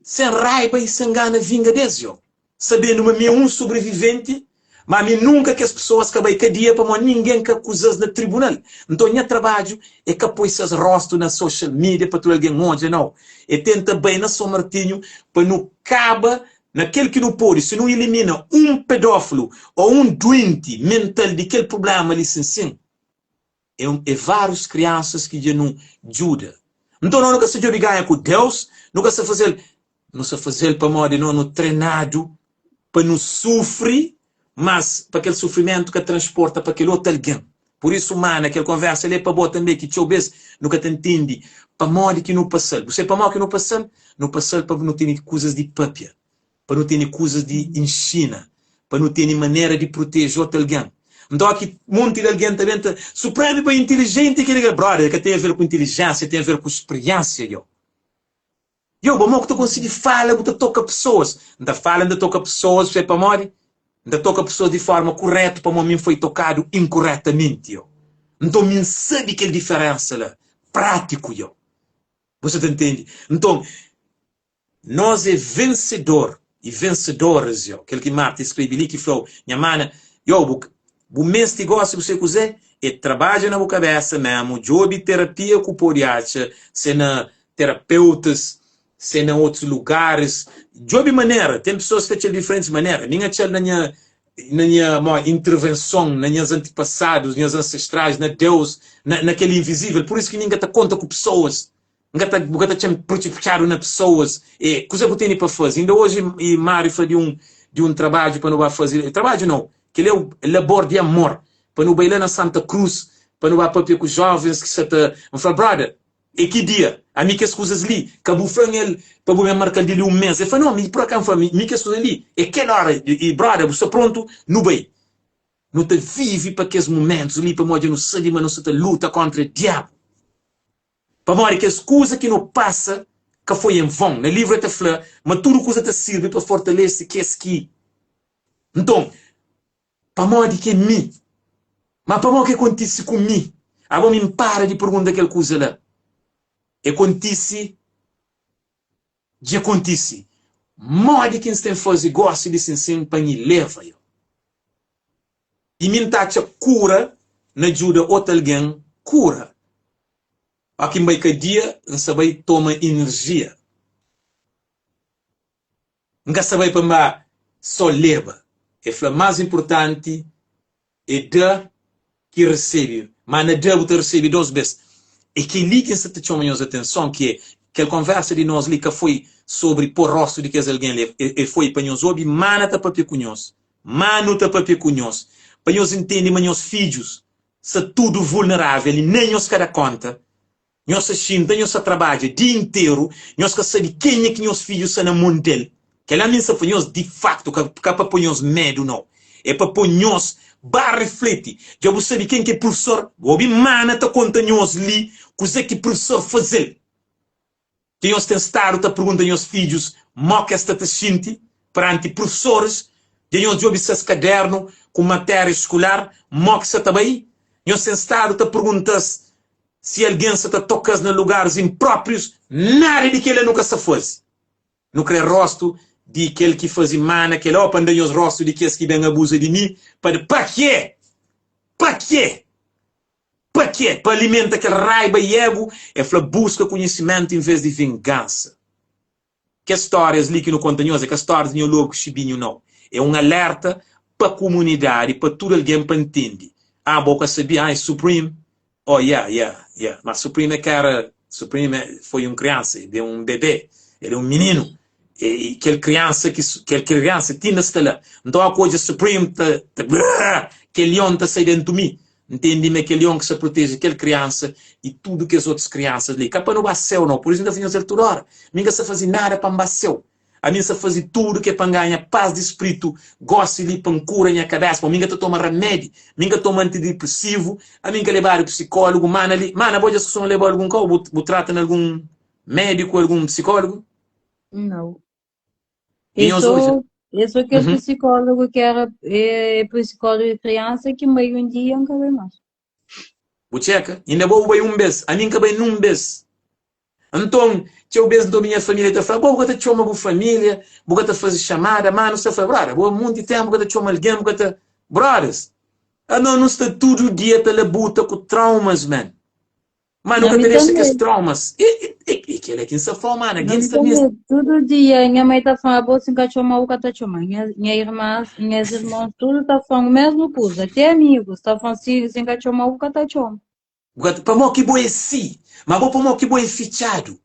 Sen raiba i sen gana vinga des yo. Sabendu ma mi é un sobreviventi, ma ami nunka kes pesoas ka bai kadia pamodi ningen ka akuza-s na tribunal. Nton nha trabadju é ka poi ses rostu na social media pa tudu algen odja, nau. É tenta bai na Son Martinhu pa nu kaba. Na kel ki nu pode, si nu ilimina un pedófilu ô un duenti mental di kel prubléma li sin sin, é un é várius kriansas ki dja nu djuda. Nton no nu ka sta djobe ganha ku Deus, nu ka sta faze-l, nu sta faze-l pamodi no nu trenadu pa nu sufri, mas pa kel sufrimentu ka transporta pa kel otu algen. Pur isu, mana, kel konversa li é pa bo tanbe, ki txeu bes nu ka ta ntende pamodi ki nu pasa-l. Bu sabe pamodi ki nu pasa-l? Nu pasa-l pa nu tene kuzas di papia, pa nu tene kuzas di inxina, pa nu tene manera di proteje otu algen. Nton, ki monti di algen ta ben ta supreme pa intilijenti ki el é. Brother, ka ten aver ku intilijensia, ten aver ku spriensia, yo. Yo, bo mo ku ta konsigi fala, bu ta toka pesoas. N ta fala, N ta toka pesoas, bu sabe pamodi? N ta toka pesoas di forma kuretu pamodi mi N foi tokadu inkuretamenti, yo. Nton mi N sabe kel diferensa la, pratiku, yo. Bu sa ta ntende? Nton, nos é vensedor i vensedoras, yo. Kel ki Marta skrebe li ki fla-u, nha mana, yo, bu, bu meste gosi bu sabe kuzê? É trabadja na bu kabesa memu, djobe terapia ku pode atxa, se na terapeutas, se na otus lugaris, djobe manera, ten pesoas ki atxa-l di diferentis manera, mi N atxa-l na nha na nha mo intervenson, na nhas antipasadus, nhas ansestrais, na Deus, na na kel invisível, pur isu ki mi N ka ta konta ku pesoas, N ka ta bu ka ta atxa-m prutxiptxadu na pesoas, e kuze ku tene pa faze, inda oji e Mário fla di un di un trabadju pa nu ba faze, trabadju nau, kel é labor di amor, pa nu bai la na Santa Cruz, pa nu ba papia ku jovens ki sa ta, N fla brother, É ki dia? Ami kes kuzas li, ka bu fla-m el pa bu ben marka-l di li un mes. El fla, No, mi pur akazu N fla, mi kes kuzas li, é kel óra. I brother, bu sta prontu? Nu bai. Nu ta vive pa kes mumentus li pamodi dja nu sabe ma nu sta ta luta kóntra diabu. Pamodi kes kuza ki nu pasa ka foi en von. Na livru el ta fla ma tudu kuza ta sirbi pa fortalese kes ki. Nton, Pamodi ki é mi? Ma pamodi ki kontise ku mi? Abo mi N para di pergunta kel kuza la. E kontise dja kontise. Modi ki N sta faze gosi di sinsin pa N ileva yo? I mi N ta atxa kura na djuda otu algen kura. Oki N bai kadia N sta bai toma inerjia. N ka sta bai pa N ba só leba. E fla más inpurtanti é da ki resebe, má na da bu ta resebe dos bês. É kel-li ki N sta ta txoma nhos atenson, ki é kel konversa di nos li ka foi sobri pô róstu di kes algen li, e foi pa nhos obi má na ta pâpia ku nhos, má nu ta pâpia ku nhos, pa nhos intende ma nhos fidjus sta tudu vulnerável i nen nhos ka da kónta. Nhos ta xinta, nhos ta trabadja dia interu, nhos ka sabe kenha ki nhos fidju sta na mon del. Kel-la mi N sta fla nhos di faktu, ka, ka pa poi nhos medu, nau. É pa poi nhos ba rifleti. Dja bu sabe ken ki é prufesor? Bu obi mana ta konta nhos li kuzê ki prufesor faze-l. Dja nhos ten stadu ta pergunta nhos fidjus mo ki es sta ta xinti peranti prufesoris? Dja nhos djobe ses kadernu ku matéria skular mo ki sta ta bai? Nhos ten stadu ta pergunta-s si algen sta ta toka-s na lugaris inpróprius? Nada di kel-la nu ka sta faze. Nu kre rostu di kel ki faze mana kel-la ô pa N da nhos rostu di kes ki ben abuza di mi pa Pa kê? Pa kê? Pa kê? Pa alimenta kel raiba i egu? El fla, Buska konhisimentu envês di vingansa. Kes stórias li ki nu konta nhos é ka stórias di Nho Lobu ku Xibinhu, nau. É un alerta pa kumunidadi, pa tudu algen pa ntende. Ah, bo ka sabia? Ah, é Supreme? Oh, yeah, yeah, yeah. Ma Supreme é ka éra Supreme foi un kriansa, el é un bebê, el é un mininu. E kel kriansa ki kel kriansa ti inda sta la. Nton, óki odja Supreme ta ta brrr, kel lion ta sai dentu mi. Ntende ma é kel lion ki sta proteje kel kriansa i tudu kes otus kriansas li. Ka pa nu ba séu nau. Pur isu N ta fla nhos el tudu óra, Mi N ka sta faze nada pa N ba séu. Ami N sta faze tudu ki é pa N ganha pas di spritu gósi li, pa N kura nha kabésa. Pamodi mi N ka ta toma ramedi, mi N ka toma antidipresivu, ami N ka lebadu psikólugu. Mana li, mana bo dja sta leba algun kau? Bu, bu trata na algun médiku, algun psikólugu? Nau. E É nhos odja? só, é só kel Uhum. psicólogo que era é, psicólogo de criança que meio um dia nunca bai mais. Bu txeka? Inda bo bu bai un bês, ami N ka bai nun bês. Nton, txeu bês N ta obi nha família ta fla, Bo, bu ka ta txoma bu família, bu ka ta faze xamada. Má nu sta fla, Brother, bo monti ténpu bu ka ta txoma algen, bu ka ta. Brothers, anos nu sta tudu dia ta labuta ku traumas, man. Ma nu Na ka mi ta dexa kes tanbê. traumas. E, e, e, e kel-la ki N sta fla-u, mana, Na gentis mi ta meste. tanbê. Tudu dia nha mãe ta fla, bo si N ka txoma-u, ka ta txoma. Nha, nha irmãs, nhas irmons, tudu ta fla-m mesmu kuza. Até amigus ta fla-m, si, si N ka txoma-u, ka ta txoma. Bu ka ta, pamodi ki bo é si? Ma bo pamodi ki bo é fitxadu?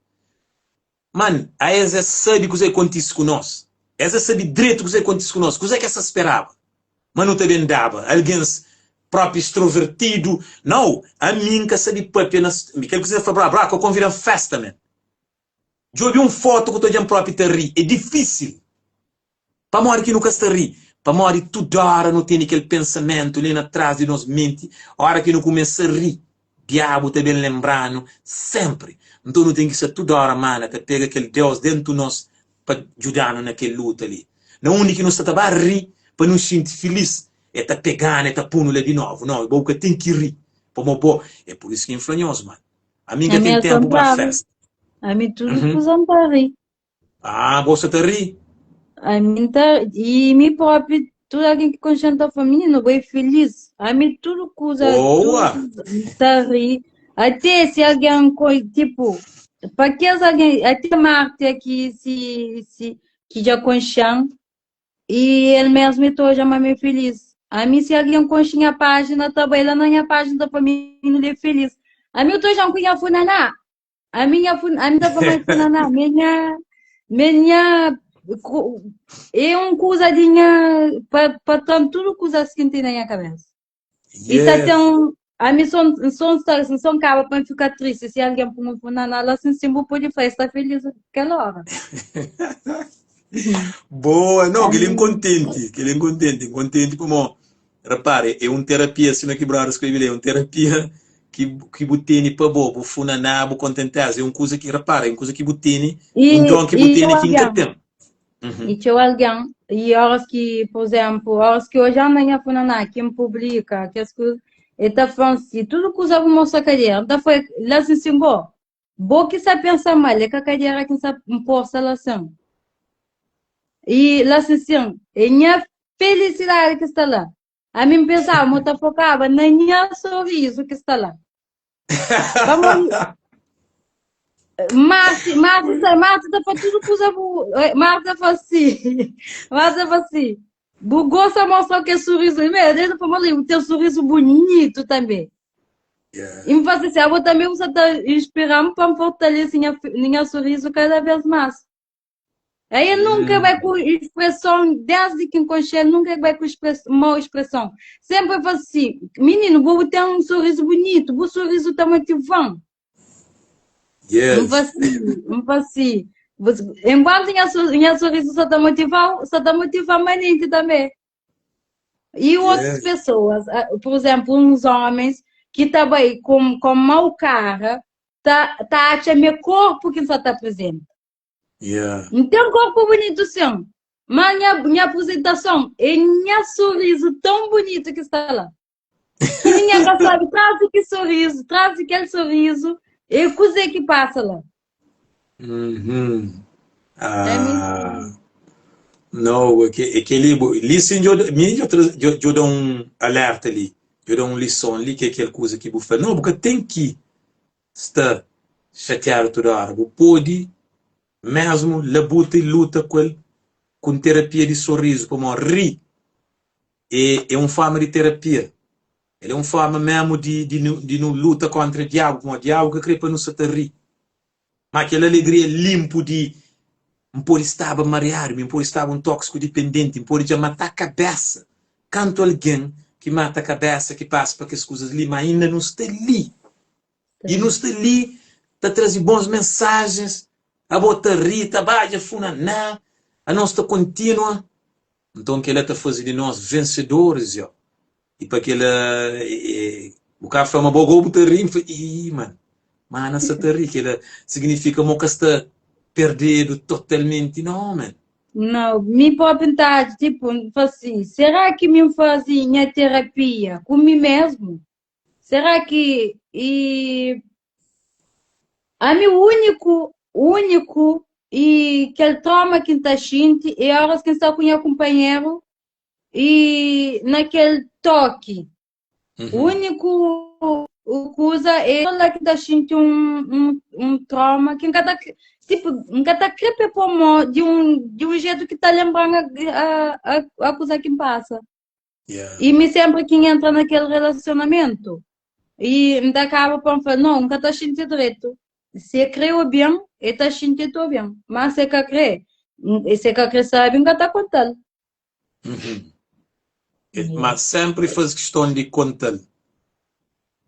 Man, a es es sabe kuzê ki kontise ku nos. Es es sabe dretu kuzê ki kontise ku nos. Kuzê ki es ta speraba? Ma nu ta ben daba algens propi strovertidu? Nau, ami N ka sabe papia na. Kel kuzê fla, bra, bra, ka konvidan festa, man. Djobe un fotu ku ta odja-m propi ta ri. É difisil. Pamodi ki nu ka sta ri? Pamodi tudu óra nu tene kel pensamentu li na tras di nos menti, óra ki nu kumesa ri, Diabu ta ben lenbra-nu sénpri. Nton nu ten ki sta tudu óra mana ta pega kel Deus déntu nos pa djuda-nu na kel luta li. Na undi ki nu sta ta ba ri pa nu xinti filís, el ta pega-nu, el ta pô-nu la di novu. Nau, bo bu ka ten ki ri pamodi bo. É pur isu ki N fla nhos, ma ami N ka Ami ten é ténpu ba kontráriu. fésta. Ami tudu kuza N ta ri. Ah, bo sa ta ri? Ami N ta, i mi propi, tudu algen ki konxe-m ta fla, mininu, bo é filís. Ami tudu kuza, tudu Boa! kuza, N ta ri. Até si algen, tipo, pa kes algen, até Mártia ki si, si, ki dja konxe-m, i el mesmu el ta odja ma mi é filís. Ami si algen konxe nha pájina, ta bai la na nha pájina ta fla, mininu li é filís. Ami eu ta odja-m ku nha funaná. A minha fun, a minha fama funaná, minha, minha, é um coisa de minha, pa, pa tanto tudo coisa que tem na minha cabeça. E tá Yes. tem um, a mim só, só, só, só acaba para ficar triste se alguém põe um funaná lá, assim, sim, vou poder fazer, está feliz aquela hora. Boa, não, A que ele mim, contente, que ele contente, contente como, repare, é um terapia, sima ki brother escreve li, é um terapia ki ki bu tene pa bo, bu funaná, bu kontenteza, é um kuza ki, repara, é um kuza ki bu tene, um e, dom ki bu e tene txeu ki N ka algen, ten. e Uhum. txeu algen, e horas ki, por exemplo, horas ki hoje anda nha funaná, ki N publica, kes kuza, el ta fla si, tudu kuza bu mostra kadera, N ta fla, la sin sin go, bo ki sa pensa mal, é ka kadera ki N sa N posta la sin. E la sin sin, é nha felicidade ki sta la. Ami N pensaba ma ta fokaba na nha sorriso ki sta la. Pamodi Marti, Marti, ta- Marti ta fala tudo kuza bu, eh, Marti ta fala assim, Marti ta fala assim, bu gosta mostra que sorriso, meu, desde fala, "Olha, o teu sorriso bonito também. Yeah. E me faz assim, ah, vou também você tá inspirando para fortalecer minha, minha sorriso cada vez mais. Aí ele nunca vai com expressão, desde que encontrei ele, nunca vai com express, mau expressão. Sempre faz assim, menino, vou ter um sorriso bonito, o sorriso tá motivando. Yes. Não faz assim, não faz assim. Você, enquanto minha, minha sorriso só tá motivando, só tá motivando a gente também. E outras Yes. pessoas, ah, por exemplo, uns homens que também com, com mau cara, tá, tá acha meu corpo que só tá presente. Yeah. Não tem um corpo bonito, sim. Mas minha, minha apresentação é minha sorriso tão bonito que está lá. Que ninguém já sabe, traz que sorriso, traz aquele sorriso, e coisa que passa lá. Uhum. É Ah, não, é que, é que ali, li sim, eu, mim, eu, eu, eu dou um alerta ali, eu dou um lição ali, que é aquela coisa que você fala, não, porque tem que sta xatiadu tudu óra. Bu pode mésmu labuta i luta ku el ku un terapia di sorizu, pamodi ri é é un fórma di terapia. El é un fórma mésmu di di nu di nu luta kóntra diabu, pamodi diabu ka krê pa nu sta ta ri. Má kel alegria linpu di N pode staba mariadu, mi N pode staba un tóksiku dipendenti, N pode dja matá kabésa. Kantu algen ki mata kabésa ki pasa pa kes kuzas li, má inda nu sta li. I nu sta li ta traze bons mensajens, abo ta ri, ta badja funaná, anos ta kontinua. Nton kel-la ta faze di nos vensedoris, yo. I pa kel-la, bu ka fla ma bo go bu ta ri, N fla, ii, man, mana sa ta ri, kel-la signifika ma bu ka sta perdedu totalmenti, no, man. Nau, mi propi N ta atxa, tipo, N fla si, será ki mi N faze nha terapia ku mi mesmu? Será ki e ami úniku, úniku e kel trauma ki N ta xinti é óras ki N sta ku nha kunpanheru e na kel toki. Uhum. Úniku. O kuza é la ki ta xinti un, un, un trauma ki N ka ta, tipo, N ka ta kre pe pô mô di un, di un jetu ki ta lenbra-m a, a, a, a kuza ki N pasa. Yeah. I mi senpri ki N entra na kel relasionamentu i N ta kaba pa N fla, no, N ka ta xinti dretu. Si e kre obi-m, e ta xinti ta obi-m. Má si e ka kre, si e ka kre sabe, N ka ta konta-l. Uhum. Má sénpri faze kiston di konta-l,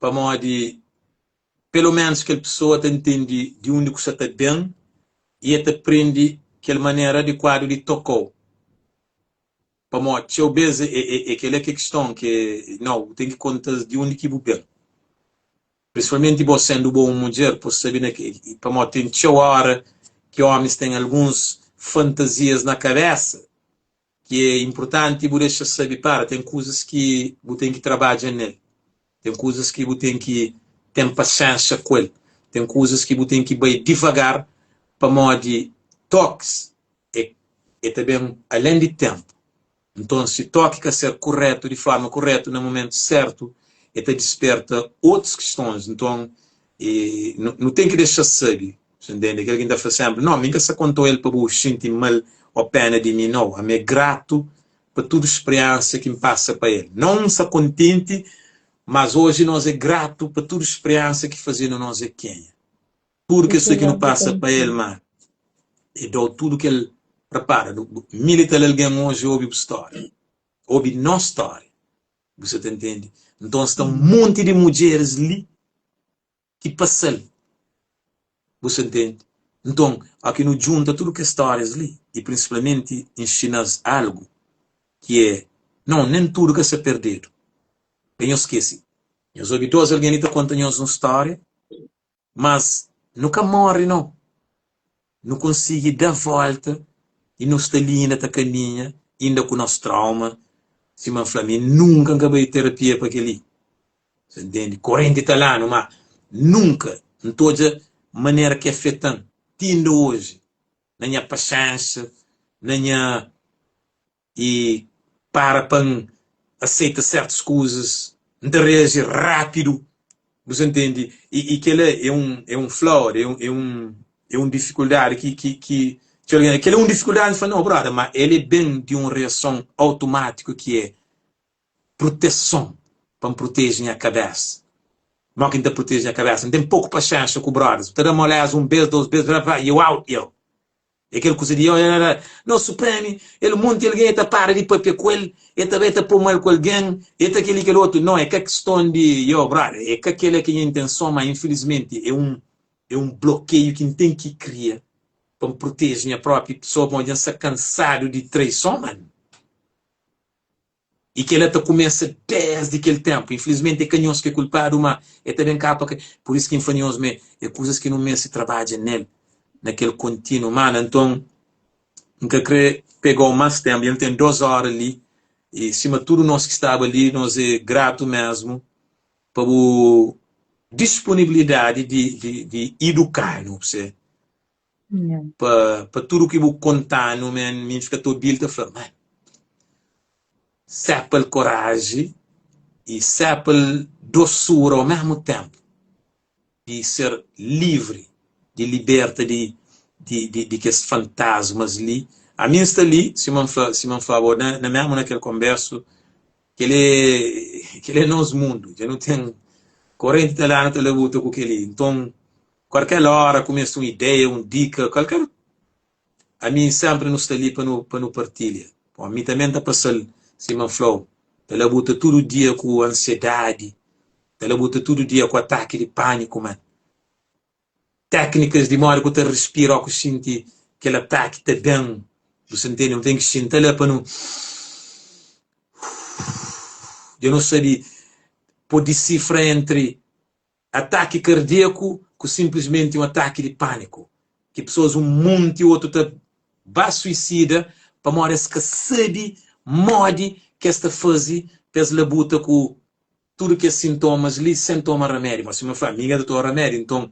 pamodi peloménus kel pesoa ta ntende di undi ku sta ta ben i el ta prende kel manera adikuadu di toka-u. Pamodi txeu bês é kel-la ki é kiston, ki nau, bu ten ki konta-s di undi ki bu ben. Prinsipalmenti bo sendu bo un mudjer, pa bu sabe na ki, pamodi ten txeu óra ki ómis ten alguns fantazias na kabésa ki é inpurtanti bu dexa sabe, para, ten kuzas ki bu ten ki trabadja nel, ten kuzas ki bu ten ki ten paxénxa ku el, ten kuzas ki bu ten ki bai divagar pamodi tokis é é ta ben alén di ténpu. Nton, si toki ka ser kurétu, di forma kurétu, na mumentu sértu, e ta disperta otus kistons. Nton, e, nu, nu ten ki dexa-s sabe. Sa ntende? Kel ki N ta fla sénpri, No, mi N ka sa konta-u el pa bu xinti mal ô péna di mi. No, ami é gratu pa tudu spriénsia ki N pasa pa el. Nau N sa kontenti, mas oji nos é gratu pa tudu spriénsia ki faze-nu nos é kenha. Tudu kes ki nu pasa pa el, ma e dau tudu kel Repara, mil i tal algen oji obi bu stória, obi nos stória. Bu sa ta ntende? Nton sta un monti di mudjeris li ki pasa-l. Bu sa ntende? Nton, óki nu djunta tudu kes stórias li i prinsipalmenti inxina-s algu ki é, non, nen tudu ka sta perdedu. Ka nhos skese, nhos obi dos algen li ta konta nhos un stória, Mas nu ka morre no. Nu konsigi da volta i nu sta li inda ta kaminha, inda ku nos trauma. Sima N fla, mi nunka N ka bai terapia pa kel-li. Sa ntende? Korenti ta la-nu, ma nunka N ta odja manera ki afeta-m ti inda oji, na nha paxénxa, na nha i para pa N aseita sertus kuzas, N ta reaji rápidu, bu sa ntende? I, i kel-la é un, é un flawed, é un, é un, é un difikuldadi ki, ki, ki txeu algen, kel-la é un difikuldadi, N fla, nau brother, ma el é ben di un reason autumátiku ki é proteson, pa N proteje nha kabésa. Modi ki N ta proteje nha kabésa? N ten poku paxénxa ku brothers, bu ta da moléza un bês, dos bês, you out, yo. É kel kuza di, No Supreme, el un monti algen, el ta para di papia ku el, el ta bai ta pô mal ku algen, el ta kel-li, kel otu. No, é ka kiston di, yo, brother, é ka kel-la ki é nha intenson, má infilismenti é un, é un blokeiu ki N ten ki kria pa N proteje nha própi pesoa, pamodi dja N sta kansadu di traison, man. I kel-la ta kumesa désdi kel ténpu. Infilismenti é ka nhos ki é kulpadu, má el ta ben kaba pa. Pur isu ki N fla nhos ma é kuzas ki nu meste trabadja nel, na kel kontinu. Mana, nton, N ka krê pega-u más ténpu. Dja nu ten dos óra li, i sima tudu nos ki staba li, nos é gratu mésmu pa bu disponibilidadi di iduka-nu. Pa, pa tudu ki bu kontanu, man, mi fika ta obi-l ta fla, man, sepal koraji i sepal dosura ao mesmu tempu di ser livri, di liberta di, di, di, di kes fantasmas li. Ami N sta li, sima N fla, sima N fla bo na, na mesmu na kel konbersu, kel é, kel é nos mundu, dja nu ten korenti ta la, nu ta labuta ku kel-li. Nton, Kualker ora ku meste un ideia, un dika, kualker ami senpri nu sta li pa nu pa nu partilha. Bon, mi tanbe N ta pasa-l sima N fla-u, ta labuta tudu dia ku ansiedadi, ta labuta tudu dia ku ataki di pâniku, man. Téknikas di modi ku ta respira ó ku xinti kel ataki ta ben, bu sa ntende? Nu ten ki xinta la pa nu dja nu sabe pode disifra entri Ataki kardiaku ku sinplismenti un ataki di pâniku, ki pesoas un monti otu ta ba suisida pamodi es ka sabe modi ki es ta faze pa es labuta ku tudu kes sintomas li sen toma ramedi. Má sima N fla, mi N ka ta toma ramedi, nton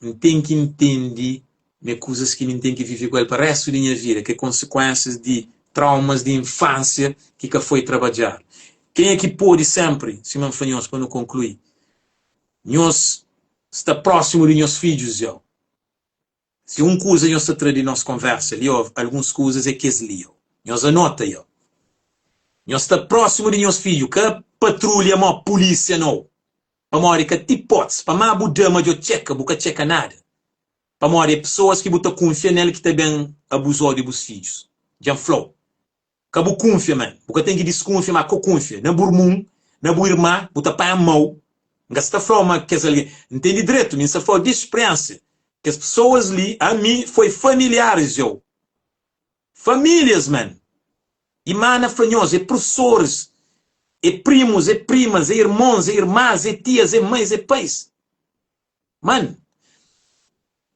N ten ki ntende ma é kuzas ki mi N ten ki vive ku el pa réstu di nha vida, ki é konsikuénsias di traumas di infánsia ki ka foi trabadjadu. Kenha ki pode sénpri, sima N fla nhos pa nu konklui. Nhos sta prósimu di nhos fidjus yo. Si un kuza nhos ta tra di nos konversa li ô alguns kuzas é kes li yo. Nhos anota yo. Nhos sta prósimu di nhos fidju, ka patrulha mó pulísia nau. Pamodi ka ti pots, pamá bu da ma djo txeka, bu ka txeka nada. Pamodi é pesoas ki bu ta kunfia nel ki ta ben abuzau di bus fidjus. Dja N fla-u. Ka bu kunfia man. Bu ka ten ki diskunfia ma ko kunfia na bu irmon, na bu irma, bu ta panha mau. N ka sta fla-u ma kes algen. Ntende dretu, mi N sta fla-u di spriensia. Kes pesoas li, ami foi familiaris yo. Familias man. I mana fla nhos, é profesoris, é primus, é primas, é irmons, é irmas, é tias, é mães, é pais. Man,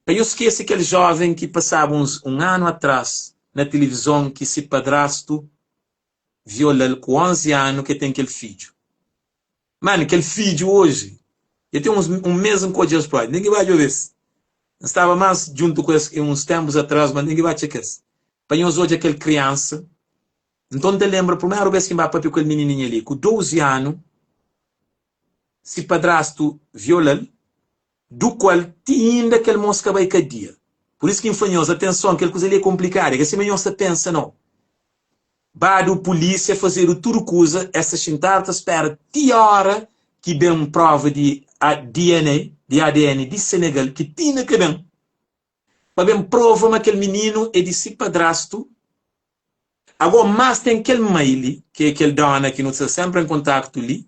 ka nhos skese kel joven ki pasaba uns un anu atras na tilivizon ki si padrastu viola-l ku 11 anu ke ten kel fidju. Man, kel fidju oji, dja ten uns un mes N ka odja-s propi, N ten ki ba djobe-s. N staba mas djuntu ku es uns tempus atras, ma N ten ki ba txeka-s. Pa nhos odja kel kriansa. Nton N ta lenbra primeru bes ki N ba papia ku kel minininha li, ku 12 anu, si padrastu viola-l, du kual ti inda kel mos ka bai kadia. Pur isu ki N fla nhos, atenson, kel kuza li é konplikadu, é ka sima nhos ta pensa nau. Badu pulísia, fazedu tudu kuza, es ta xintadu ta spera ti óra ki ben prova di DNA, di ADN di Senegal, ki ti inda ka ben, pa ben prova ma kel mininu é di si padrastu. Agó más ten kel mai li, ki é kel dóna ki nu sta sénpri en kontaktu li,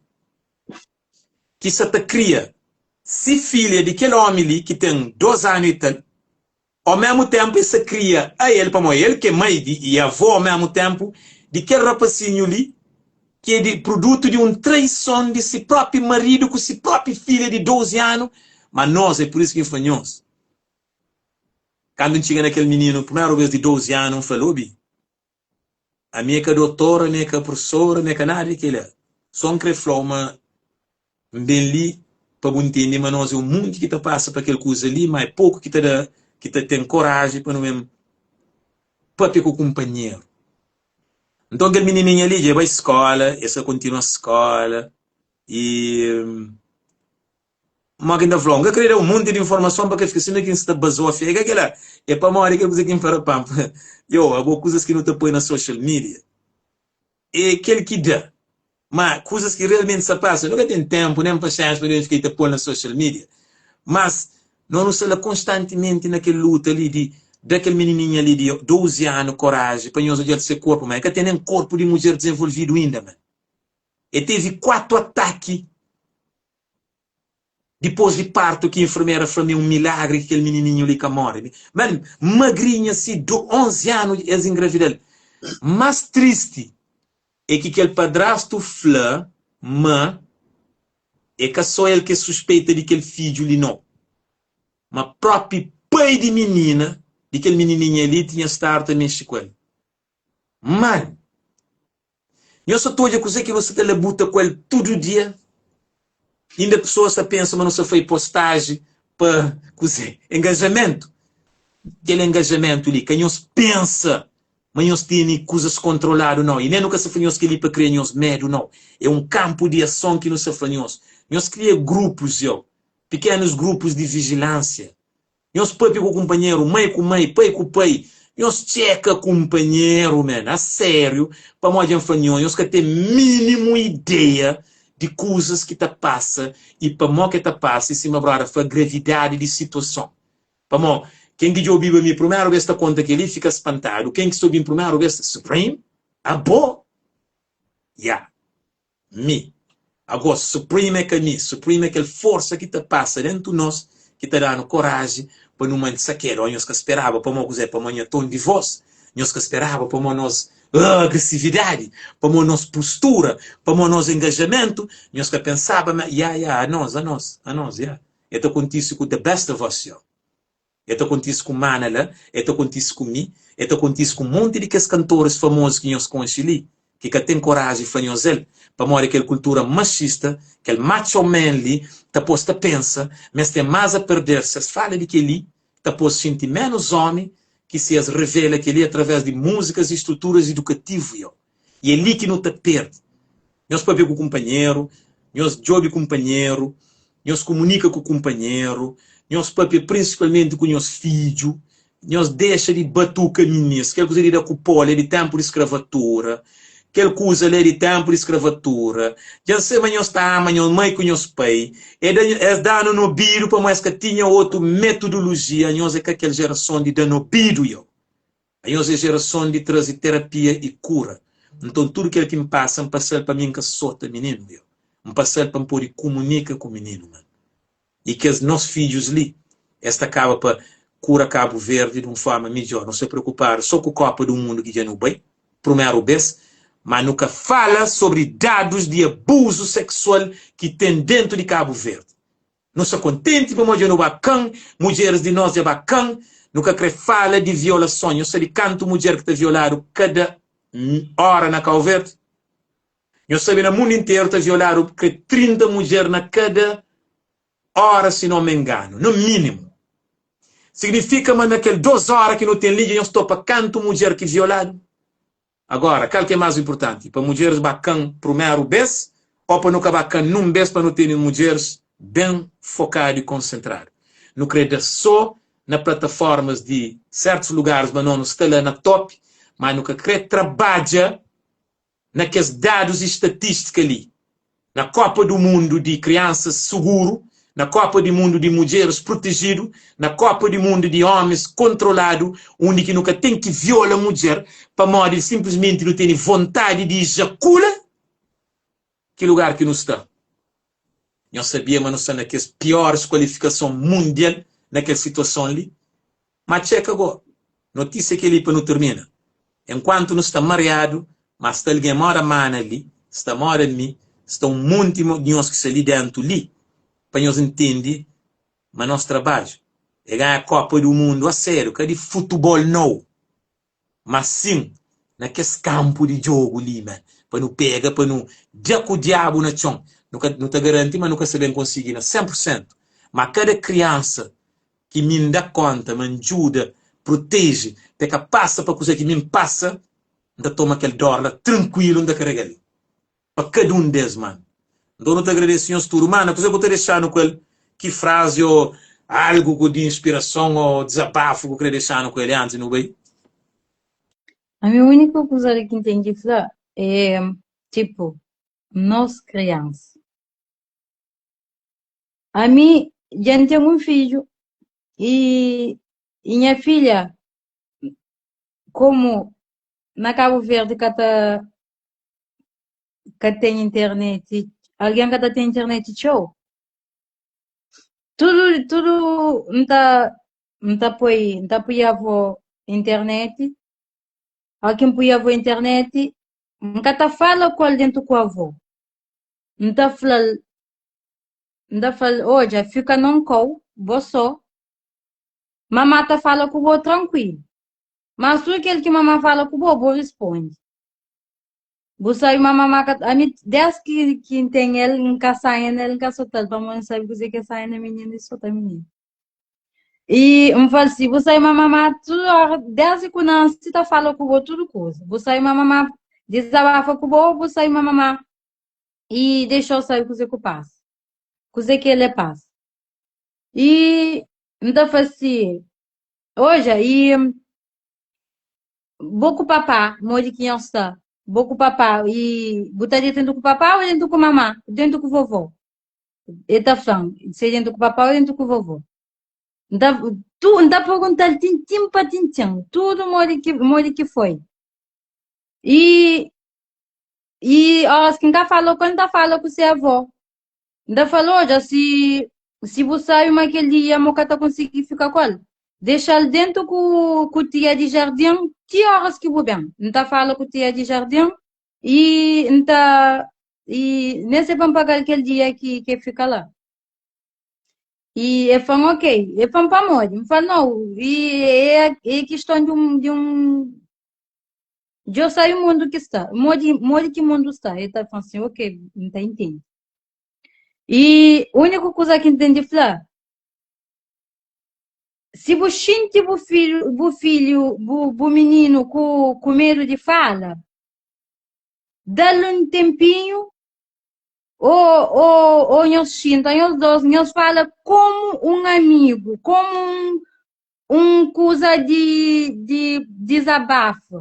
ki sa ta kria si filha di kel ómi li ki ten dos anu i tal, ó mésmu ténpu el sa kria a el, pamodi el ki é mai di i avó ó mésmu ténpu di kel rapasinhu li, ki é di produtu di un traison di si própi maridu ku si própi filha di 12 anu. Má nos, é pur isu ki N fla nhos, Kandu N txiga na kel mininu primeru bes di 12 anu, N fla-l, Obi, ami é ka dotor, ami é ka profesor, ami é ka nada di kel-la. Sô N krê fla-u ma N ben li pa bu ntende ma nos é un munti ki ta pasa pa kel kuza li, má é poku ki ta da, ki ta ten koraji pa nu ben pâpia ku kunpanheru. Nton kel minininha li dja e bai skóla, e sta kontinua skóla i. Má ki N ta fla-u, N ka krê da un monti di informason pa ka fika sima ki N sta bazofia. É ka kel-la. É pamodi kel kuza ki N fla pa Yo, abo kuzas ki nu ta poi na social media é kel ki da. Má kuzas ki realmenti sta pasa, nu ka ten ténpu nen paxénxa pa nu fika ta pô-l na social media. Mas nos nu sta la konstantimenti na kel luta li di da kel minininha li di 12 anu koraji pa nhos odja-l se korpu. Má el ka ten nen korpu di mudjer dizenvolvidu inda, man. El tevi 4 ataki Dipôs di partu ki infermera fla mi é un milagri ki kel minininhu li ka móre. Man, magrinha si, 11 anu es ingravida-l. Más tristi é ki kel padrastu fla ma é ka sô el ki é suspeita di kel fidju li nau, ma própi pai di minina, di kel minininha li, tinha stadu ta mexe ku el. Man! Nhos sa ta odja kuzê ki nu sa ta labuta ku el tudu dia? Inda pesoas ta pensa ma nu sa fai postaji pa kuzê? Engajamentu? Kel engajamentu li, ka nhos pensa ma nhos tene kuzas kontroladu, nau. I nen nu ka sa fla nhos kel-li pa kria nhos medu, nau. É un kanpu di ason ki nu sa fla nhos. Nhos kria grupus, yo, pikenus grupus di vijilánsia. Nhos papia ku kunpanheru, mai ku mai, pai ku pai. Nhos txeka kunpanheru, man, a sériu, pamodi dja N fla nho, nhos ka ten mínimu ideia di kuzas ki ta pasa i pamó ke ta pasa i sima brother fla, gravidadi di situason. Pamó ken ki dja obiba mi primeru bes ta konta kel-li fika spantadu, ken ki sta obi-m primeru bes ta, Supreme? Abo? Ya. Mi. Agó, Supreme é ka mi, Supreme é kel forsa ki ta pasa dentu nos, ki ta da-nu koraji pa nu mante sakedu. Ó, nhos ka speraba pamó kuzê? Pamó nha ton di vós? Nhos ka speraba pamó nos agresividadi? Pamó nos postura? Pamó nos engajamentu? Nhos ka pensaba ma. Ya, ya, anos, anos, anos, ya. E ta kontise ku the best of us, yo. E ta kontise ku Mana la, e ta kontise ku mi, e ta kontise ku un monti di kes kantoris famozu ki nhos konxe li, ki ka ten koraji di fla nhos el, pamodi kel kultura maxista, kel macho man li, ta pô-s ta pensa ma es ten más a perder si es fala di kel-li, ta pô-s xinti ménus ómi ki si es revela kel-li através di múzikas i struturas idukativu. Yo. I é li ki nu ta perde. Nhos pâpia ku kunpanheru, nhos djobe kunpanheru. Nhos kumunika ku kunpanheru, nhos papia prinsipalmenti ku nhos fidju, nhos dexa di batuka minis, kel kuza di da ku pó la é di ténpu di skravatura, kel kuza la é di ténpu di skravatura. Dja N sai ma nhos ta ama nhos mai ku nhos pai, e da es da-nu n'obidu pamodi es ka tinha otu metodolojia, nhos é ka kel jerason di da n'obidu, yo. Anhos é jerason di traze terapia i kura. Nton tudu kel ki N pasa, N pasa-l pa mi N ka sota mininu yo. N pasa-l pa N pode kumunika ku mininu man. I kes nos fidjus li, es ta kaba pa kura Kabu Verdi di un forma midjor. Nu sta preokupadu so ku Kopa du Mundu ki dja nu bai, prumeru bes, ma nu ka fala sobri dadus di abuzu seksual ki ten dentu di Kabu Verdi. Nu sta kontenti pamodi dja nu ba kan, mudjeris di nos dja ba kan. Nu ka kre fala di violason. Nhos sabe kantu mudjer ki ta violadu kada ora na Kau Verdi? Nhos sabe na mundu interu ta violadu kre 30 mudjer na kada ora si no me enganu, no minimu. Signifika ma na kel 2 ora ki nu ten li dja nhos topa kantu mudjer ki violadu? Agora, kal ki é más inpurtanti? Pa mudjeris ba kan prumeru bês ô pa nu ka ba kan nun bês pa nu tene mudjeris ben fokadu i konsentradu? Nu krê da sô na plataformas di sértus lugaris ma no nu sta la na top, má nu ka krê trabadja na kes dadus i statistika li. Na Kopa du Mundu di kriansas suguru, na Kopa di Mundu di mudjeris prutejidu, na Kopa di Mundu di omis kontroladu, undi ki nu ka ten ki viola mudjer pamodi sinplismenti nu tene vontadi di ijakula, ki lugar ki nu sta? Nhos sabia ma nu sta na kes pioris kualifikason mundial na kel situason li? Ma txeka go, notisia kel-li pa nu tirmina. Enkuantu nu sta mariadu, ma sta algen moda Mana li, sta moda mi, sta un monti di nhos ki sta li dentu li, pa nhos ntende ma nos trabadju é ganha Kopa du Mundu a sériu, ka di futubol nou. Ma sin, na kes kanpu di djogu li, man, pa nu pega, pa nu da ku diabu na txon. Nu ka, nu ta garanti ma nu ka sta ben konsigi na 100 pur sentu, ma kada kriansa ki mi N da konta ma N djuda proteje pa e ka pasa pa kuze ki mi N pasa, N ta toma kel dor la trankuilu, N ta karega-l pa kada un des, man. Nton nu ta agradese nhos tudu. Mana, kuze ku ta dexa-nu ku el? Ki frazi o algu ku di inspirason o dizabafu ku kre dexa-nu ku el antis di nu bai? Ami úniku kuza li ki N ten ki fla é, tipu, nos kriansa. Ami dja N ten un fidju i i nha filha komu na Kabu Verdi ka ta ka ten internet, algen ka ta ten internet txeu. Tudu tudu N ta N ta poi N ta pui avó internet, ó ki N pui avó internet N ka ta fala ku el dentu ku avó. N ta fla-l N ta fla-l, odja, fika na un kau, bo sô, mamá ta fala ku bo trankuilu. Mas tudu kel ki mamá fala ku bo, bo risponde. Bu sabe ma mamá ka ami des ki ki N ten el, N ka sanha nel, N ka sota-l, pamodi N sabe kuzê ki é sanha na mininu i sota mininu. I N fla-l si, bu sabe ma mamá tudu óra, desdi ku nansi ta fala ku bo tudu kuza. Bu sabe ma mamá dizabafa ku bo, bu sabe ma mamá i dexa-u sabe kuzê ku pasa, kuzê ki el é pasa. I N ta fla si, odja, i bo ku papá, modi ki nhos sta? Bo ku papá, i bu ta dentu ku papá ô dentu ku mamá? Dentu ku vovó? El ta fla-m, se dentu ku papá ô dentu ku vovó? N ta, tu, N ta pergunta-l tintin pa tintin, tudu modi ki, modi ki foi. I, i óras ki N ka fala ku el, N ta fala ku se avó. N ta fla-l, Odja, si, si bu sabe ma kel dia mo ka ta konsigi fika ku el, dexa-l déntu ku, ku tia di jardin ti óras ki bu ben. N ta fala ku tia di jardin i N ta, i nen se pa N paga-l kel dia ki, ki el fika la. I el fla-m, Ok. El fla-m, Pamodi? N fla-l, Nau, i é, é kiston di un, di un Djo sabe mundu ki sta, modi, modi ki mundu sta. El ta fla assim, ok, N ta intende. I úniku kuza ki N ten di fla, si bu xinti bu filhu, bu filhu, bu, bu mininu ku, ku medu di fala, da-l un tenpinhu. Ô, ô, ô nhos xinta nhos dos, nhos fala komu un amigu, komu un, un kuza di, di dizabafa.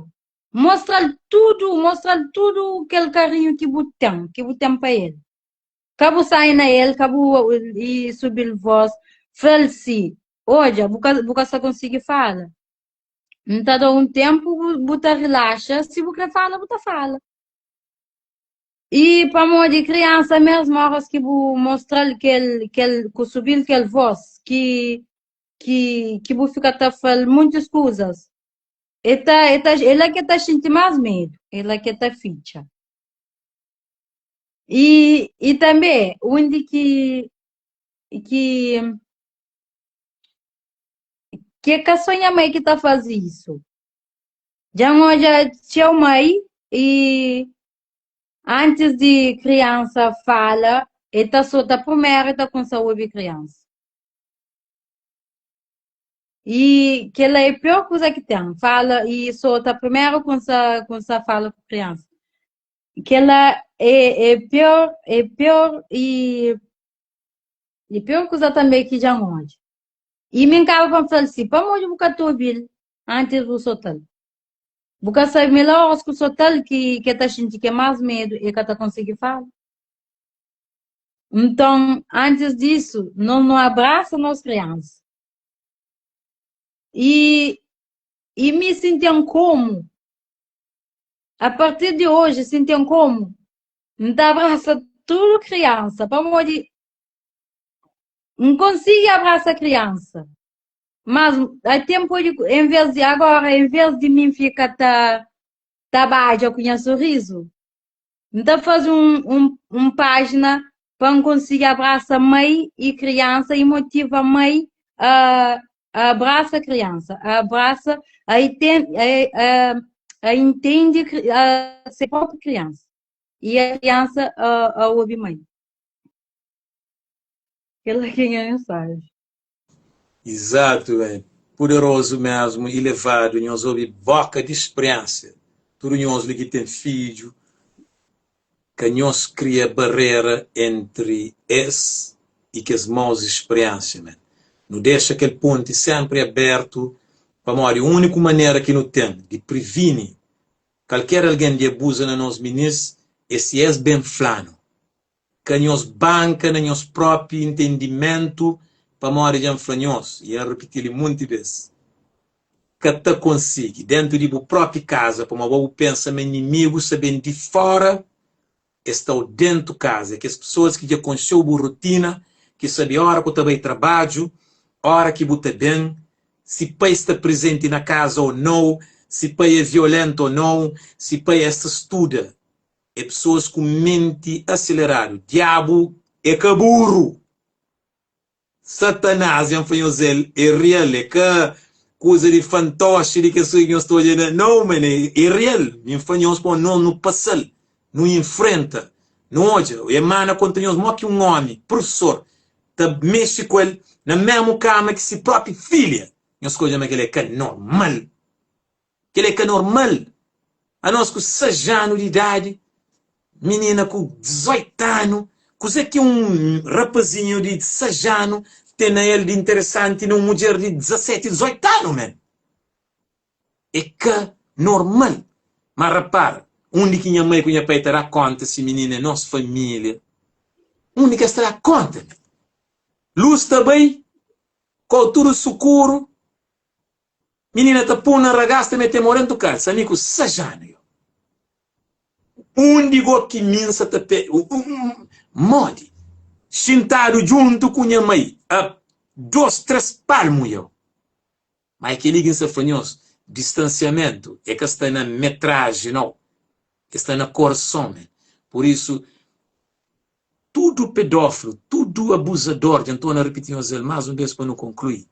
Mostra-l tudu, mostra-l tudu kel karinhu ki bu ten, ki bu ten pa el. Ka bu sai na el, ka bu i subi-l vós, fla-l si, Odja, bu ka, bu ka sta konsigi fala. N ta da-u un ténpu, bu, bu ta rilaxa, si bu krê fala, bu ta fala. I pamodi kriansa mésmu óras ki bu mostra-l kel, kel, ku subi-l kel vós, ki, ki, ki bu fika ta fla-l muntis kuzas, el ta, el ta, é la ki el ta xinti más medu, é la ki el ta fitxa. I, i tanbê, undi ki, ki, ki é ka sô nha mai ki ta faze isu. Dja N odja txeu mai i antis di kriansa fala, el ta sota primeru el ta kumsa obi kriansa. I kel-la é pior kuza ki ten, fala i sota primeru kumsa kumsa fala ku kriansa. Kel-la é é pior é pior i i pior kuza tanbe ki dja N odja. I mi N kaba pa N fla-l si, pamodi bu ka ta obi-l? Antis bu sota-l. Bu ka sabe ma el óras ku sota-l ki ki el ta xinti ki é más medu el ka ta konsigi fala. Nton, antis disu, nos nu abrasa nos kriansa. I i mi si N ten komu, a partir di oji, si N ten komu, N ta abrasa tudu kriansa pamodi N konsigi abrasa kriansa. Mas a tempo de, em vez de agora, em vez de mim fica ta ta badja ku nha sorriso, N ta faze um, um, um página pa N konsigi abraça mãe e criança e motiva mãe a, a abraça criança, a abraça, a, enten, a, a, a entende a ser própria criança e a criança a, a ouvir mãe. Aquela que é a mensagem. Izatu ben, puderozu mesmu i levadu nhos obi boka di spriensia tudu nhos li ki ten fidju ka nhos kria barera entri es i kes maus spriensia men nu dexa kel ponti senpri abertu pamodi uniku manera ki nu ten di privini kalker algen di abuza na nos minis e si es ben flanu Ka nhos banka na nhos própi intendimentu, pamodi dja N fla nhos, i N ripiti-l monti bês, ka ta konsigi, déntu di bu própi kaza, pamodi bo bu pensa ma inimigus sta ben di fóra, es sta-u déntu kaza. É kes pesoas ki dja konxe-u bu rutina, ki sabe óra ku ta bai trabadju, óra ki bu ta ben, si pai sta prezenti na kaza ô nau, si pai é violéntu ô nau, si pai es ta studa. É pesoas ku menti asileradu. Diabu é ka buru! Satanás, dja N fla nhos el é real, é ka kuza di fantoxi di kes kuza ki nhos ta odja na. Nau, man, é real. Mi N fla nhos pamodi nos nu pasa-l, nu infrenta, nu odja. E manda konta nhos mo ki un omi, prufesor, ta mexe ku el na mesmu kama ki si propi filha. Nhos ka odja ma kel-la é ka normal. Kel-la é ka normal. Anos ku 6 anu di idadi, minina ku 18 anu, kuzê ki un rapazinhu di 6 anu ten na el di interesanti na un mudjer di 17, 18 anu, man? É ka normal. Má rapara, undi ki nha mai ku nha pai ta da kónta si minina é nos família? Undi ki es ta da kónta, man? Lus ta bai, kau tudu sukuru, Minina ta pô na ragás ta mete mô dentu kalsa ami ku 6 anu yo undi go ki mi nsa ta pe modi xintadu djuntu ku nha mai a 2 3 palmu yo ma é keli ki nsa fla nhos distansiamentu é ka sta na metraji nau é sta na korason man pur isu tudu pedófilu tudu abuzador dja ntorna ripiti nhos el más un bes pa nu konklui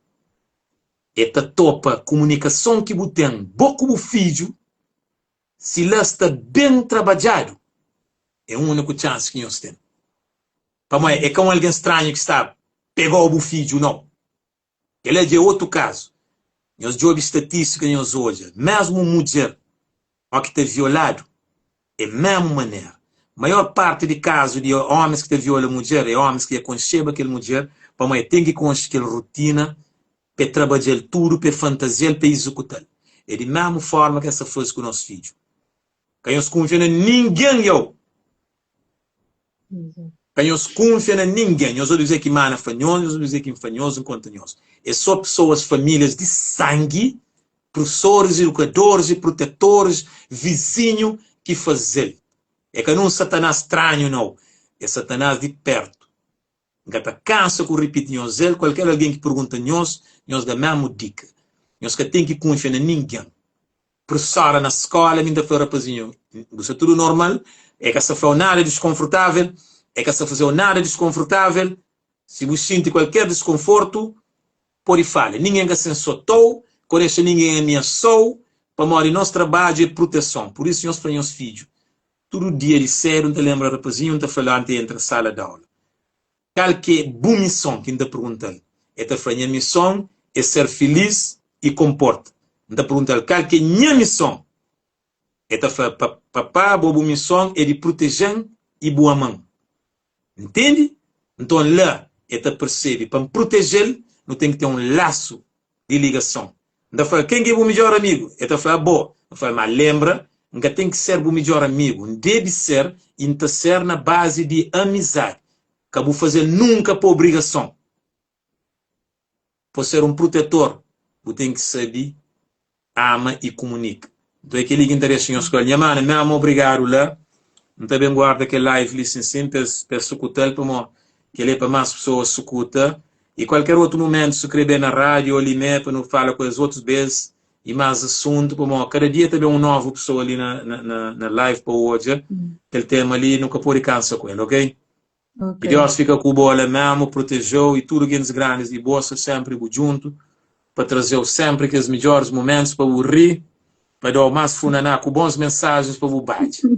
E ta topa kumunikason ki bu ten bo ku bu fidju, si la sta ben trabadjadu, é úniku txansi ki nhos ten. Pamodi é ka un algen stranhu ki sta pega-u bu fidju, nau. Kel-la dja é otu kazu. Nhos djobe statistika nhos odja, mésmu mudjer ó ki ta violadu é mésmu manera. Maior parti di kazu di ómis ki ta viola mudjer é ómis ki dja konxeba kel mudjer, pamodi el ten ki konxe kel rutina pa el trabadja-l tudu, pa el fantazia-l, pa el izekuta-l. É di mésmu fórma ki es ta faze ku nos fidju. Ka nhos kunfia na ningen, yo! Ka nhos kunfia na ningen. Nhos obi kuzê ki Mana fla nhos, nhos obi kuzê ki N fla nhos, N konta nhos. É sô pesoas, famílias di sangi, prusoris, idukadoris i prutetoris, vizinhu ki faze-l. É ka nun Satanás stranhu, nau. É Satanás di pértu. N ka ta kansa ku ripiti nhos el. Kualker algen ki pergunta nhos, nhos da mésmu dika. Nhos ka ten ki kunfia na ningen. Prufesora na skola, mi N ta fla rapazinhu, bu sta tudu normal, e ka sta fla-u nada diskonfortável, e ka sta faze-u nada diskonfortável, si bu xinti kualker diskonfortu, pode fala. Ningen ka sen sota-u, ka dexa ningen amiasa-u, pamodi nos trabadju é proteson. Pur isu, nhos fla nhos fidju, tudu dia di sédu N ta lenbra rapazinhu, N ta fla-l antis di entra sala di aula, Kal ki é bu mison? Ki N ta pergunta-l. El ta fla, Nha mison é ser filís i konporta. N ta pergunta-l, Kal ki é nha mison? El ta fla, Papá, bo bu mison é di proteje-m i bu ama-m. Ntende? Nton la el ta persebe, pa N proteje-l, nu ten ki ten un lasu di ligason. N ta fla-l, Ken ki é bu midjór amigu? El ta fla, Abo. N fla-l, Má lenbra, N ka ten ki ser bu midjór amigu. N debe ser i N ta ser na bazi di amizadi. Ka bu faze-l nunka pa obrigason. Pa ser un protetor, bu ten ki sabe ama i kumunika. Nton é kel-li ki N ta dexa nhos ku el. Nha mana, mésmu obrigadu la. N ta ben guarda kel live li sin sin pa es pa es sukuta-l pamó kel-li é pa más pesoas sukuta. I kualker otu mumentu si kre ben na rádiu ô li mé pa nu fala ku es otus bês i más asuntu pamó kada dia ta ben un novu pesoa li na na na live pa odja kel tema li nu ka pode kansa ku el, ok? Ki Deus fika ku bo la mésmu, proteje-u i tudu gentis grandis di bo sta sénpri bu djuntu pa traze-u sénpri kes midjóris mumentus pa bu ri, pa da-u más funaná ku bons mensajens pa bu badja.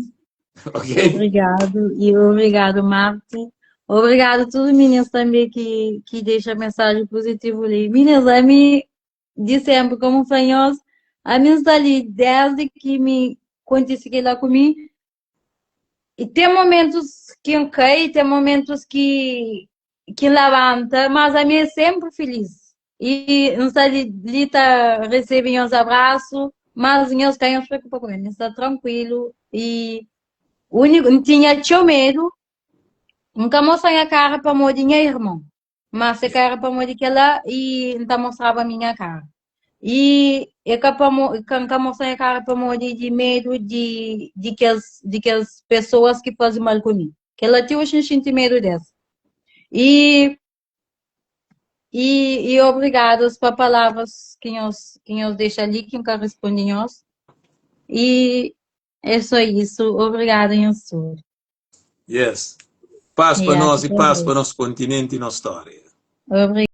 Ok? Obrigadu i obrigadu Marti. Obrigadu tudu minis tanbê ki ki dexa mensajen puzitivu li. Minis, ami di sénpri komu fla nhos, ami N sta li desdi ki mi kontise kel-la ku mi, E ten momentus ki N kai, ten momentus ki ki N labanta, mas ami é senpri filis. I N sta li, li ta resebe nhos abrasu, mas nhos ka nhos preokupa ku mi, N sta trankuilu. I úniku, N tinha txeu medu, N ka mostra nha kara pamodi nha irmon. Má se ka éra pamodi kel-la, i N ta mostraba mi nha kara. I é ka pamo, ka N ka mostra nha kara pamodi di medu di, di kes, di kes pesoas ki faze mal ku mi. Kel-la ti oji N xinti medu des. I, i, i obrigadas pa palavras ki nhos, ki nhos dexa li, ki N ka responde nhos. I é só isu. Obrigada nhos tudu. Yes. Paz pa Yeah, nos e fica paz bem. pa nos kontinenti e nos stória. Obrigada.